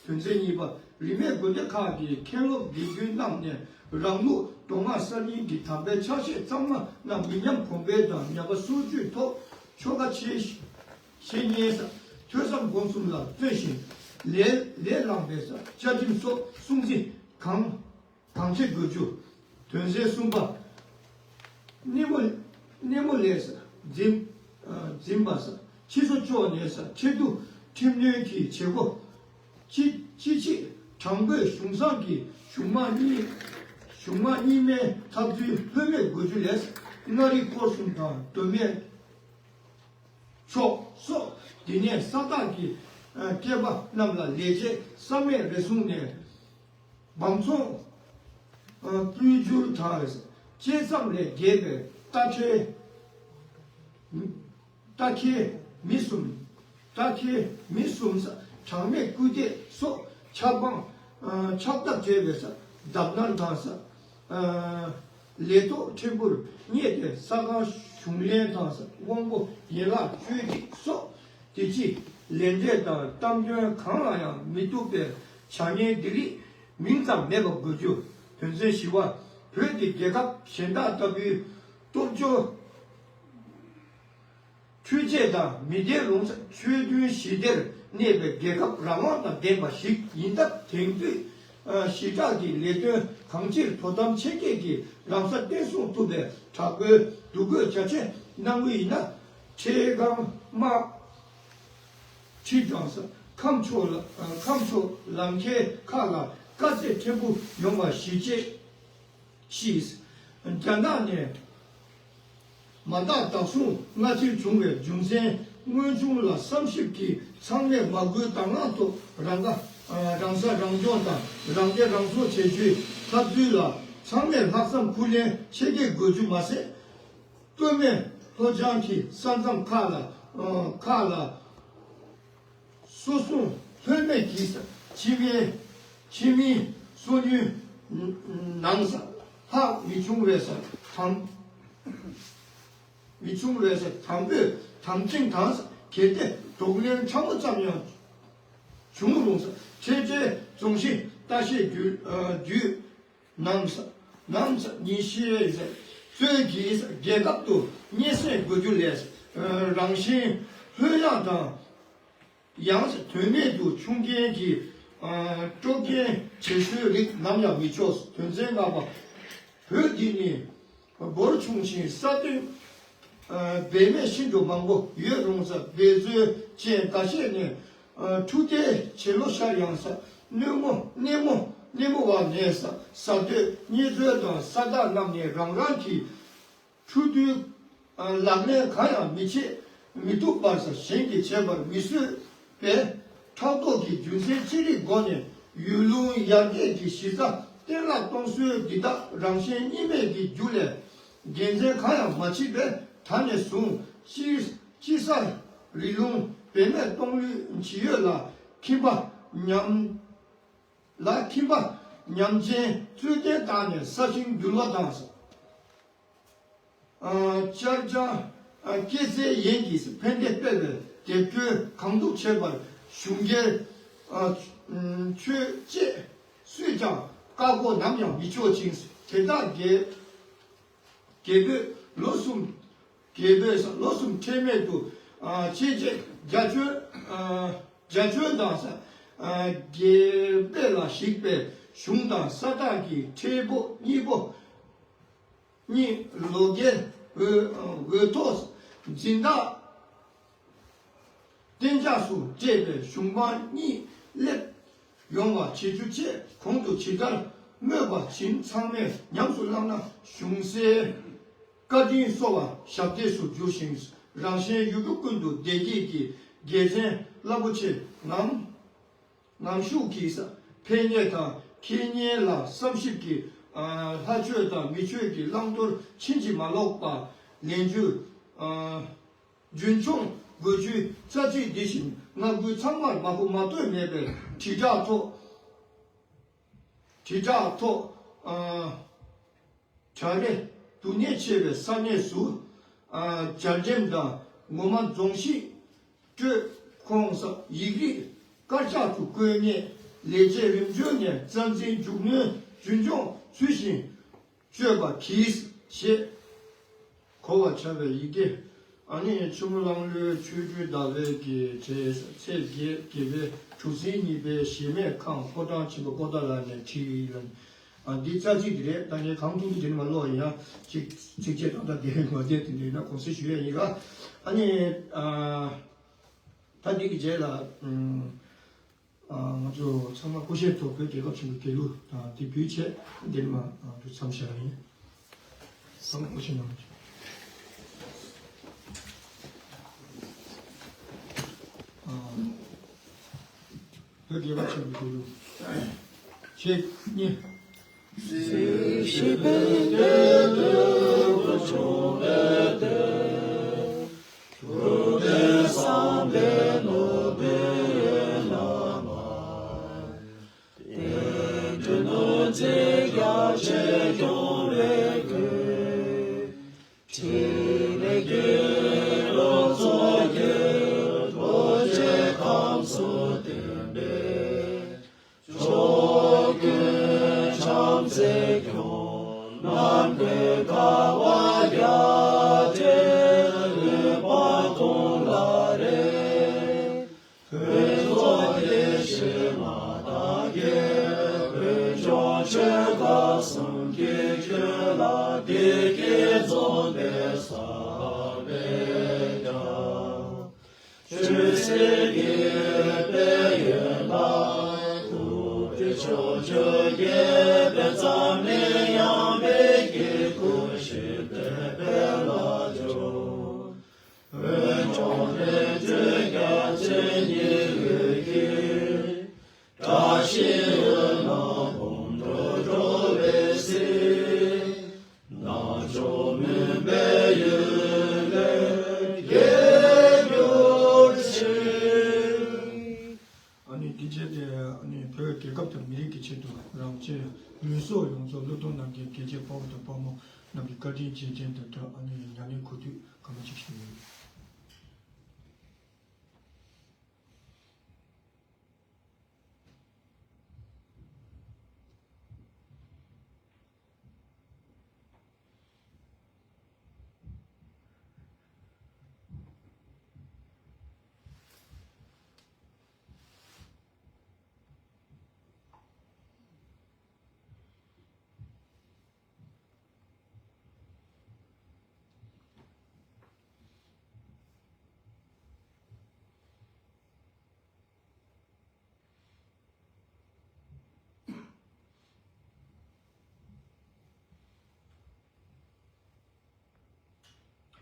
དོན་ཚན་གཉིས་པ། རིས་མེད་དགོན་སྡེ་ཁག་གི་མཁན་སློབ་དགེ་རྒན་རྣམས་ནས་རང་ལུགས་མདོ་སྔགས་གསར་རྙིང་གི་དམ་པའི་ཕྱག་བཞེས་གཙང་མ་རྣམས་མི་ཉམས་གོང་འཕེལ་དང་ཉམས་པ་སོར་ཆུད་ཐོག་ཆོ་ག་ཆེ་བཤད་ཉན་ས་ཐོས་བསམ་སྒོམ་གསུམ་ལ་བརྩོན་ཞིང་ ལས་ལས་བླངས་པའི་ས་བཅའ་ཁྲིམས་སོགས་སྲུང་བརྩི་གང་གང་ཆེ་དགོས་རྒྱུ། དོན་ཚན་གསུམ་པ། སྣེ་མོ་སྣེ་མོ་ལས་ས་འཛིན་འཛིན་པ་ས་ཕྱི་སོ་ཅོག་ནས་ས་ཁྲལ་བསྡུ་ཁྲིམས་གནོན་གྱི་བྱེད་སྒོ། ཅི་ཅི་ཕྱིར་དྲང་པོའི་གཞུང་བཟང་གི་གཞུང་མང་གཉིས་གཞུང་མང་གཉིས་མའི་ཐབས་ཚུལ་ལྷོད་མེད་དགོས་རྒྱུ་ལས། མངའ་རིས་སྐོར་གསུམ་དང་མདོ་སྨད་ཕྱོགས་སོགས་དེ་ནས་ས་ཐག་གི་སྐྱེས་པ་རྣམས་ལ་ལས་བྱེད་ས་མེད་རེ་ཟུང་ནས་བང་ཚོང་སྤུས་བསྒྱུར་དང་བཅས་ཙམ་ལས་བརྒལ་བའི་རྟ་ཁྲལ། རྟ་ཁལ་མི་གསུམ། རྟ་ཁལ་མི་གསུམ་ས་གྲངས་མེད་སྐུལ་འདེད་སོགས་ཆབ་འབངས་ཨ་ཆབ་ཐབས་བྲལ་བའི་ས་བརྡབ་གནང་དང་ས་ཨ་ལས་ཐོག་ཕྲན་བུར་བསྙད་དེ་ས་ཁང་གཞུང་ལེན་དང་ས་དབང་པོ་ཡན་ལག་བཅོས་སྒྲིག་སོགས་དེ་ཕྱིར་ལས་འབྲས་དང་གཏམ་སྐྱོན་གང་ལ་ཡང་མི་གཏུག་པའི་བྱ་ངན་འདི་རིགས་མིང་ཙམ་མེད་པ་དགོས་རྒྱུ། དོན་ཚན་བཞི་པ། བོད་འདི་རྒྱལ་ཁབ་གཞན་དག་ལྟ་བུའི་སྟོབས་འབྱོར་འཕྲུལ་ཆས་དང་མི་སྡེ་ལུང་ས་ཆོས་མཐུན་ཞི་བདེར་གནས་པའི་རྒྱལ་ཁབ་རང་དབང་དང་ལྡན་པ་ཞིག་ཡིན་སྟབས། དེང་དུས་ཨ་ཞི་དྲག་གི་ལས་དོན་གང་ཅིར་དོ་དམ་ཆེད་སྐྱེད་ཀྱིས་རང་ས་བརྟན་སྲུང་ཐུབ་པའི་དྲག་པོའི་འདུ་འགོད་རྒྱ་ཆེ་གནང་མུས་ཡིན་ན། འཕྲལ་སྒང་དམག་ཁྲིད་དང་ས་ཁམས་ཕྱོགས་ལ་ཨ་ཁམས་ཕྱོགས་ལམ་ཁའི་ཁག་ལ་དཀའ་ཚེགས་ཕྲན་བུ་ཡོང་བ་ཞིག་བྱེད། ཤིས། རྒྱ་ནག་ནས་མ་དག་བདག་སྲུང་སྔ་ཕྱིར་བྱུང་བའི་རྒྱུ་མཚན་དངོས་བྱུང་ལ་བསམ་ཞིབ་ཀྱིས་ཚང་མས་མ་བསྐུལ་དང་བླངས་ཐོག་རང་ཁ་རང་ས་རང་སྐྱོང་དང་རང་སྡེ་རང་སྲུང་བྱེད་རྒྱུའི་ཐབས་ཚུལ་ལ་ཚང་མས་ལྷག་བསམ་ཁུར་ལེན་ཆེ་བསྐྱེད་དགོས་རྒྱུ་མ་ཟད། སྟོད་སྨད་ལྷོ་བྱང་གི་ས་མཚམས་ཁག་ལ་ཁག་ལ། སོ་སྲུང་ལྷོད་མེད་ཀྱིས་ཕྱི་མིའི་ཕྱི་མིའི་སོ་ཉུལ་ནང་ས་ལྷག་མི་བྱུང་བའི་ས་དམ་མི་བྱུང་བའི་ས་དམ་པོས་དམ་ཅན་དང་ས་གལ་ཏེ་གདོང་ལེན་ཕྲ་མོ་ཙམ་ཡང་བྱུང་རུང་ས་ཁྲལ་ཁྲལ་རྫོང་གཞི་ལྟ་བཤལ་བརྒྱུད་བརྒྱུད་ནམ་ས་ནམ་ས་ཉིན་ཤས་ས་གཙོས་ཀྱིས་ས་རྒྱལ་ཁབ་ཏུ་སྙན་སེང་དགོས་རྒྱུ་ལས་ས་རང་བཞིན་ལྷོད་ཡངས་དང་། ཡང་དོན་མེད་དུ་ཆུང་རྐྱེན་གྱིས་ཨ་དཀྲོག་རྐྱེན་བྱེད་སྲོལ་རིགས་ནམ་ཡང་མི་ཆོག་དོན་ཚན་ལྔ་པ། བོད་འདི་ནི་འབོར་ཆུང་ཞིང་ས་སྟེང་ཨ་སྦས་མེད་ཤིན་ཏུ་མང་པོ་ཡོད་རུང་ས་འབད་རྩོལ་ཅན་འགའ་ཤས་ནས་ཨ་འཁྲུག་རྟའི་བྱེད་ལོ་ཤར་ཡང་ས་སྣེ་མོ་སྣེ་མོ་སྣེ་མོ་བ་ནས་ས་ས་སྟོད་རྙེད་རྩོལ་དང་ས་བདག་རྣམས་ནས་རང་རང་གི་འཕྲོ་མཐུད་ལག་ལེན་གང་ཡང་མི་བྱེད་མི་ཐུབ་པར་གཞན་གྱིས་བྱེད་པར་མི་བཟོད་པས། ཕྲག་དོག་གི་རྒྱུ་མཚན་ཅི་རིགས་སྒོ་ནས་ཡུལ་ལུང་ཡར་རྒྱས་ཀྱི་གཞི་རྩ་གཏན་ལ་གཏོང་སྲོལ་འདི་དག་རང་གཞན་གཉིས་མེད་ཀྱི་རྒྱུ་ལས་དགེ་མཚན་གང་ཡང་མ་མཆིས་པས། ད་ནས་བཟུང་དཔྱི་དཔྱི་ས་རི་ལུང་བེད་མེད་གཏོང་ལུས་ཇི་ཡོད་ལ་ཁྱིམ་པ་ཉམས། ལ་ཁྱིམ་པ་ཉམས་ཅན་རྩོད་ལྡན་དག་ནས་ས་ཞིང་འདུལ་བ་དང་། ཨ་ཅར་ཅང་ཨ་སྐྱེད་ཚལ་ཡན་གྱིས་ཕན་བདེ་སྤེལ་བའི་དེབ་སྐྱོན་གང་ཐུབ་བྱེད་པར་གཞུང་སྒེར་ཨ་ཆོས་བཅས་སུས་ཀྱང་བཀག་འགོག་ནམ་ཡང་མི་ཆོག་ཅིང་། དེ་དག་རྒྱལ་རྒྱལ་པོས་ལོ་གསུམ། རྒྱལ་པོས་ལོ་གསུམ་ཁྲེལ་མེད་དུ་ཨ་ཆེ་ཆེ་རྒྱ་ཆོས་ཨ་རྒྱ་ཆོས་དང་ས་ཨ་རྒྱལ་པོ་ལ་གཞིགས་པའི་གཞུང་དང་ས་བདག་གི་ཁྲལ་པོ་གཉིས་པོ་གཉིས་ལོ་རྒྱལ་འོས་འོས་ཐོག་འཛིན་བདག་གཏན་འཇགས་སུ་སྤྲད་པའི་གཞུང་དཔང་གཉིས་སླེབས་ཡོང་བ་བྱེད་རྒྱུ་བཅས་གོང་དུ་ཇི་ལྟར་སྨོས་པ་བཞིན་ཚང་མས་ཉམས་སུ་བླངས་ན་གཞུང་སའི་བཀའ་དྲིན་གསོ་བ་ཞབས་འདེགས་སུ་འགྱུར་ཞིང་། རང་གཞན་ཡུལ་གྲུ་ཀུན་ཏུ་བདེ་སྐྱིད་ཀྱི་དགེ་མཚན་རླབས་པོ་ཆེ་ངམ་ངམ་ཤུགས་ཀྱིས་ཕན་ཉེས་དང་ཁེ་ཉེན་ལ་བསམ་ཞིབ་ཀྱིས་ལྷ་ཆོས་དང་མི་ཆོས་ཀྱི་བླང་དོར་ཕྱིན་ཅི་མ་ལོག་པ་ལེན་རྒྱུ། རྒྱུན་འཁྱོངས་དགོས་རྒྱུའི་རྩ་ཚིག་འདི་བཞིན་ང་ཁུལ་ཚང་མར་མ་གོ་མ་ཐོས་མེད་པའི་དྲིལ་བསྒྲགས་ཐོག་དྲིལ་བསྒྲགས་ཐོག་ཨ་གྲ་རེ་སྡུག་བསྔལ་ཆེ་བའི་ས་གནས་སུ་ཨ་སྦྱར་འགྲེམས་དང་ངོ་མ་རྫོང་གཞིས་སྤྲོད་ཁོངས་སུ་ཡིག་རིགས་དཀར་ཆག་ཏུ་བཀོད་ངེས་ལས་བྱེད་རིམ་བྱོན་ནས་རྩ་འཛིན་རྒྱུགས་སྣོན་རྒྱུན་འཁྱོངས་ཚུལ་བཞིན་སྤྱོད་པ་གྱིས་ཞེས་གོ་བར་བྱ་བའི་ཡི་གེ། ཨ་ནི་ཆུ་མོ་གླང་ལོའི་ཆོ་འཕྲུལ་ཟླ་བའི་གི་ཚེས་ཚེས་བརྒྱད་བརྒྱད་པའི་དྲུག་ཚེས་གཉིས་པའི་གཞལ་མེད་ཁང་ཕོ་བྲང་ཆེན་པོ་པོ་ཏཱ་ལ་ནས་ཁྲིད་ལ། ཨ་འདི་རྩ་ཚིག་འདི་རེད། ད་ངས་གང་ཐུབ་ཐུབ་དེ་ནི་མ་ཀློག་ཡིན་ཡ། ཅིག་ཚིགས་བཅད་ཏག་ཏག་དེ་མ་བསྡད་དེ་འདྲ་ན་དགོངས་སེལ་ཞུ་ཡ་ཡིན་ག་ཨ་ནི་ཨ་ད་འདི་གི་རྗེས་ལ་ཨུམ། ང་ཚོ་ཚང་མ་སྐུ་བཞེངས་ཐོག་བོད་རྒྱལ་ཁབ་ཆེན་པོའི་རྒྱལ་གླུ་དང་དེ་འབུལ་ཆེད་འདིར་མ་ང་ཚོ་མཚམས་བཞག་ཡིན། ཚང་མ་སྐུ་བཞེངས་གནང་། བོད་རྒྱལ་ཁབ་ཆེན་པོའི་རྒྱལ་གླུ། གཅིག་གཉིས། ཨ་ནི་དེ་རྗེས་ཏེ་ཨ་ནི་བོད་རྒྱལ་ཁབ་དང་མི་རིགས་ཀྱི་ཆེད་དུ་རང་གཅེས་ལུས་སྲོག་ཡོངས་རྫོགས་བློས་གཏོང་གནང་མཁན་རྒྱལ་གཅེས་དཔའ་བོ་དང་དཔའ་མོ་རྣམས་ཀྱི་བཀའ་དྲིན་རྗེས་དྲན་དང་སྦྲགས་ཨ་ནི་ཉམས་ལེན་གོ་དུས་གང་མ་ཅིག་ཞུ་ཡིན།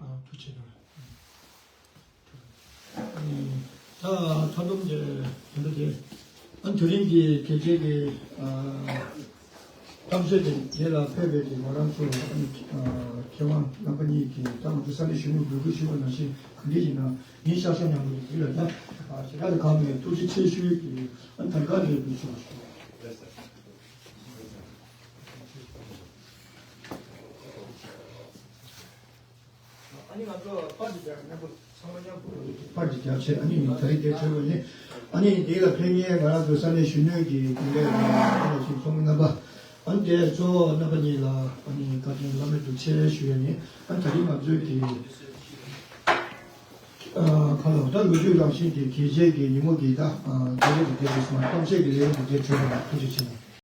ཨ་ཐུགས་རྗེ་གནང་། ཨ་ནི་ད་མཐའ་སྡོམ་དེ་དེ་འདྲ་དེ། ཨ་ནི་དེ་རིང་གི་དེ་རྗེས་ཀྱི་ཨ་གཏམ་བཤད་དེ་རྗེས་ལ་ཕེབས་པའི་གི་ང་རང་ཚོ་ཨ་ནི་ཨ་མཁས་དབང་རྣམ་པ་གཉིས་ཀྱིས་ད་ང་ཚོ་ས་གནས་གཞོན་ནུ་འབོད་སྐུལ་ཞུས་པ་ནང་བཞིན་ག་འདྲ་ཡིན་ན་ཉིན་ཤར་ཤར་མཉམ་དུ་དེ་ལ་ད་ཨ་ཞེ་དྲག་ཏུ་གང་མེད་ཐུགས་རྗེ་ཆེ་ཞུའི་གི་ཨ་ནི་དར་དཀར་ལས་འབུལ་ཞུ་བ་ཞུ། ཨ་ནི་ང་ཚོ་པར་འདི་རྒྱག་མཁན་པོ་ཚང་མ་མཉམ་དུ་པར་འདི་རྒྱག་ཆེད་ཨ་ནི་ད་རེས་དེ་འཕྲོས་པ་ཡིན། ཨ་ནི་འདི་ལ་ཕེབས་མཁན་ང་རང་ཚོ་ས་གནས་གཞོན་ནུ་གི་དགོན་པའི་ནང་ལ་ཞིག་ཚོགས་མི་རྣམ་པ། ཨ་ནི་དེ་གཙོ་བོ་རྣམ་པ་གཉིས་ལ་ཨ་ནི་བཀའ་དྲིན་བླ་མེད་དུ་ཆེ་ཞུ་ཡ་ཡིན། ཨ་ནི་ད་རེས་ང་ཚོའི་གི་ཨ་ཁ་ལོ་ད་ལོ་རྒྱུས་རང་བཞིན་གྱི་གལ་ཆེ་གི་ཉིན་མོ་གི་ད་ཨ་དེ་རིང་གི་དེ་རེད་སོང་གཏམ་བཤད་ཀྱི་ལས་རིམ་དེ་འཕྲོས་པ་ལ་ཐུགས་རྗེ་ཆེ་གནང་།